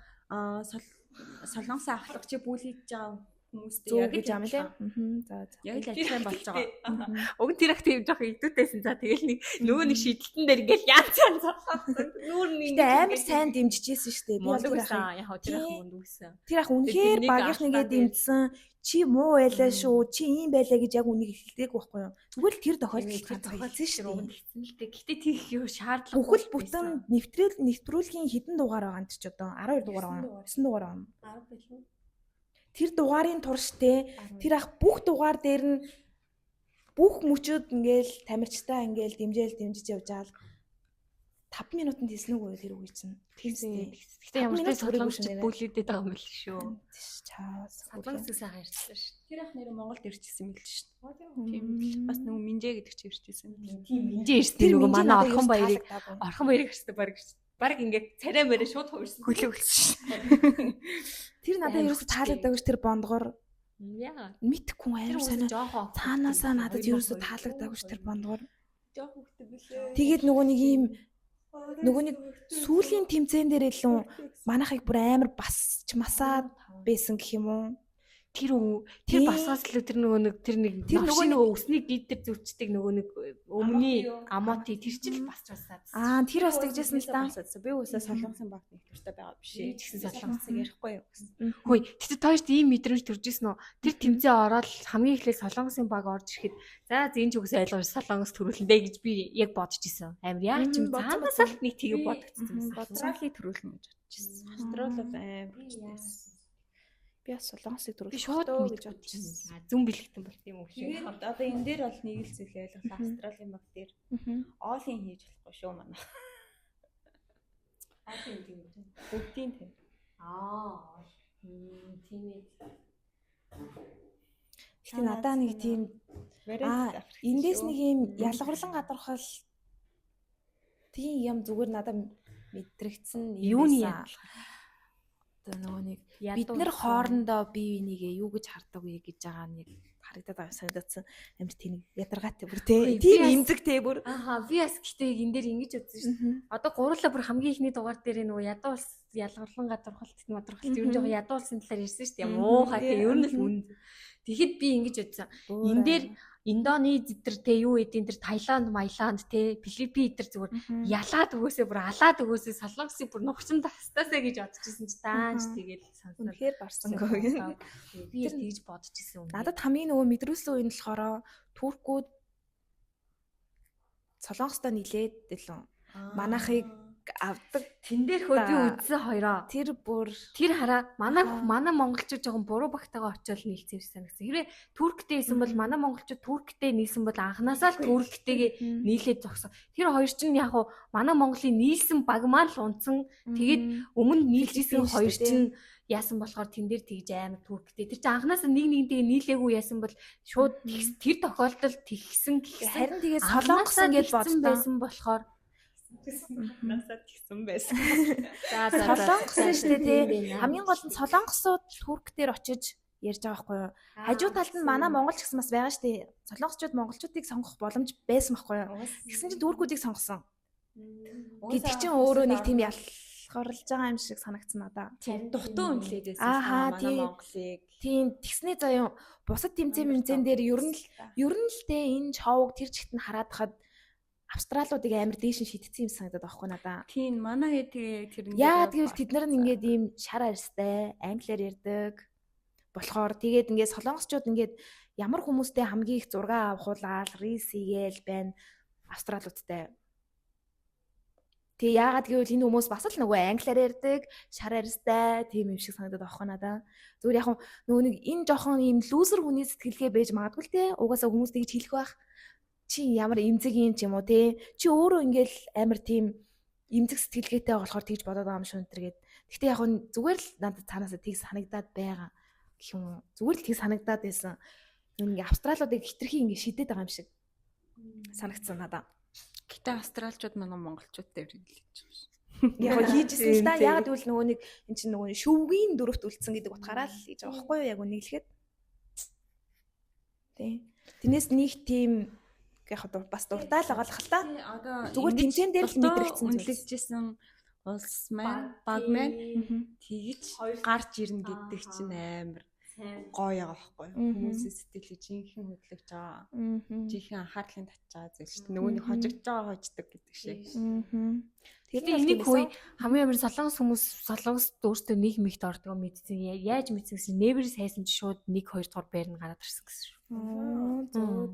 Солонгосын ахлагч бүлийдж байгаа хүмүүстэй яг л юм лээ. За за. Яг л адилхан болж байгаа. Уг нь тэр ах тийм жоох идүүтэйсэн. За тэгэл нэг нөгөө нэг шийдэлтэн дээр ингээл янз янз зарлаасан. Нүүр нь Гэтэ амар сайн дэмжижсэн шүү дээ. Би бол тэр ах яг тэр ах мөнд үгсэн. Тэр ах үнэхээр багийнх нэгээ дэмжсэн. Чи муу байлаа шүү. Чи ийм байлаа гэж яг үнийг хэлдэг байхгүй юу? Зүгээр л тэр тохиолдолд ганцхан шүү дээ. Тэгсэн л дээ. Гэтэ тийх юу шаардлага бүхэл бүтэн нэвтрүүлгийн хэдэн дугаар байгаа юм чи одоо 12 дугаар байгаа. 9 дугаар байгаа. 10 байлгүй. Тэр дугаарын турш те тэр ах бүх дугаар дээр нь бүх мөчөд ингээл тамирчтай ингээл дэмжээл дэмжиж явж байгаа л 5 минутанд хэлсэн үгүй тэр үгүй чинь. Тийм. Гэтэ ямар ч солонгосчд бүлийдэд байгаа юм л шүү. Тийш чаа. Солонгос сайхан ярьчихсан шүү. Тэр ах нэр Монголд ирчихсэн юм л шүү. Тийм. Бас нөгөө Минжээ гэдэг чи ирчихсэн юм л. Тийм Минжээ ирсэн нөгөө манай Орхон баярыг харсан баг ингээд царай мэрэ шууд хувирсан. Хөлөө өлсөн шүү. Тэр надад ерөөсө таалагдаагүй тэр бондгор. Яа. Мэдхгүй амар сонио. Цаанаасаа надад ерөөсө таалагдаагүй тэр бондгор. Жохон хөлтэй билээ. Тэгээд нөгөө нэг ийм нөгөө нэг сүүлийн тэмцээн дээр илүү манайхыг бүр амар басч масаад байсан гэх юм уу? Тэр тэр басаас л тэр нөгөө нэг тэр нэг тэр нөгөө өсний гид тэр зүвчдэг нөгөө нэг өмнөний амоти тэр чил бас басаад. Аа тэр бас тэгжсэн л та. Би үсээ солонгосын багт нэг дуртай байгаа биш ээ. Чи гэсэн солонгосыг ярихгүй юу гэсэн. Хөөе, тэгтээ тойрт ийм мэдрэмж төрж исэн үү? Тэр тэмцээн ороод хамгийн эхлээд солонгосын баг орж ирэхэд за энэ ч үгээс ойлгож солонгос төрүүлэн дээ гэж би яг бодож исэн. Амар яа ч юм цаанаас л нэг тийг бодогдсон юм. Австралийг төрүүлнэ гэж бодож исэн. Австрали бол амар хүчтэйсэн. Би бас солонгосыг төрүүлэх шууд гэж бодож исэн. Зүн бэлэгтэн болт юм уу шиг. Одоо энэ дээр бол нэг л зүйл ойлголоо. Австралийн баг дээр оолын хийж болохгүй шүү манай. Оолын гэдэг юм. Бүгдийн тийм. Аа. Тийм ээ. Гэтэ надаа нэг тийм эндээс нэг юм ялгарлан гадуурхал тийм юм зүгээр надаа мэдрэгдсэн юуны ядлах. Одоо нөгөө нэг бид нар хоорондоо бие бинийгээ юу гэж хардаг вэ гэж байгаа нэг харагдаад байгаа санагдсан. Амар тийм ядаргаатай бүр тийм эмзэг те бүр. Аха би бас гэтээ энэ дээр ингэж үзсэн шүү дээ. Одоо гурлаа бүр хамгийн ихний дугаар дээр нөгөө ядуу улс ялгарлан гадуурхалт мадурхалт ер нь жоохон ядуу улсын талаар ярьсан шүү дээ. Муухай те ер нь л үн. Тэгэхэд би ингэж үзсэн. Энэ дээр Индонез эдэр те юу эдийн тэр Таиланд, Майланд те Филиппин эдэр зүгээр ялаад өгөөсөө бүр алаад өгөөсөө Солонгосыг бүр нухчин тастаасаа гэж бодож исэн чи тааж тэгэл сансан. Үнэхээр барсангүй. Би яг тэгж бодож исэн юм. Надад хамгийн нөгөө мэдрүүлсэн үе нь болохоор туркууд Солонгостой нийлээд илүү манайхыг авдаг. Тэн дээр хөө би үзсэн хоёроо. Тэр бүр тэр хараа манай монголчууд жоохон буруу багтайгаа очиод нийлцсэн юм санагдсан. Хэрвээ турктэй байсан бол манай монголчууд турктэй нийлсэн бол анханасаа л турктэйгээ нийлээд зогсон. Тэр хоёр чинь яг хуу манай Монголын нийлсэн баг маань л унтсан. Тэгээд өмнө нийлж исэн хоёр чинь яасан болохоор тэн дээр тэгж амар турктэй. Тэр чинь анханасаа нэг нэгнтэйгээ нийлээгүй яасан бол шууд тэр тохиолдолд тэгсэн гэсэн. Харин тэгээд солонгос ингэж бодсон байсан болохоор насаа тэгсэн байсан. За за солонгос шүү дээ тий. Хамгийн гол нь солонгосууд турк дээр очиж ярьж байгаа байхгүй юу? Хажуу талд нь манай монголч гэсэн бас байгаа шүү дээ. Солонгосчууд монголчуудыг сонгох боломж байсан байхгүй юу? Тэгсэн чинь туркуудыг сонгосон. Гэдэг чинь өөрөө нэг тийм ялгарлаж байгаа юм шиг санагдсан надаа. Дутуу үнэлээд байсан манай Монголыг. Тийм тэгснээ заяа бусад тэмцээн дээр ер нь л те энэ шоуг тэр чигт нь хараад хахад Австралиудыг амар дээш нь шидсэн юм санагдаад байхгүй надаа. Тийм манай тэгээ тэр яагаад гэвэл тэд нар ингээд ийм шар арьстай англиар ярьдаг болохоор тэгээд ингээд солонгосчууд ингээд ямар хүмүүстэй хамгийн их зураг авахуулаад рилс хийгээл байна австралиудтай. Тэгээ яагаад гэвэл энэ хүмүүс бас л нөгөө англиар ярьдаг, шар арьстай тийм юм шиг санагдаад байхгүй надаа. Зүгээр яг нөгөө нэг энэ жоохон ийм лүүзер хүний сэтгэлгээ байж магадгүй л те. Угаасаа хүмүүс тэгж хэлэх байх. Чи ямар эмзэг юм ч юм уу те. Чи өөрөө ингээл амар тийм эмзэг сэтгэлгээтэй болохоор тэгж бодоод байгаа юм шүү энэ гээд. Гэхдээ яг нь зүгээр л надад цаанаасаа тэг санагдаад байгаа гэх юм уу. Зүгээр л тэг санагдаад байсан. Ингээ австралиудыг хитрхи ингээ шидэд байгаа юм шиг санагдсан надад. Гэтэ австралчууд манай монголчуудтай хэрэглэж байгаа шүү. Яг хийжсэн л да. Яг гэвэл нөгөө нэг эн чинь нөгөө шөвгийн дөрөвт үлдсэн гэдэг утгаараа л хийж байгаа байхгүй юу? Яг үнэглэхэд. Тий. Тэрнээс нэг тийм яг бас дуртай л байгаа л та. Одоо зүгээр тэмцээн дээр л мэдрэгдсэн үнэлэгдэжсэн улс маань баг маань тэгж гарч ирнэ гэдэг чинь амар гоё байгаа байхгүй юу? Хүмүүсийн сэтгэлийг жинхэнэ хөдлөж байгаа. Жинхэнэ анхаарлыг татж байгаа зүйл шүү дээ. Нөгөө нэг хожигдж байгаа хождог гэдэг шиг. Тэр нэг үе хамгийн амар солонгос хүмүүс солонгост өөртөө нэг мэгт ордгоо мэдсэн. Яаж мэдсэн гэсэн нээвэр сайсан чи шууд 1 2 дугаар байр нь гараад ирсэн гэсэн шүү. Зөө.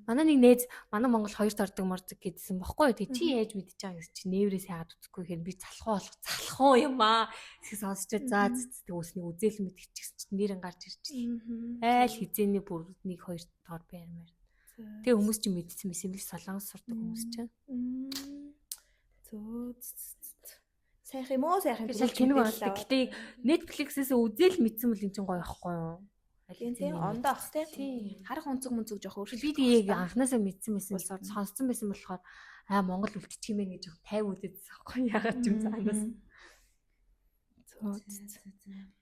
Манай нэг нээз манай Монгол хоёрт ордог мордог гэдсэн бохгүй юу? Тэг чи яаж мэдчихэж байгаа гэсэн чи нээврээ сайгаад үзэхгүй гэхээр би залхуу болох залхуу юм аа. Тэгсэн сонсчоо за зэ үүсний үзэл мэдчихсэн чи нэрэн гарч ирчихлээ. Айл хизээний бүр 1 2 дугаар байр мэр. Тэгээ хүмүүс чи мэдсэн мэсэн бил солонгос сурдаг хүмүүс чинь. Зөө. Сайхан юм уу сайхан. Тэр тэнэг байна. Гэтэ Netflix-ээс үзэл мэдсэн бол эн чинь гоё байхгүй юу? Тийм ондоо ах тийм. Харах өнцөг мөнцөг жоох өөрчлөлт. Би тэгээ яг анханасаа мэдсэн байсан болохоор сонссон байсан болохоор аа Монгол үлдчих юм бэ гэж жоох 50 үдээдсэн аахгүй яагаад ч юм цаанаас. Зөө.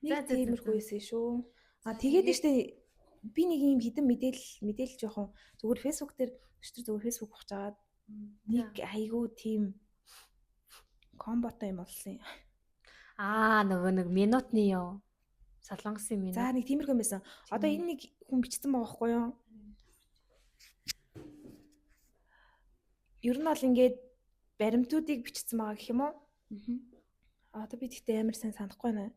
Нэг тиймэрхүү байсан шүү. А тэгээд штэ би нэг юм хідэн мэдээлэл жоохон зүгээр Facebook дээр өчтөр зүгээр Facebook ухаж агаад нэг айгүй тийм комботой юм болсон юм. Аа нөгөө нэг минутны юу? Солонгосын минь. За нэг тиймэрхүү юм байсан. Одоо энэ нэг хүн бичсэн байгаа байхгүй юу? Ер нь бол ингээд баримтуудыг бичсэн байгаа гэх юм уу? Одоо би тэгтээ амар сайн санахгүй байна.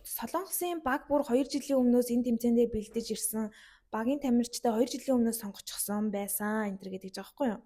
Солонгосын баг бүр 2 жилийн өмнөөс энэ тэмцээндээ бэлдэж ирсэн. Багийн тамирчтай 2 жилийн өмнөөс сонгочихсон байсан энэ төр гэдэг жаа байхгүй юу?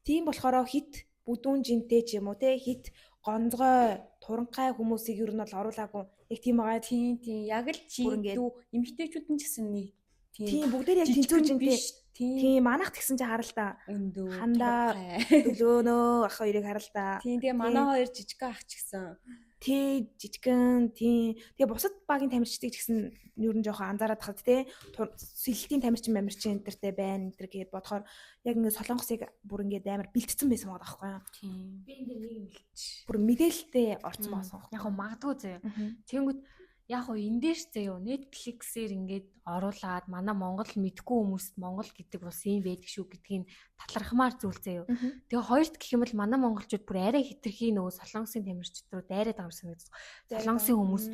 Тийм болохоор хит бүдүүн жинтэй ч юм уу те хит гонцгой туранхай хүмүүсийг ер нь бол оруулаагүй. Яг тийм байгаа. Тийм тийм яг л чи дүү эмэгтэйчүүд нь ч гэсэн нэг тийм бүгдээр яг тэнцүү жинтэй. Тийм манайх тэгсэн чи харал та. Өндөө хандаа өлөөнөө ах хоёрыг харал та. Тийм тэгээ манай хоёр жижигхэн ах ч гэсэн. Тий жижигхэн тийм. Тэгээ бусад багийн тамирчдыг ч гэсэн ер нь жоохон анзаараад хад тий. Сэлэлтийн тамирчин мамирчин энэ тэртэй байна энэ тэр гээд бодохоор яг ингээд Солонгосыг бүр ингээд амар бэлтцсэн байсан байгаа байхгүй юу? Тийм. Би энэ дэр нэг юм хэлчих. Бүр мэдээлэлтэй орцсон байсан байхгүй. Яг магадгүй заяа. Тэнгүүд яг уу энэ дээр ч заяа Netflix-ээр ингээд оруулаад манай Монгол мэдгүй хүмүүст Монгол гэдэг улс юм байдаг шүү гэдгийг талархмаар зүйл заяа. Тэгээ хоёрт гэх юм бол манай монголчууд бүр арай хитрхи нөгөө Солонгосын тамирчид руу дайраад байгаа юм санагдсан. Солонгосын хүмүүс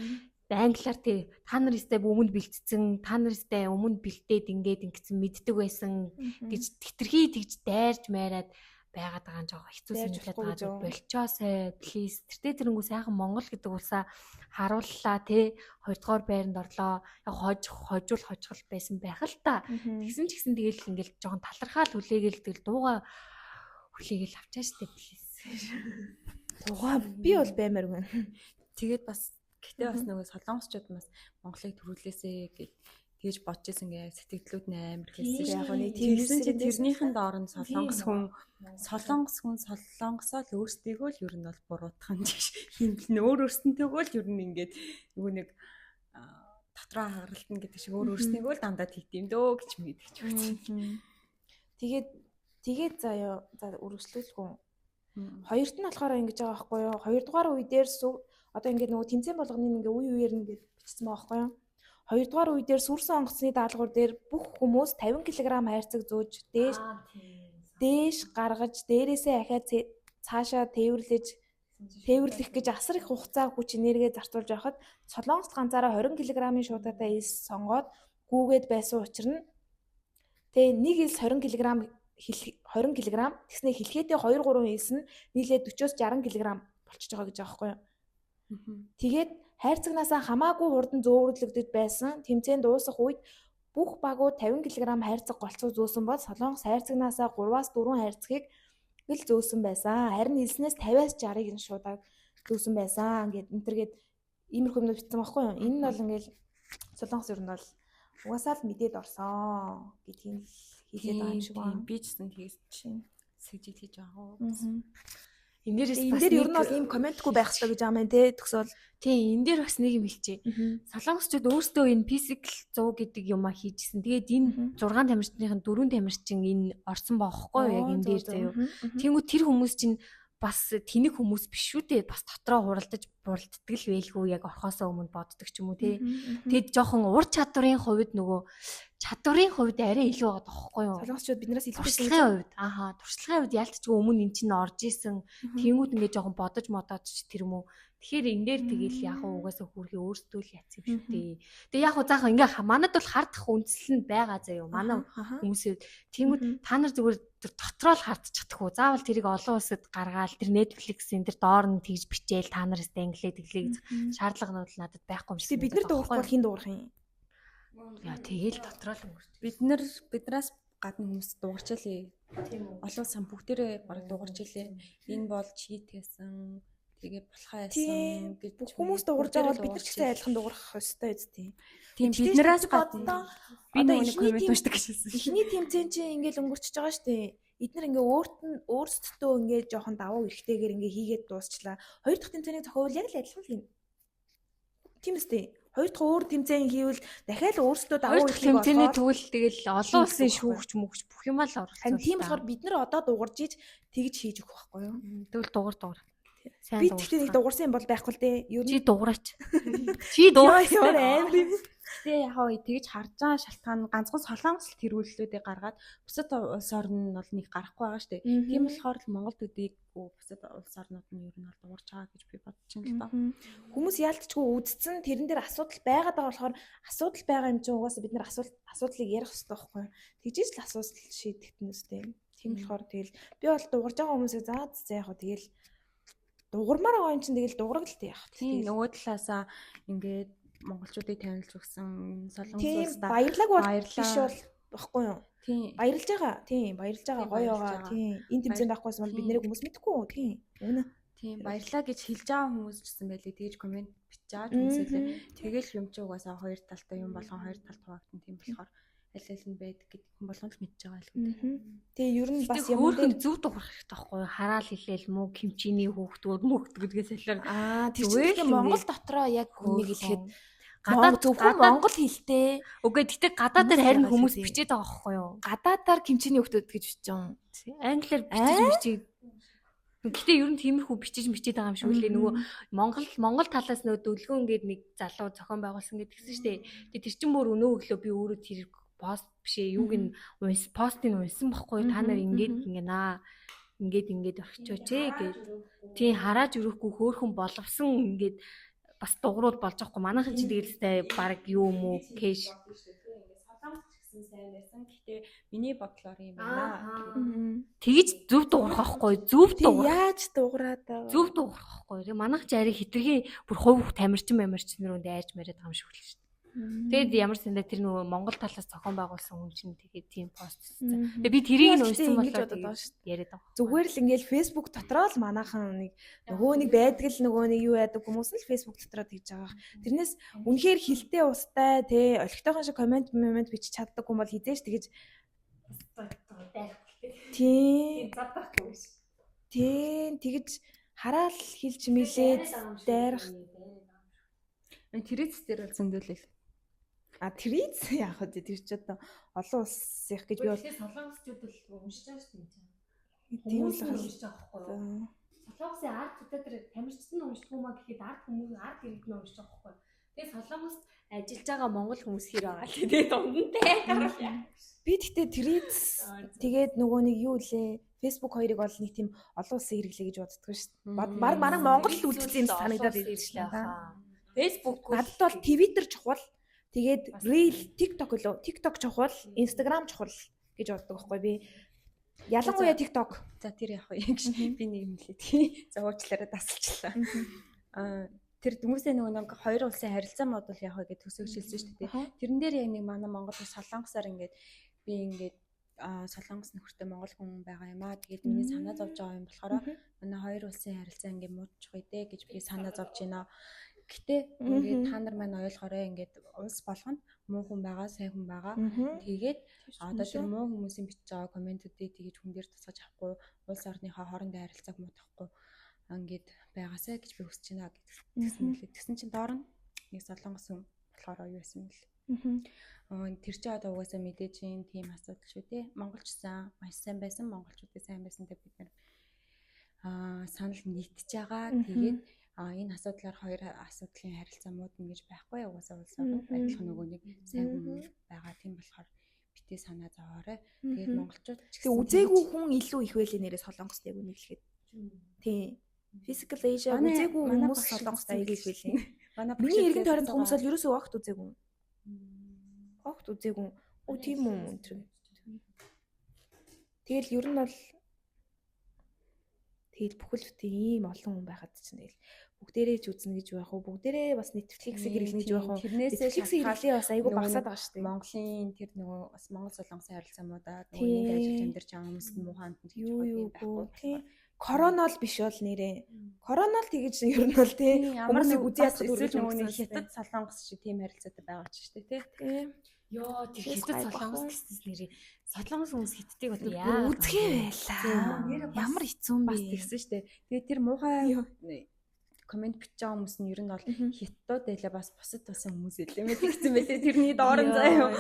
англиар тий та нар өстэй өмнө бэлтцэн, та нар өстэй өмнө бэлтээд ингээд ингэсэн мэддэг байсан гэж хитрхи тэгж дайрж майраад байгаад байгаа нь жоохон хэцүү санагдаад байгаа. Болчоосай please. Тэртээ тэрэнгүү сайхан Монгол гэдэг улсаа харууллаа тий. Хоёрдугаар байранд орлоо. Яг хож хожуул хожгол байсан байх л та. Тэгсэн ч гэсэн тэгэл ингээл жоохон талархаал хүлээгээл тэгэл дууга хүлээгээл авчаа штэ please. Дууга би бол баймаар байна. Тэгээд бас гэтээ бас нөгөө солонгосчууд бас Монголыг төрүүлээсэй гэж тэгж бодож исэн гээ сэтгэлдлүүд нь амар хэлсэн шүү. Яг нэг тэгсэн чи тэрнийхэн доор нь солонгос хүн солонгосоо л өөрсдийгөө л ер нь бол буруутгах юм шиг хинт нь өөр өөрсөнтэйгөө л ер нь ингээд нөгөө нэг дотроо хагаралтна гэдэг шиг өөр өөрснийгөө л дандаа тэгдэм дөө гэж мэдэж өгсөн. Тэгээд заяа за үргэлжлүүлгүй. Хоёрт нь болохоор ингэж байгаа байхгүй юу? Хоёрдугаар үе дээр одоо ингээд нөгөө тэмцээн болгоны ингээ үе үеэр ингээд бичсэн байгаа байхгүй юу? Хоёрдугаар үе дээр сүрсэн онгоцны даалгавар дээр бүх хүмүүс 50 кг хайрцаг зөөж дээш гаргаж дээрээсээ ахиад цаашаа тээвэрлэх гэж асар их хугацаа хүч энерги зарцуулж байхад Солонгост ганцаараа 20 кг-ын шуудаатай элс сонгоод гүүгээд байсан учир нь тэ нэг элс 20 кг 20 кг тэгснэ хэлхээдээ 2 3 элс нь нийлээд 40-оос 60 кг болчихж байгаа гэж байгаа байхгүй юу. Тэгээд хайрцагнаасаа хамаагүй хурдан зөөвөрлөгдөж байсан. Тэмцээн дуусах үед бүх багууд 50 кг хайрцаг голцоо зөөсөн бол Солонгос хайрцагнаасаа 3-аас 4 хайрцгийг л зөөсөн байсан. Харин элснээс 50-аас 60-ыг нь шуудаг зөөсөн байсан гэд энтергээд иймэрхүү юмнууд бичсэн байхгүй юу? Энэ нь бол ингээл Солонгос ер нь бол угаасаа л мэдээд орсон гэдгийг хэлээд байгаа юм шиг байна. Би ч гэсэн тэгэж сэжиг хийж байгаа уу? Энэ дээрээс бас энэ дээр ер нь бол ийм комментгүй байх хэрэгтэй гэж байгаа юм те төгсөөл. Тийм энэ дээр бас нэг юм хэлчихье. Солонгосчууд өөрсдөө энэ physical 100 гэдэг юмаа хийжсэн. Тэгээд энэ 6 тамирчныхын 4 тамирчин энэ орсон баахгүй юу яг энэ дээр заяа. Тэнгүү тэр хүмүүс чинь бас тэнэг хүмүүс биш шүү дээ. Бас дотроо хуралдаж буралддаг л байлгүй яг орхосоо өмнө боддог ч юм уу те. Тэгэд жоохон ур чадварын хувьд нөгөө чадварын хувьд арай илүү байгаа байхгүй юу? Солонгосчууд биднээс илүү туршлагын хувьд. Ааха, туршлагын хувьд ялтчгүй өмнө эн чинь орж исэн. Тэнгүүд ингээд жоохон бодож модоод ч тэр юм уу. Тэгэхээр энэ дээр тэгэл яг угаасаа хүүрхий өөрсдөө л яц юм шүү дээ. Тэгээ яг заах ингээ манад бол хардах үндсэл нь байгаа заяа. Манай хүмүүсээ тэнгүүд та нар зүгээр тэр дотроо л хардчихдаг уу. Заавал тэрийг олон улсад гаргаал тэр Netflix-ийн тэр доор нь тэгж бичээл та нараас англиэ тэглээ гэж шаардлага нь бол надад байхгүй юм шиг. Бид нар дуурахгүй бол хэн дуурах юм? Яа тэгэл дотроо л өнгөрч. Бид нар биднээс гадна хүмүүс дуугарч илээ. Тийм үү. Олон сан бүгдээрээ бараг дуугарч илээ. Энэ бол чит гэсэн тэгээ болохоо яасан гэж бүх хүмүүс дуугарч байгаа бол бид нар ч гэсэн адилхан дуугарах ёстой биз тийм. Тийм биднээс гадна би нэг коммент уншдаг гэсэн. Эхний тэмцээн чинь ингээл өнгөрчихөж байгаа шүү дээ. Эднэр ингээ өөрт нь өөрсдөө ингээ жоохон давуу эрхтэйгээр ингээ хийгээд дуусчлаа. Хоёр дахь тэмцээнийг зохиовол яг л адилхан л юм. Тийм үстэй. Хоёр дахь өөр тэмцээн хийвэл дахиад өөрсдөө давуу эрхийг тэмцээний тэгвэл тэгэл олон улсын шүүгч мөгч бүх юм л оруулах. Харин тийм болохоор бид нар одоо дуугарч иж тэгж хийж өгөх байхгүй юу? Тэгвэл дуугар. Сайн Би тэгтээ нэг дуурсан юм бол байхгүй л дээ. Ер Чи нь дуураач. Чи дуураач. Ямар амар юм. Гэтэ яг хаа тэгж харж байгаа шалтгаан нь ганцхан солонгос л тэргүүллүүдийг гаргаад бусад улс орн нь бол нэг гарахгүй байгаа шүү дээ. Тийм болохоор л Монгол төдийгүй бусад улс орнууд нь ер нь бол дуурч байгаа гэж би бодож байна л доо. Хүмүүс яалтчгүй үдцэн тэрэн дээр асуудал байгаад байгаа болохоор асуудал байгаа юм чинь угаасаа бид нар асуудлыг ярих хэрэгтэй байхгүй юу? Тэгжиж л асуудал шийдэгдэнэ үстэй. Тийм болохоор тэгэл би бол дуурж байгаа хүмүүсээ заа заа яг хөө тэгэл дуурмаар байгаа юм чинь тэгэл дуураг л яах. Тийм нөгөө талаасаа ингээд монголчуудыг танилж өгсөн солонгос Тийм улсдаа баярлаг бол баярлаа. биш бол баггүй юу? Тийм Баярлж байгаа. Тийм баярлж байгаа Тийм, гоё баярлж байгаа. байгаа. Тийм энэ тэмцээнд авахгүйсэн бол бид Тийм. нэрийг хүмүүс мэдэхгүй. Тийм үнэ. Тийм баярлаа гэж хэлж байгаа хүмүүс ч гэсэн байлээ. Тэгэж комент бичиж байгаа ч хүмүүс байлээ. Тэгэл юм чи угаасаа хоёр талтай юм болгон хоёр талд хуваагдсан тийм болохоор аль аль нь байдаг гэдэг хүн болгон л мэдж байгаа л үү. Тэгээ ер нь бас Бас юм хөөхөн дээр зөв дуурах хэрэгтэй байхгүй юу? Хараал хэлээл муу кимчиний хүүхдүүд мөхтгүүдгээс солиор Аа тэр Зүгээр чинь л Монгол дотроо яг хүнийг хэлэхэд гадаад зөвхөн Монгол хэлтэй Үгүй гэтээ гадаадаар харин Хүмүүс хүмүүс яагаад бичээд байгаа байхгүй юу? гадаадаар кимчиний хүүхдүүд гэж бичиж байгаа юм. Англиар бичиж мичээд Гэтэ ер нь тиймэрхүү бичиж мичээд байгаа юм шиг үлээ. Нөгөө Монгол талаас нөгөө дөлгөөн гээд нэг залуу зохион байгуулсан гэдгсэн шүү дээ. Тэгээ тэр чинь бүр өнөө өглөө би өөрөө тэр пост бишээ юуг нь унс постыг нь унсан бохгүй та нар ингээд ингэнаа ингээд ингээд орхичооч ээ гэд. Тийм харааж өрөхгүй хөөхөн боловсон ингээд бас дугруул болж байгаа хгүй манайхан чи тэгэл баг юу юм уу кэш Солонгос ч гэсэн сайн байсан. Гэтэ миний бодлоор юм байна. Тэгж зөв дуурах байхгүй зөв Тийм дуурах яаж дуурайд байгаа. зөв дуурах байхгүй. Тэгээ манайх ч арай хитрхи бүр хувь тамирчин мамирчин рүү дайрч мариад байгаа юм шиг л шүү дээ. Тэгээд ямар сандаа тэр нөгөө Монгол талаас зохион байгуулсан хүн чинь тэгээд тийм пост хийсэн. Тэгээ би тэрийг нь уншсан ингэж болоо бодод байгаа шүү дээ. яриад байгаа. Зүгээр л ингээл Facebook дотроо л манайхан нэг нөгөө нэг байдаг л нөгөө нэг юу яадаг хүмүүс нь л Facebook дотроо тэгж байгаа. Тэрнээс үнэхээр хилтэй устай те олигтойхон шиг комент момент бичиж чаддаг хүн бол хизээш тэгэж тийм зав байхгүй ш. тийм тэгэж хараал хилж милээд дайрах Тэрэц дээр бол зөндөлөл. А триц яах вэ тэр чи одоо олон улсынх гэж би бол Солонгосчууд л уншиж байгаа шүү дээ. тийм л Хүмүүс нь хал. уншиж байгаа байхгүй юу? Солонгосын арт төдөө тэр тамирчид нь уншдаг юм а гэхэд арт хүмүүс арт иргэд нь уншиж байгаа байхгүй юу? Тэгээ Солонгост ажиллаж байгаа монгол хүмүүс хэр байгаа л тэгээ дундтай гарвал. Би тэгтээ триц тэгээд нөгөө нэг юу лээ Facebook хоёрыг бол нэг тийм олон улсын хэрэглээ гэж боддгоо шүү дээ. Баг манай Монгол л үлдсэн юм санагдаад байдаг шүү дээ. Facebook Надад бол Twitter чухал. Тэгээд Reel, TikTok лөө. TikTok чухал, Instagram чухал гэж боддог байхгүй би. Ялангуяа TikTok. За тэр яг вэ гэж би нэг юм хэлээ тий. За уучлаарай дасалчлаа. Аа тэр хүмүүсээ нөгөө нэг хоёр улсын харилцаа модул яг вэ гэж төсөөлшилсэн шүү дээ. Тэрэн дээр яг нэг манай Монгол улс Солонгосоор ингээд би ингээд Солонгос нөхөртэй монгол хүн байгаа юм аа. Тэгээд миний санаа зовж байгаа юм болохоор манай хоёр улсын харилцаа ингээд муудчих вэ дээ гэж би санаа зовж байна. Гэтэ ингээд та нар маань ойлгоорой ингээд улс болгоно муу хүн байгаа, сайн хүн байгаа. Тэгээд одоо тэр муу хүмүүсийн бичиж байгаа комментүүдийг тэгэж хүн дээр тусгаж авахгүй, улс орныхоо хоорондын харилцааг муутгахгүй ингээд байгаасай гэж би хүсэж байна гэсэн мөлий. Тэгсэн чинь доор нь нэг солонгос хүн болохоор юу байсан бэл. Тэр чинь одоо угаасаа мэдээж юм тийм асуудал шүү дээ. Монголчсан маш сайн байсан, монголчуудын сайн байсан деп бид нар санал нийтж байгаа. Тэгээд энэ асуудлаар хоёр асуудлын харилцаа муудна гэж байхгүй. Угаасаа улс орнд адилхан нөгөө нэг сайн хүн байгаа. Тийм болохоор битээ санаа зовоорой. Тэгээд монголчууд ч гэсэн үзээгүй хүн илүү их байлээ нэрээ солонгост яг үнийг хэлэхэд. Тийм. Physical Asia үзээгүй хүмүүс солонгост аягүй их байлээ. Манай Миний эргэн тойронд хүмүүс бол ерөөсөө огт үзээгүй. Огт үзээгүй. Оо тийм үү энэ. Тэгэл ер нь бол тэгэл бүхэл бүтэн ийм олон хүн байхад чинь тэгэл бүгдээрээ ч үзнэ гэж байх уу бүгдээрээ бас Netflix-ийг хэрэглэнэ гэж байх уу тэрнээсээ Netflix-ийн хэрэглээ бас айгүй багасаад байгаа шүү дээ. Монголын тэр нөгөө бас Монгол солонгосын харилцаа муудаад нөгөө нэг ажиллаж амьдарч байгаа хүмүүст муухай хандна гэж юу юу тийм корона л биш бол нэрээ. Корона л тэгэж ер нь бол тий хүмүүсийг үзий ядах эсвэл нөгөө нэг хятад солонгос шиг тийм харилцаатай байгаа ч шүү дээ тий. Йоо тэр хятад солонгос гэснээс нэрээ солонгос хүмүүс хятадыг одоо яа үзгээ байлаа. Ямар хэцүү юм бэ? Бас тэгсэн шүү дээ. Тэгээ тэр муухай комент бичиж байгаа хүмүүс нь ер нь бол хятадууд байлаа бас бусад улсын хүмүүс байлаа юм тэгсэн байлээ тэрний доор нь заяа.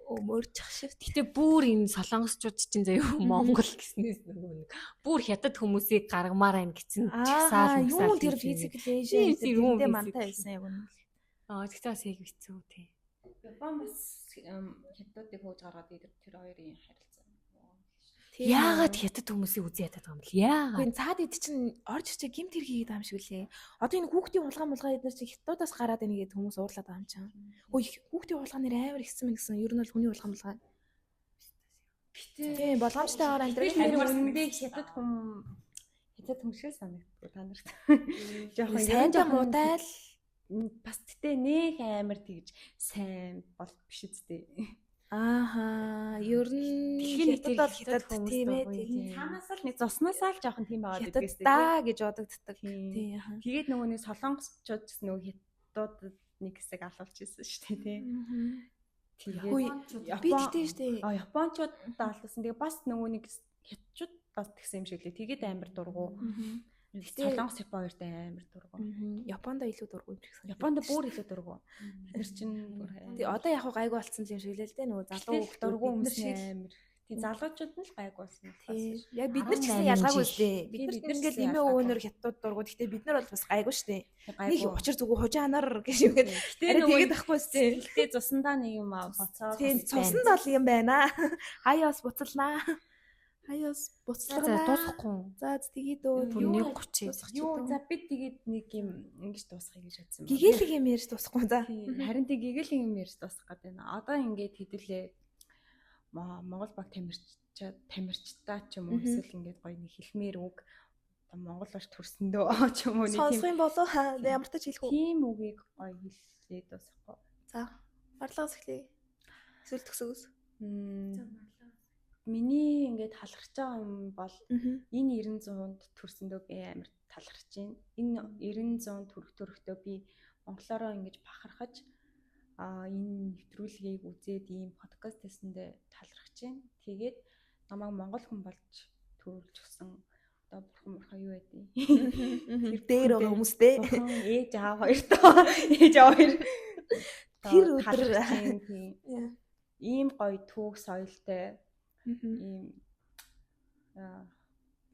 Өмөрчих шиг. Гэтэ бүр энэ солонгосчууд чинь заяа Монгол гэснээс нөгөө нэг бүр хятад хүмүүсийг гаргамаар байна гэсэн чагсаал юу тэр физикал Asia тэрнтэй мантай байсан яг үнэ. Аа тэгтээ бас яг хэцүү тий. Япон бас хятадыг хөөж гаргаад тэр хоёрын харилцаа. Яагаад хятад хүмүүсийг үзий ядаад байгаа юм бэл? Яагаад? Үгүй цаад ид чинь орж ирчээ гимт хэрэг хийгээд байгаа юм шиг үлээ. Одоо энэ хүүхдийн хулгай мулгай эднэр чинь хятадаас гараад байна гэдэг хүмүүс уурлаад байгаа юм чинь. Хөөе хүүхдийн хулгай нэр амар ихсэн мэн гэсэн. Ер нь бол хүний хулгай мулгай. Тийм болгоомжтойгоор амьдрах. Тэр үнэндээ хятад хүн хятад хүн шиг санагддаг та нарт. Жохон сайн муутай л бас гэтээ нэх амар тэгж сайн бол биш үстэй. Ааха, ер нь дэлхийн хятад бол хятад тийм ээ. Цаанаасаа л нэг зуснасаа л жоохон тийм байгаа гэдгээс тийм. Хятаддаа гэж бодогддог. Тийм. Тэгээд нөгөө нэг солонгосчууд гэсэн нөгөө хятадууд нэг хэсэг алуулж ирсэн шүү дээ тийм. Тэгээд би тэгтээ шүү дээ. А японочууд алуулсан. Тэгээд бас нөгөө нэг хятадчууд бас тэгсэн юм шиг лээ. Тэгээд амар дургу. Гэтэ Солонгос Япон хоёртой амар дургу. Японд илүү дургу юм шиг санагдав. Японд бүр илүү дургу. Бид нар чинь бүр тий одоо яг гайгүй болсон юм шиг лээ л дээ нөгөө залуу хүмүүс дургу хүмүүс амар. Тий залуучууд нь л гайгүй болсон. Тий яг бид нар ч гэсэн ялгаагүй үстэй. Бид нар ингээл нэмээ өвөнөр хятад дургу. Гэтэ бид нар бол бас гайгүй шүү дээ. Нэг учир зүгүү хужаанаар гэж юм гээд тэгээд ахгүй үстэй. Гэтэ цусандаа нэг юм буцаад. Тий цусанд бол юм байна. Хаяас буцалнаа. Хаяас буцалгана. За дуусахгүй. За тэгээд өө 1:30. Юу за бид тэгээд нэг юм ингэж дуусгая гэж бодсон юм. Гэгээлэг юм ярьж дуусахгүй за. Харин тэг гэгээлэг юм ярьж дуусгах гэдэг байна. Одоо ингээд хэдүүлээ Монгол баг тамирчтай ч юм уу эсвэл ингээд гоё нэг хэлмээр үг одоо Монгол болж төрсөндөө ч юм уу нэг тийм сонсох юм болов ямар ч хэлэх үү. Тийм үгийг гоё хэллээ дуусгахгүй. За марлаас эхлэе. Эсвэл төгсөгөөс. Миний ингээд талархаж байгаа юм бол энэ 90-100-нд төрсөндөө би амар талархаж байна. Энэ 90-100 төрөх төрөхдөө би монголоороо ингэж бахархаж энэ нэвтрүүлгийг үзээд ийм подкаст хийсэндээ талархаж байна. Тэгээд намайг монгол хүн болж төрүүлж өгсөн одоо бурхан мурхаа юу байдیں۔ Тэр дээр байгаа хүмүүстэй. Ээж аав хоёртоо. Ээж аав хоёр. Тэр өдөр ийм гоё түүх соёлтой ийм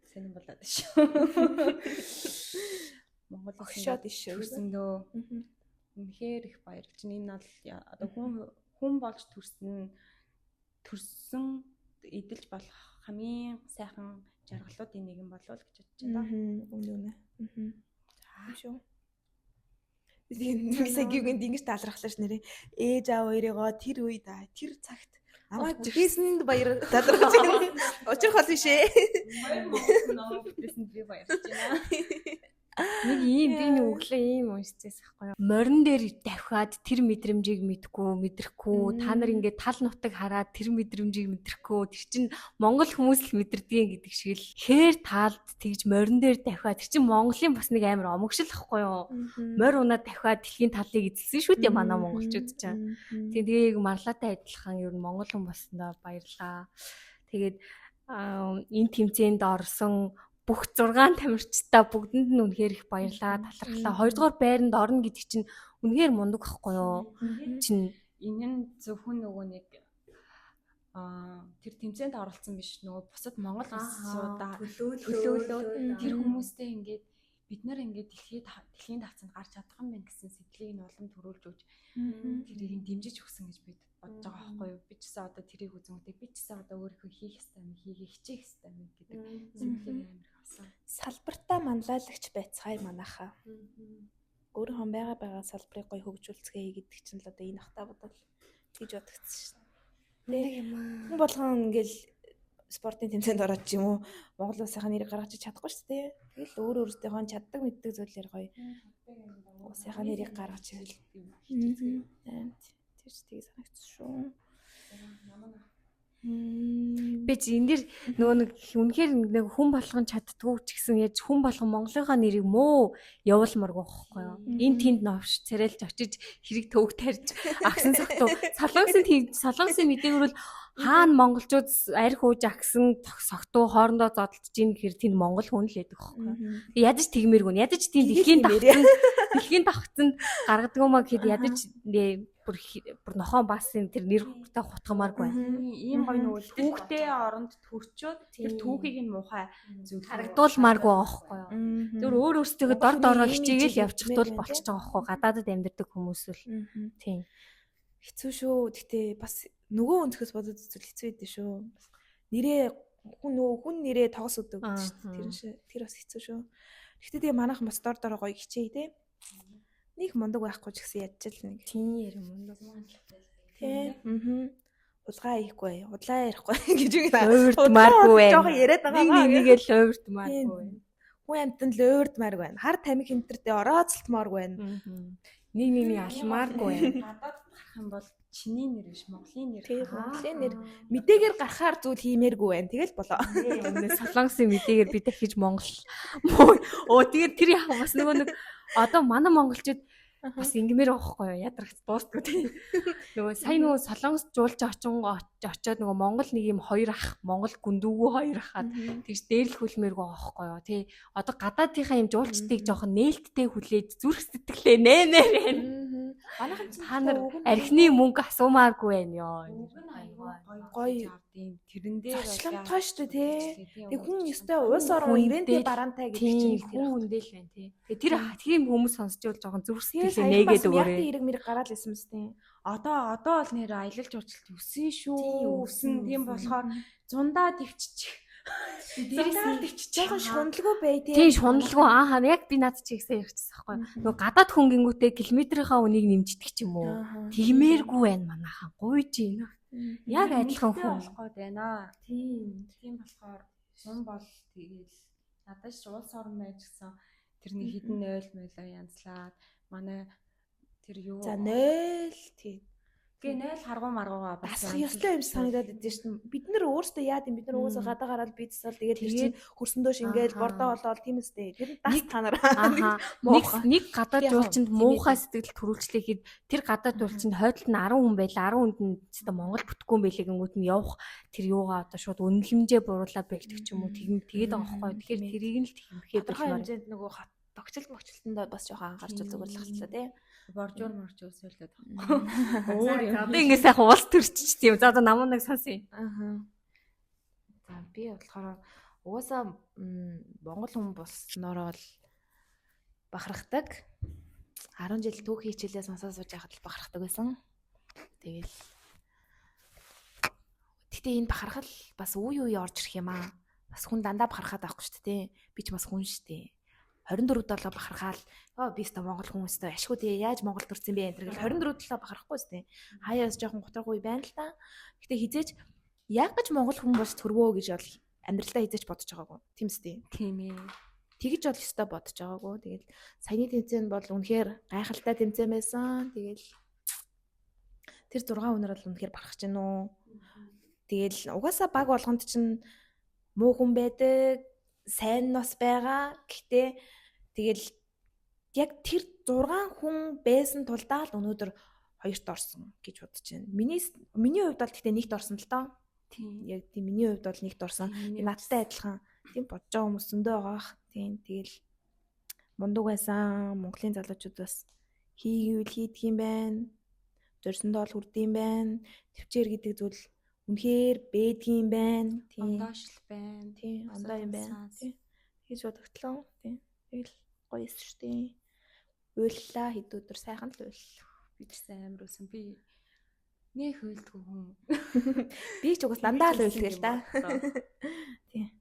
сонирн болоод шүү. Монгол огшоод ишээ. Төрсөндөө. Үнэхээр их баярлж байна. Энэ бол одоо хүн болж төрсөн эдэлж болох хамгийн сайхан жаргалуудын нэг юм болов л гэж бодож байна. Үнэ үнэ. За шүү. Тэгээд гівгэнд ингэж талархлаа ш нэрээ. Ээж аав хоёрыгоо тэр үед тэр цагт намайг бүтээсэнд баяр талархаж байна. Учрах бол биш ээ. Хоёр Монгол намайг бүтээсэнд би баярлж байна. Нэг ийм би нэг өглөө ийм уншчихсан байхгүй юу. Морин дээр давхиад тэр мэдрэмжийг мэдгүй, мэдрэхгүй. Та нар ингээд тал нутаг хараад тэр мэдрэмжийг мэдрэхгүй. Тэр чинь монгол хүмүүс л мэдэрдэг гэдэг шиг л хээр таалд тэгж морин дээр давхиад тэр чинь Монголын бас нэг амар омогшил байхгүй юу. Морь унаад давхиад дэлхийн талыг эзэлсэн шүү дээ манай монголчууд чинь. Тэгээ яг марлаатай адилхан ер нь монгол хүн болсондоо баярлаа. Тэгээд энэ тэмцээнд орсон бүх 6 тамирчдаа бүгдэнд нь үнэхээр их баярлаа, талархлаа. Хоёрдугаар байранд орно гэдэг чинь үнэхээр мундаг байхгүй юу? Чинь энэ нь зөвхөн нөгөө нэг тэр тэмцээнд оролцсон биш нөгөө бусад Монгол улсуудаа төлөөлөө тэр хүмүүстэй ингээд бид нар ингээд дэлхийн тавцанд гарч чадах юм байна гэсэн сэтгэлийг нь улам төрүүлж өгч тэрийг нь дэмжиж өгсөн гэж бид бодож байгаа байхгүй юу? Би ч гэсэн одоо тэрийг үзэнгүүтээ би ч гэсэн одоо өөрийнхөө хийх ёстой юм хийгээ хичээх ёстой юм гэдэг сэтгэлийг амар их авсан. Салбартаа манлайлагч байцгаая манайхаа. Өөрийнхөө байгаа салбарыг гоё хөгжүүлцгээе гэдэг чинь л одоо энэ хата бодвол гэж бодогдсон шин. Хүн болгон ингээл спортын тэмцээнд ороод ч юм уу Монгол улсынхаа нэрийг гаргаж чадахгүй шүү дээ. Тэгэл өөр өөртөөхөө чаддаг мэддэг зүйлээр гоё улсынхаа нэрийг гаргаж ивэл тэр ч тийг санагдсан шүү. Би ч энэ дэр нөгөө нэг үнэхээр нэг хүн болгон чаддгүй ч гэсэн яаж хүн болгон Монголынхаа нэрийг муу явуулмааргүй байхгүй юу. Энэ тэнд новш царайлж очиж хэрэг төвөг тарьж агсан согтуу солонгосын мэдээгээр бол хаана монголчууд арх ууж агсан согтуу хоорондоо зодолдож ийн гэхэр тэнд монгол хүн л байдаг байхгүй юу. Ядаж тэгмээргүй. Ядаж тийм дэлхийн давхцанд гаргадаг юм а гэхэд ядаж Бүр нохоон баасын тэр нэр хуртай хутгамааргүй байна. Ийм гоё нөгөө түүхтэй оронд төрчөөд тэр түүхийг нь муухай зүйл харагдуулмааргүй байгаа байхгүй юу. Зөв өөр өөрсдөө дор дороо хичээгээл явчих тул болчихж байгаа байхгүй гадаадад амьдардаг хүмүүс л. Тийм. Хэцүү шүү. Гэтэ бас нөгөө өнцгөөс бодод үзвэл хэцүү байдаг шүү. Нэрээ хүн нөгөө хүн нэрээ тогс өгдөг шүү дээ. Тэр шиг тэр бас хэцүү шүү. Гэтэ тэгээ манайхан бас дор дороо гоё хичээе те. Нэг мундаг байхгүй ч гэсэн ядчил нэг. Тийм ярь мундаг. Тэ. Аа. Хулгай хийхгүй, худлаа ярихгүй гэж үг. Уурдмааргүй байна. Жохон яриад байгаа. Нэг нэгээл уурдмааргүй байна. Хүн амьтан л уурдмааргүй байна. Хар тамхи энтертэй орооцолтмооргүй байна. Нэг нэг алмааргүй байна. Гадаад гарах юм бол чиний нэр биш, Монголын нэр. Тийм, Монголын нэр мэдээгээр гарахаар зүйл хиймээргүй байна. Тэгэл болоо. Солонгосын мэдээгээр би дахиж Монгол. Оо тэгээд тэр яах бас нөгөө нэг одоо манай монголчууд бас ингэмээр байгаа байхгүй юу? Ядрагц дуустгүй тийм. Нөгөө сая нөгөө Солонгос жуулч очоод нөгөө Монгол нэг юм хоёр ах, Монгол гүндүүгүү хоёр ахад тэгж дээрлэхүүлмээргүй байгаа байхгүй юу? Тий. Одоо гадаадынхаа юм жуулчдыг жоохон нээлттэй хүлээж зүрх сэтгэлээ нэ нэ нэ. Манайхан ч та нар архины мөнгө асуумааргүй байна ёо. Гоё авдیں۔ Тэрэн дээр зочломтой шүү дээ тий. Тэг хүн ёстой улс орон ирэнтэй бараантай гэдэг чинь хүн хүндэл байна тий. Тэгээ тэр тийм хүмүүс сонсч байвал жоохон зүрх сэтгэлээ нээгээд өгөөрэй. Яг хэрэг мэрэг гараал исэн мэт тий. Одоо бол нэр аялал жуулчлалт өссөн шүү. Өсөн. Тийм болохоор зундаа төвччих. Дээрээс нь жоохон шуналгүй бай тий. Тийм шуналгүй. Ааха яг би над чи ихсэн ярьчихсан байхгүй. Нөгөө гадаад хүн гингүүтээ километрийнхаа үнийг нэмждэг ч юм уу. Тиймэргүй байна манайхан. Гуйж байна. Яг адилхан хүн болох гээд байна. Тийм. Тийм болохоор зун бол тэгээл надад ч улс орон байж гисэн тэрний хідэн 0 мойлоо янзлаад манай тэр юу За 0 тий. Гэ 0 харгуу маргуугаа бас дасах ёстой юм санагдаад идэв шүү дээ. Бид нар өөрсдөө яад юм бид нар угаасаа гадаа гараад бизнес бол тэгээд тэр чинь хөрсөндөө шингээл бордоо болоод тийм үстэй. Тэр дас та нар нэг гадаад жуулчинд муухай сэтгэл төрүүлчлээ хэд тэр гадаад жуулчинд хойдолд нь 10 хүн байлаа. 10 хүнд нь өстө Монгол бүтггүй юм байлээ гингүүт нь явах тэр юугаа одоо шууд үнэлэмжээ буруулаа бэлтгэх ч юм уу тэгээд байгаа байхгүй. Тэгэхээр тэрийг нь л тэгмэхэд болохоор хэмжээнд нөгөө тогтчл могчлтонд бас жоохон анхаарч зүгээр л хальтлаа тий. Боржуур моржуур солиод байгаа. Өөр юм. Одоо ингэ сайхан улс төрчиж тийм. За одоо намуунаг сонсъё. Аа. За би болохоор угаасаа Монгол хүн болсноороо л бахархдаг. 10 жил түүхийн хичээлээ сонсоо сууж байхад л бахархдаг байсан. Тэгэл гэтээ энэ бахархал бас үе үе орж ирэх юм аа. Бас хүн дандаа бахархаад байхгүй шүү дээ. Би ч бас хүн шүү дээ. 24 7 бахархаал би өстө Монгол хүн өстө ашгүй тий яаж Монгол төрсэн бэ энэ гэл 24 7 бахархгүй өстө. Хаяас жоохон готрог үе байна л та. Гэтэ хизээч яг гэж Монгол хүн болж төрвөө гэж бол амьдралдаа хизээч бодож байгаагүй. Тийм үстэй. Тийм ээ. Тэгэж бол өстө бодож байгаагүй. Тэгэл саяны тэмцээн бол үнэхээр гайхалтай тэмцээн байсан. Тэгэл тэр 6 өнөр бол үнэхээр барах чинь үү. Тэгэл угаасаа баг болгонд чинь муу хүн байдаг, сайн нас байгаа. Гэхдээ тэгэл яг тэр 6 хүн байсан тулдаа л өнөөдөр хоёрт орсон гэж бодож байна. Миний хувьд бол гэхдээ нэгт орсон л доо. Тийм. Яг тийм миний хувьд бол нэгт орсон. Надтай адилхан тийм бодож байгаа хүмүүс зөндөө байгаа бах. Тийм тэгэл мундаг байсан. Монголын залуучууд бас хийгээвэл хийдэг юм байна. Зорьсондоо л хүрдэм байна. Төвчээр гэдэг зүйл үнэхээр бэдгийм байна. Тийм. Ондоошл байна. Тийм, ондоо юм байна. Тийм. Тэгж бодогдлоо. Тийм. Тэгэл гоё эс шүү дээ. Уйллаа хэд өдөр сайхан л уйллаа. Би ч гэсэн амар үлсэн. Би нэх уйлдгүй хүн. Би ч угаас дандаа л уйлдаг л да. Тийм.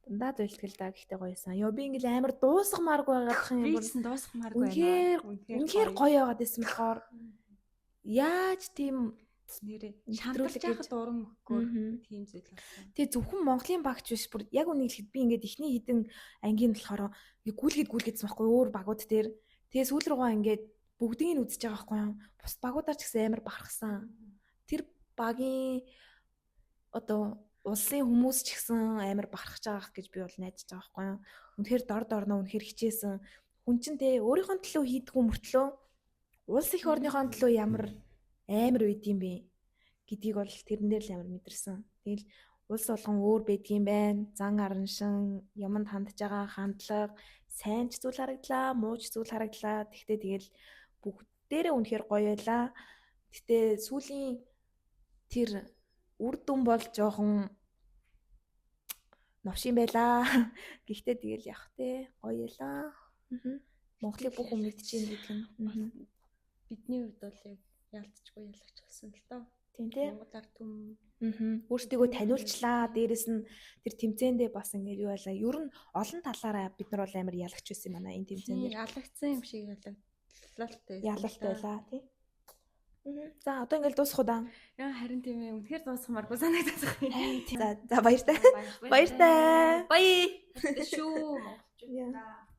Дандаа л уйлдаг л да. Гэхдээ гоёсан. Йоо би ингээл амар дуусгамааргүй байгаадах юм. Би ч гэсэн дуусгамааргүй байна. Үнэхээр гоё байгаад байсан болохоор яаж тийм нэрээ шантарч яхад урам өгөхгүй тийм зүйл болсон. Тэгээ зөвхөн Монголын багч биш бүр яг үнийг хэлэхэд би ингээд эхний хідэн ангийн болохоор ингээ гүйлгээд гүйлгээдсэн байхгүй өөр багууд дээр. Тэгээ сүүл рүүгээ ингээд бүгдийг нь үзэж байгаа байхгүй юу. Бус багуудаар ч гэсэн амар бахархсан. Тэр багийн одоо улсын хүмүүс ч гэсэн амар бахархаж байгаа гэж би бол найдаж байгаа байхгүй юу. Үнэхээр дор дорноо үнэхээр хичээсэн. Хүн чинь те өөрийнхөө төлөө хийдгүү мөртлөө улс их орныхоо төлөө ямар амар үйд юм бэ гэдгийг бол тэрэн дээр л амар мэдэрсэн. Тэгэл улс болгон өөр байдгийм байна. Зан араншин, юмд хандж байгаа хандлага, сайн ч зүйл харагдлаа, муу ч зүйл харагдлаа. Тэгтээ тэгэл бүгдээрээ үнэхээр гоё байлаа. Гэтэ сүүлийн тэр үр дүн бол жоохон новшин байлаа. Гэхдээ тэгэл явах те гоё ялаа. Монголыг бүх хүн мэдчихээн гэдэг нь. Бидний хувьд бол яг яалтчгүй ялагч болсон л доо. Тийм тий. Монгол ард түмэн. Өөрсдийгөө таниулчлаа. Дээрэс нь тэр тэмцээндээ бас ингээд юу байлаа. Ер нь олон талаараа бид нар бол амар ялагч байсан юм байна энэ тэмцээн дээр. Ялагдсан юм шиг ялалтай. Ялалт байлаа тий. За одоо ингээл дуусах уу даа. Яа харин тийм ээ. Үнэхээр дуусгамааргүй санагдаад байгаа юм. За за баяртай. Баяртай. Баяр. Шүү монголчуудаа.